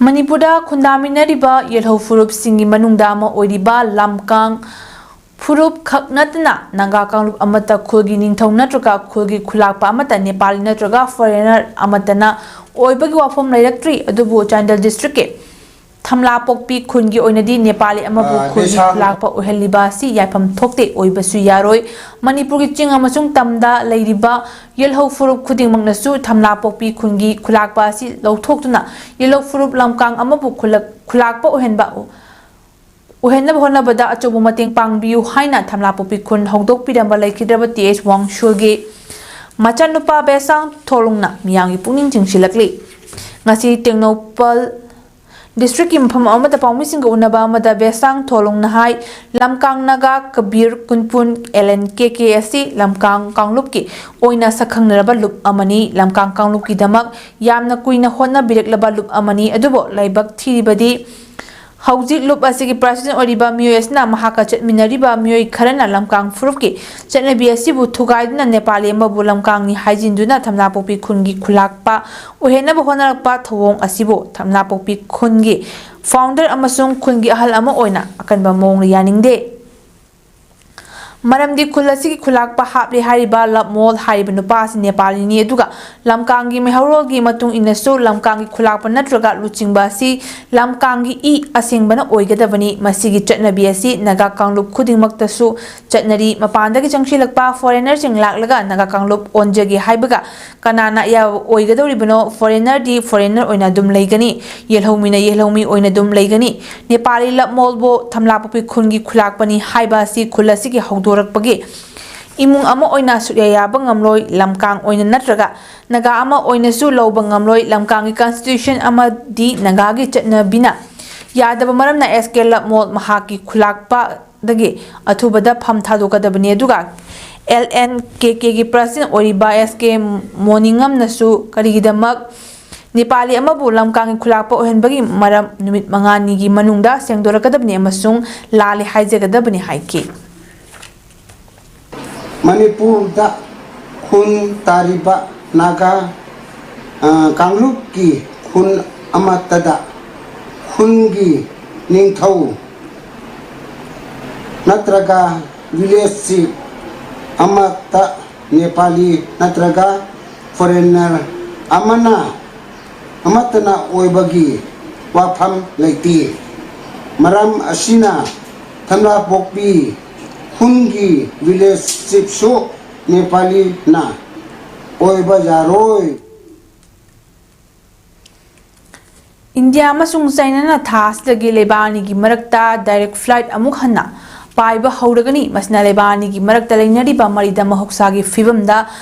ꯃꯅꯤꯄꯨꯔꯗ ꯈꯨꯟꯗꯥꯃꯤꯟꯅꯔꯤꯕ ꯌꯦꯜꯍꯧ ꯐꯨꯔꯨꯞꯁꯤꯡꯒꯤ ꯃꯅꯨꯡꯗ ꯑꯃ ꯑꯣꯏꯔꯤꯕ ꯂꯝꯀꯥꯡ ꯐꯨꯔꯨꯞ ꯈꯛ ꯅꯠꯇꯅ ꯅꯥꯒꯥ ꯀꯥꯡꯂꯨꯞ ꯑꯃꯠꯇ ꯈꯨꯜꯒꯤ ꯅꯤꯡꯊꯧ ꯅꯠꯇ꯭ꯔꯒ ꯈꯨꯜꯒꯤ ꯈꯨꯂꯥꯛꯄ ꯑꯃꯠꯇ ꯅꯦꯄꯥꯂꯤ ꯅꯠꯇ꯭ꯔꯒ ꯐꯣꯔꯦꯅꯔ ꯑꯃꯠꯇꯅ ꯑꯣꯏꯕꯒꯤ ꯋꯥꯐꯝ ꯂꯩꯔꯛꯇ꯭ꯔꯤ꯫ ꯑꯗꯨꯕꯨ ꯆꯥꯟꯗꯦꯜ ꯗꯤꯁꯇ꯭ꯔꯤꯛꯀꯤ ꯊꯝꯂꯥꯄꯣꯛꯄꯤ ꯈꯨꯟꯒꯤ ꯑꯣꯏꯅꯗꯤ ꯅꯦꯄꯥꯂꯤ ꯑꯃꯕꯨ ꯑ, ꯈꯨꯜꯒꯤ ꯅꯤꯁꯥ ꯈꯨꯂꯥꯛꯄ ꯑꯣꯏꯍꯜꯂꯤꯕ ꯑꯁꯤ ꯌꯥꯏꯐꯝ ꯊꯣꯛꯇꯦ, ꯑꯣꯏꯕꯁꯨ ꯌꯥꯔꯣꯏ꯫ ꯃꯅꯤꯄꯨꯔꯒꯤ ꯆꯤꯡ ꯑꯃꯁꯨꯡ ꯇꯝꯗ ꯂꯩꯔꯤꯕ ꯌꯦꯜꯍꯧ ꯐꯨꯔꯨꯞ ꯈꯨꯗꯤꯡꯃꯛꯅꯁꯨ ꯊꯝꯂꯥꯄꯣꯛꯄꯤ ꯈꯨꯟꯒꯤ ꯈꯨꯂꯥꯛꯄ ꯑꯁꯤ ꯂꯧꯊꯣꯛꯇꯨꯅ ꯌꯦꯜꯍꯧ ꯐꯨꯔꯨꯞ ꯂꯝꯀꯥꯡ ꯑꯃꯕꯨ ꯈꯨꯂꯛ-, ꯈꯨꯂꯥꯛꯄ ꯑꯣꯏꯍꯟꯕ, ꯑꯣꯏꯍꯟꯅꯕ ꯍꯣꯠꯅꯕꯗ ꯑꯆꯧꯕ ꯃꯇꯦꯡ ꯄꯥꯡꯕꯤꯌꯨ ꯍꯥꯏꯅ ꯊꯝꯂꯥꯄꯣꯛꯄꯤ ꯈꯨꯟ ꯍꯧꯗꯣꯛꯄꯤꯔꯝꯕ ꯂꯩꯈꯤꯗ꯭ꯔꯕ ꯇꯤ ꯑꯩꯆ ꯋꯥꯡꯁꯨꯜꯒꯤ ꯃꯆꯥꯅꯨꯄꯥ ꯕꯦꯁꯥꯡ ꯊꯣꯂꯨꯡꯅ ꯃꯤꯌꯥꯝꯒꯤ ꯄꯨꯛꯅꯤꯡ ꯆꯤꯡꯁꯤꯜꯂꯛꯂꯤ꯫ ꯉꯁꯤ ꯇꯦꯡꯅꯧꯄꯜ ꯗꯤꯁꯇ꯭ꯔꯤꯛꯀꯤ ꯃꯐꯝ ꯑꯃꯗ ꯄꯥꯎꯃꯤꯁꯤꯡꯒ ꯎꯅꯕ ꯑꯃꯗ ꯕꯦꯁꯥꯡ ꯊꯣꯂꯨꯡꯅ ꯍꯥꯏ, ꯂꯝꯀꯥꯡ ꯅꯥꯒꯥ ꯀꯕꯤꯔ ꯀꯨꯟꯄꯨꯟ, ꯑꯦꯜ ꯑꯦꯟ ꯀꯦ ꯀꯦ ꯑꯁꯤ ꯂꯝꯀꯥꯡ ꯀꯥꯡꯂꯨꯞꯀꯤ ꯑꯣꯏꯅ ꯁꯛꯈꯪꯅꯔꯕ ꯂꯨꯞ ꯑꯃꯅꯤ꯫ ꯂꯝꯀꯥꯡ ꯀꯥꯡꯂꯨꯞꯀꯤꯗꯃꯛ ꯌꯥꯝꯅ ꯀꯨꯏꯅ ꯍꯣꯠꯅꯕꯤꯔꯛꯂꯕ ꯂꯨꯞ ꯑꯃꯅꯤ, ꯑꯗꯨꯕꯨ ꯂꯥꯏꯕꯛ ꯊꯤꯔꯤꯕꯗꯤ ꯍꯧꯖꯤꯛ ꯂꯨꯞ ꯑꯁꯤꯒꯤ ꯄ꯭ꯔꯁꯤꯗꯦꯟ ꯑꯣꯏꯔꯤꯕ ꯃꯤꯑꯣꯏ ꯑꯁꯤꯅ ꯃꯍꯥꯛꯀ ꯆꯠꯃꯤꯟꯅꯔꯤꯕ ꯃꯤꯑꯣꯏ ꯈꯔꯅ ꯂꯝꯀꯥꯡ ꯐꯨꯔꯨꯞꯀꯤ ꯆꯠꯅꯕꯤ ꯑꯁꯤꯕꯨ ꯊꯨꯒꯥꯏꯗꯨꯅ ꯅꯦꯄꯥꯂꯤ ꯑꯃꯕꯨ ꯂꯝꯀꯥꯡꯅꯤ ꯍꯥꯏꯖꯤꯟꯗꯨꯅ ꯊꯝꯅꯥꯄꯣꯛꯄꯤ ꯈꯨꯟꯒꯤ ꯈꯨꯂꯥꯛꯄ ꯑꯣꯏꯍꯟꯅꯕ ꯍꯣꯠꯅꯔꯛꯄ ꯊꯧꯑꯣꯡ ꯑꯁꯤꯕꯨ ꯊꯝꯅꯥꯄꯣꯛꯄꯤ ꯈꯨꯟꯒꯤ ꯐꯥꯎꯟꯗꯔ ꯑꯃꯁꯨꯡ ꯈꯨꯟꯒꯤ ꯑꯍꯜ ꯑꯃ ꯑꯣꯏꯅ ꯑꯀꯟꯕ ꯃꯑꯣꯡꯗ ꯌꯥꯅꯤꯡꯗꯦ꯫ ꯃꯔꯝꯗꯤ ꯈꯨꯜ ꯑꯁꯤꯒꯤ ꯈꯨꯂꯥꯛꯄ ꯍꯥꯞꯂꯦ ꯍꯥꯏꯔꯤꯕ ꯂꯞꯃꯣꯜ ꯍꯥꯏꯔꯤꯕ ꯅꯨꯄꯥ ꯑꯁꯤ ꯅꯦꯄꯥꯂꯤꯅꯤ, ꯑꯗꯨꯒ ꯂꯝꯀꯥꯡꯒꯤ ꯃꯩꯍꯧꯔꯣꯜꯒꯤ ꯃꯇꯨꯡ ꯏꯟꯅꯁꯨ ꯂꯝꯀꯥꯡꯒꯤ ꯈꯨꯂꯥꯛꯄ ꯅꯠꯇ꯭ꯔꯒ ꯂꯨꯆꯤꯡꯕ ꯑꯁꯤ ꯂꯝꯀꯥꯡꯒꯤ ꯏ ꯑꯁꯦꯡꯕꯅ ꯑꯣꯏꯒꯗꯕꯅꯤ꯫ ꯃꯁꯤꯒꯤ ꯆꯠꯅꯕꯤ ꯑꯁꯤ ꯅꯥꯒꯥ ꯀꯥꯡꯂꯨꯞ ꯈꯨꯗꯤꯡꯃꯛꯇꯁꯨ ꯆꯠꯅꯔꯤ꯫ ꯃꯄꯥꯟꯗꯒꯤ ꯆꯪꯁꯤꯜꯂꯛꯄ ꯐꯣꯔꯦꯅꯔꯁꯤꯡ ꯂꯥꯛꯂꯒ ꯅꯥꯒꯥ ꯀꯥꯡꯂꯨꯞ ꯑꯣꯟꯖꯒꯦ ꯍꯥꯏꯕꯒ ꯀꯅꯥꯅ ꯑꯌꯥꯕ ꯑꯣꯏꯒꯗꯧꯔꯤꯕꯅꯣ? ꯐꯣꯔꯦꯅꯔꯗꯤ ꯐꯣꯔꯦꯅꯔ ꯑꯣꯏꯅ ꯑꯗꯨꯝ ꯂꯩꯒꯅꯤ, ꯌꯦꯜꯍꯧꯃꯤꯅ ꯌꯦꯜꯍꯧꯃꯤ ꯑꯣꯏꯅ ꯑꯗꯨꯝ ꯂꯩꯒꯅꯤ꯫ ꯅꯦꯄꯥꯂꯤ ꯂꯞꯃꯣꯜꯕꯨ ꯊꯝꯂꯥꯄꯣꯛꯄꯤ ꯈꯨꯟꯒꯤ ꯈꯨꯂꯥꯛꯄꯅꯤ ꯍꯥꯏꯕ ꯑꯁꯤ ꯈꯨꯜ ꯑꯁꯤꯒꯤ ꯍꯧꯗꯣꯔꯛꯄꯒꯤ ꯏꯃꯨꯡ ꯑꯃ ꯑꯣꯏꯅ ꯁꯨꯛꯌꯥ ꯌꯥꯕ ꯉꯝꯂꯣꯏ꯫ ꯂꯝꯀꯥꯡ ꯑꯣꯏꯅ ꯅꯠꯇ꯭ꯔꯒ ꯅꯥꯒꯥ ꯑꯃ ꯑꯣꯏꯅꯁꯨ ꯂꯧꯕ ꯉꯝꯂꯣꯏ꯫ ꯂꯝꯀꯥꯡꯒꯤ ꯀꯟꯁꯇꯤꯇ꯭ꯌꯨꯁꯟ ꯑꯃꯗꯤ ꯅꯥꯒꯥꯒꯤ ꯆꯠꯅꯕꯤꯅ ꯌꯥꯗꯕ ꯃꯔꯝꯅ ꯑꯦꯁ ꯀꯦ ꯂꯞꯃꯣꯜ ꯃꯍꯥꯛꯀꯤ ꯈꯨꯂꯥꯛꯄꯗꯒꯤ ꯑꯊꯨꯕꯗ ꯐꯝ ꯊꯥꯗꯣꯛꯀꯗꯕꯅꯤ꯫ ꯑꯗꯨꯒ ꯑꯦꯜ ꯑꯦꯟ ꯀꯦ ꯀꯦꯒꯤ ꯄ꯭ꯔꯁꯤꯗꯦꯟ ꯑꯣꯏꯔꯤꯕ ꯑꯦꯁ ꯀꯦ ꯃꯣꯅꯤꯉꯝꯅꯁꯨ ꯀꯔꯤꯒꯤꯗꯃꯛ ꯅꯦꯄꯥꯂꯤ ꯑꯃꯕꯨ ꯂꯝꯀꯥꯡꯒꯤ ꯈꯨꯂꯥꯛꯄ ꯑꯣꯏꯍꯟꯕꯒꯤ ꯃꯔꯝ ꯅꯨꯃꯤꯠ ꯃꯉꯥꯅꯤꯒꯤ ꯃꯅꯨꯡꯗ ꯁꯦꯡꯗꯣꯔꯛꯀꯗꯕꯅꯤ ꯑꯃꯁꯨꯡ ꯂꯥꯜꯂꯦ ꯍꯥꯏꯖꯒꯗꯕꯅꯤ ꯍꯥꯏꯈꯤ꯫ ꯃꯅꯤꯄꯨꯔꯗ ꯈꯨꯟ ꯇꯥꯔꯤꯕ ꯅꯥꯒꯥ, ꯑ, ꯀꯥꯡꯂꯨꯞꯀꯤ ꯈꯨꯟ ꯑꯃꯠꯇꯗ ꯈꯨꯟꯒꯤ ꯅꯤꯡꯊꯧ ꯅꯠꯇ꯭ꯔꯒ ꯚꯤꯂꯦꯖ ꯆꯤꯐ ꯑꯃꯠꯇ ꯅꯦꯄꯥꯂꯤ ꯅꯠꯇ꯭ꯔꯒ ꯐꯣꯔꯦꯟꯅꯔ ꯑꯃꯅ, ꯑꯃꯠꯇꯅ ꯑꯣꯏꯕꯒꯤ ꯋꯥꯐꯝ ꯂꯩꯇꯦ꯫ ꯃꯔꯝ ꯑꯁꯤꯅ ꯊꯝꯂꯥꯄꯣꯛꯄꯤ ꯈꯨꯟꯒꯤ ꯚꯤꯂꯦꯖ ꯆꯤꯐꯁꯨ ꯅꯦꯄꯥꯂꯤꯅ ꯑꯣꯏꯕ ꯌꯥꯔꯣꯏ꯫ ꯏꯟꯗꯤꯌꯥ ꯑꯃꯁꯨꯡ ꯆꯥꯏꯅꯥꯅ ꯊꯥ ꯑꯁꯤꯗꯒꯤ ꯂꯩꯕꯥꯛ ꯑꯅꯤꯒꯤ ꯃꯔꯛꯇ ꯗꯥꯏꯔꯦꯛ ꯐ꯭ꯂꯥꯏꯠ ꯑꯃꯨꯛ ꯍꯟꯅ ꯄꯥꯏꯕ ꯍꯧꯔꯒꯅꯤ꯫ ꯃꯁꯤꯅ ꯂꯩꯕꯥꯛ ꯑꯅꯤꯒꯤ ꯃꯔꯛꯇ ꯂꯩꯅꯔꯤꯕ ꯃꯔꯤꯗ ꯃꯍꯧꯁꯥꯒꯤ ꯐꯤꯕꯝꯗ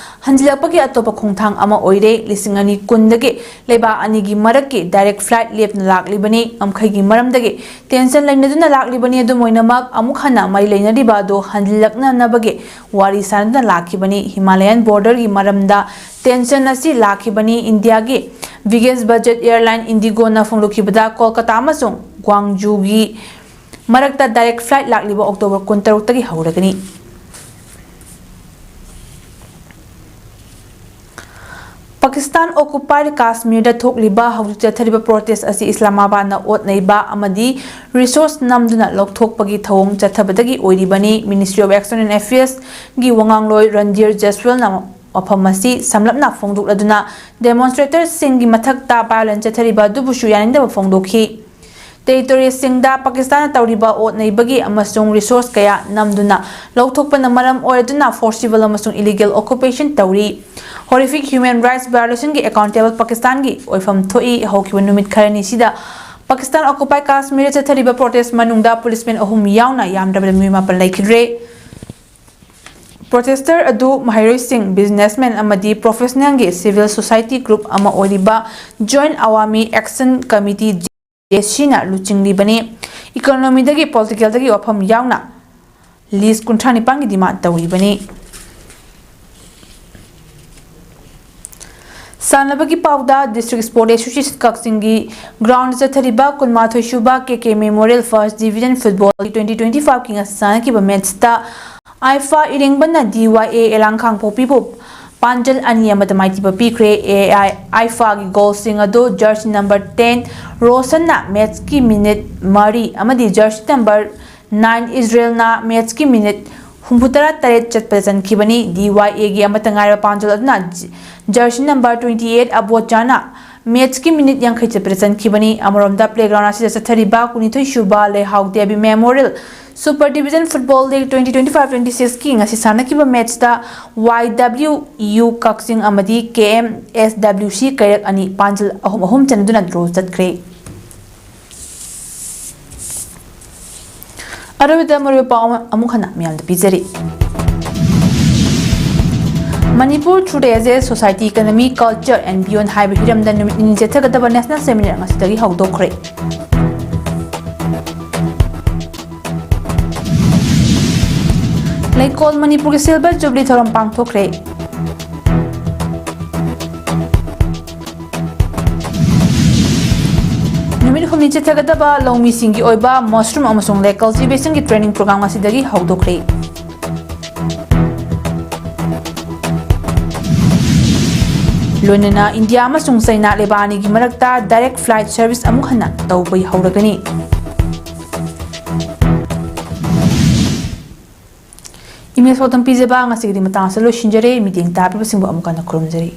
ꯍꯟꯖꯤꯜꯂꯛꯄꯒꯤ ꯑꯇꯣꯞꯄ ꯈꯣꯡꯊꯥꯡ ꯑꯃ ꯑꯣꯏꯔꯦ꯫ ꯂꯤꯁꯤꯡ ꯑꯅꯤ ꯀꯨꯟꯗꯒꯤ ꯂꯩꯕꯥꯛ ꯑꯅꯤꯒꯤ ꯃꯔꯛꯀꯤ ꯗꯥꯏꯔꯦꯛ ꯐ꯭ꯂꯥꯏꯠ ꯂꯦꯞꯅ ꯂꯥꯛꯂꯤꯕꯅꯤ꯫ ꯉꯝꯈꯩꯒꯤ ꯃꯔꯝꯗꯒꯤ ꯇꯦꯟꯁꯟ ꯂꯩꯅꯗꯨꯅ ꯂꯥꯛꯂꯤꯕꯅꯤ꯫ ꯑꯗꯨꯝ ꯑꯣꯏꯅꯃꯛ, ꯑꯃꯨꯛ ꯍꯟꯅ ꯃꯔꯤ ꯂꯩꯅꯔꯤꯕ ꯑꯗꯨ ꯍꯟꯖꯤꯜꯂꯛꯅꯅꯕꯒꯤ ꯋꯥꯔꯤ ꯁꯥꯅꯗꯨꯅ ꯂꯥꯛꯈꯤꯕꯅꯤ꯫ ꯍꯤꯃꯥꯂꯌꯟ ꯕꯣꯔꯗꯔꯒꯤ ꯃꯔꯝꯗ ꯇꯦꯟꯁꯟ ꯑꯁꯤ ꯂꯥꯛꯈꯤꯕꯅꯤ꯫ ꯏꯟꯗꯤꯌꯥꯒꯤ ꯕꯤꯒꯦꯁ ꯕꯖꯦꯠ ꯑꯦꯌꯔꯂꯥꯏꯟ ꯏꯟꯗꯤꯒꯣꯅ ꯐꯣꯡꯗꯣꯛꯈꯤꯕꯗ, ꯀꯣꯜꯀꯇꯥ ꯑꯃꯁꯨꯡ ꯒ꯭ꯋꯥꯡꯖꯨꯒꯤ ꯃꯔꯛꯇ direct flight ꯂꯥꯛꯂꯤꯕ October ꯀꯨꯟꯇꯔꯨꯛꯇꯒꯤ ꯍꯧꯔꯒꯅꯤ꯫ ꯄꯥꯀꯤꯁꯇꯥꯟ occupied ꯀꯥꯁꯃꯤꯔꯗ ꯊꯣꯛꯂꯤꯕ ꯍꯧꯖꯤꯛ ꯆꯠꯊꯔꯤꯕ protest ꯑꯁꯤ ꯏꯁꯂꯥꯃꯥꯕꯥꯗꯅ ꯑꯣꯠ ꯅꯩꯕ ꯑꯃꯗꯤ resource ꯅꯝꯗꯨꯅ ꯂꯧꯊꯣꯛꯄꯒꯤ ꯊꯧꯑꯣꯡ ꯆꯠꯊꯕꯗꯒꯤ ꯑꯣꯏꯔꯤꯕꯅꯤ꯫ Ministry of External Affairsꯒꯤ ꯋꯥꯉꯥꯡꯂꯣꯏ ꯔꯟꯙꯤꯔ ꯖꯦꯁꯋꯦꯜꯅ ꯋꯥꯐꯝ ꯑꯁꯤ ꯁꯝꯂꯞꯅ ꯐꯣꯡꯗꯣꯛꯂꯗꯨꯅ demonstratorꯁꯤꯡꯒꯤ ꯃꯊꯛꯇ violence ꯆꯠꯊꯔꯤꯕ ꯑꯗꯨꯕꯨꯁꯨ ꯌꯥꯅꯤꯡꯗꯕ ꯐꯣꯡꯗꯣꯛꯈꯤ꯫ Territoryꯁꯤꯡꯗ ꯄꯥꯀꯤꯁꯇꯥꯟꯅ ꯇꯧꯔꯤꯕ ꯑꯣꯠ ꯅꯩꯕꯒꯤ ꯑꯃꯁꯨꯡ resource ꯀꯌꯥ ꯅꯝꯗꯨꯅ ꯂꯧꯊꯣꯛꯄꯅ ꯃꯔꯝ ꯑꯣꯏꯔꯗꯨꯅ forcible ꯑꯃꯁꯨꯡ illegal occupation ꯇꯧꯔꯤ꯫ Horrific human rights violationꯒꯤ accountable ꯄꯥꯀꯤꯁꯇꯥꯟꯒꯤ ꯑꯣꯏꯐꯝ ꯊꯣꯛꯏ꯫ ꯍꯧꯈꯤꯕ ꯅꯨꯃꯤꯠ ꯈꯔꯅꯤꯁꯤꯗ ꯄꯥꯀꯤꯁꯇꯥꯟ occupied ꯀꯥꯁꯃꯤꯔꯗ ꯆꯠꯊꯔꯤꯕ protest ꯃꯅꯨꯡꯗ policemen ꯑꯍꯨꯝ ꯌꯥꯎꯅ ꯌꯥꯝꯗ꯭ꯔꯕꯗ ꯃꯤꯑꯣꯏ ꯃꯥꯄꯟ ꯂꯩꯈꯤꯗ꯭ꯔꯦ꯫ Protester ꯑꯗꯨ ꯃꯍꯩꯔꯣꯏꯁꯤꯡ, businessmen ꯑꯃꯗꯤ professionalꯒꯤ civil society group ꯑꯃ ꯑꯣꯏꯔꯤꯕ Joint Awami Action Committee, JACꯅ ꯂꯨꯆꯤꯡꯂꯤꯕꯅꯤ꯫ Economyꯗꯒꯤ, politicalꯗꯒꯤ ꯋꯥꯐꯝ ꯌꯥꯎꯅ list ꯀꯨꯟꯊ꯭ꯔꯥ ꯅꯤꯄꯥꯟꯒꯤ demand ꯇꯧꯔꯤꯕꯅꯤ꯫ ꯁꯥꯟꯅꯕꯒꯤ ꯄꯥꯎꯗ, District Sport Association ꯀꯛꯆꯤꯡꯒꯤ ground ꯆꯠꯊꯔꯤꯕ ꯀꯨꯟꯃꯥꯊꯣꯏ ꯁꯨꯕ KK Memorial First Division Football twenty twenty fiveꯀꯤ ꯉꯁꯤ ꯁꯥꯟꯅꯈꯤꯕ matchꯇ IFA ꯏꯔꯤꯡꯕꯟꯅ DYA ꯑꯦꯂꯥꯡ ꯈꯥꯡꯄꯣꯛꯄꯤꯕꯨ ꯄꯥꯟꯖꯜ ꯑꯅꯤ ꯑꯃꯗ ꯃꯥꯏꯊꯤꯕ ꯄꯤꯈ꯭ꯔꯦ꯫ AI, IFAꯒꯤ goalꯁꯤꯡ ꯑꯗꯨ jersey number ten ꯔꯣꯁꯟꯅ matchꯀꯤ minute ꯃꯔꯤ ꯑꯃꯗꯤ jersey number nine ꯏꯖꯔꯦꯜꯅ matchꯀꯤ minute ꯍꯨꯝꯐꯨꯇꯔꯥ ꯇꯔꯦꯠ ꯆꯠꯄꯗ ꯆꯟꯈꯤꯕꯅꯤ꯫ DYAꯒꯤ ꯑꯃꯠꯇ ꯉꯥꯏꯔꯕ ꯄꯥꯟꯖꯜ ꯑꯗꯨꯅ jersey number twenty eight ꯑꯕꯣꯆꯥꯅ matchꯀꯤ minute ꯌꯥꯡꯈꯩ ꯆꯠꯄꯗ ꯆꯟꯈꯤꯕꯅꯤ꯫ ꯑꯃꯔꯣꯝꯗ, playground ꯑꯁꯤꯗ ꯆꯠꯊꯔꯤꯕ ꯀꯨꯟꯅꯤꯊꯣꯏ ꯁꯨꯕ ꯂꯩꯍꯥꯎ Devi Memorial Super Division Football League twenty twenty five twenty sixꯀꯤ ꯉꯁꯤ ꯁꯥꯟꯅꯈꯤꯕ matchꯇ YWU ꯀꯛꯆꯤꯡ ꯑꯃꯗꯤ KMSWC ꯀꯩꯔꯛ ꯑꯅꯤ ꯄꯥꯟꯖꯜ ꯑꯍꯨꯝ ꯑꯍꯨꯝ ꯆꯟꯗꯨꯅ draw ꯆꯠꯈ꯭ꯔꯦ꯫ ꯑꯔꯣꯏꯕꯗ ꯃꯔꯨꯑꯣꯏꯕ ꯄꯥꯎ ꯑꯃ ꯑꯃꯨꯛ ꯍꯟꯅ ꯃꯤꯌꯥꯝꯗ ꯄꯤꯖꯔꯤ꯫ Manipur through the Ages Society, economy, culture and beyond ꯍꯥꯏꯕ ꯍꯤꯔꯝꯗ ꯅꯨꯃꯤꯠ ꯅꯤꯅꯤ ꯆꯠꯊꯒꯗꯕ national seminar ꯉꯁꯤꯗꯒꯤ ꯍꯧꯗꯣꯛꯈ꯭ꯔꯦ꯫ ꯂꯩꯀꯣꯜ ꯃꯅꯤꯄꯨꯔꯒꯤ Silver Jubilee ꯊꯧꯔꯝ ꯄꯥꯡꯊꯣꯛꯈ꯭ꯔꯦ꯫ ꯅꯨꯃꯤꯠ ꯍꯨꯝꯅꯤ ꯆꯤꯠꯊꯒꯗꯕ ꯂꯧꯃꯤꯁꯤꯡꯒꯤ ꯑꯣꯏꯕ mushroom ꯑꯃꯁꯨꯡ lake cultivation ꯒꯤ training program ꯉꯁꯤꯗꯒꯤ ꯍꯧꯗꯣꯛꯈ꯭ꯔꯦ꯫ ꯂꯣꯏꯅꯅ ꯏꯟꯗꯤꯌꯥ ꯑꯃꯁꯨꯡ ꯆꯩꯅꯥ ꯂꯩꯕꯥꯛ ꯑꯅꯤꯒꯤ ꯃꯔꯛꯇ direct flight service ꯑꯃꯨꯛ ꯍꯟꯅ ꯇꯧꯕ ꯍꯧꯔꯒꯅꯤ꯫ ꯏꯃꯦꯖ ꯄꯥꯎꯗꯝ ꯄꯤꯖꯕ ꯉꯁꯤꯒꯤꯗꯤ ꯃꯇꯥꯡ ꯑꯁꯤꯗ ꯂꯣꯏꯁꯤꯟꯖꯔꯦ꯫ ꯃꯤꯠꯌꯦꯡ ꯇꯥꯕꯤꯕꯁꯤꯡꯕꯨ ꯑꯃꯨꯛ ꯍꯟꯅ ꯈꯨꯔꯨꯝꯖꯔꯤ꯫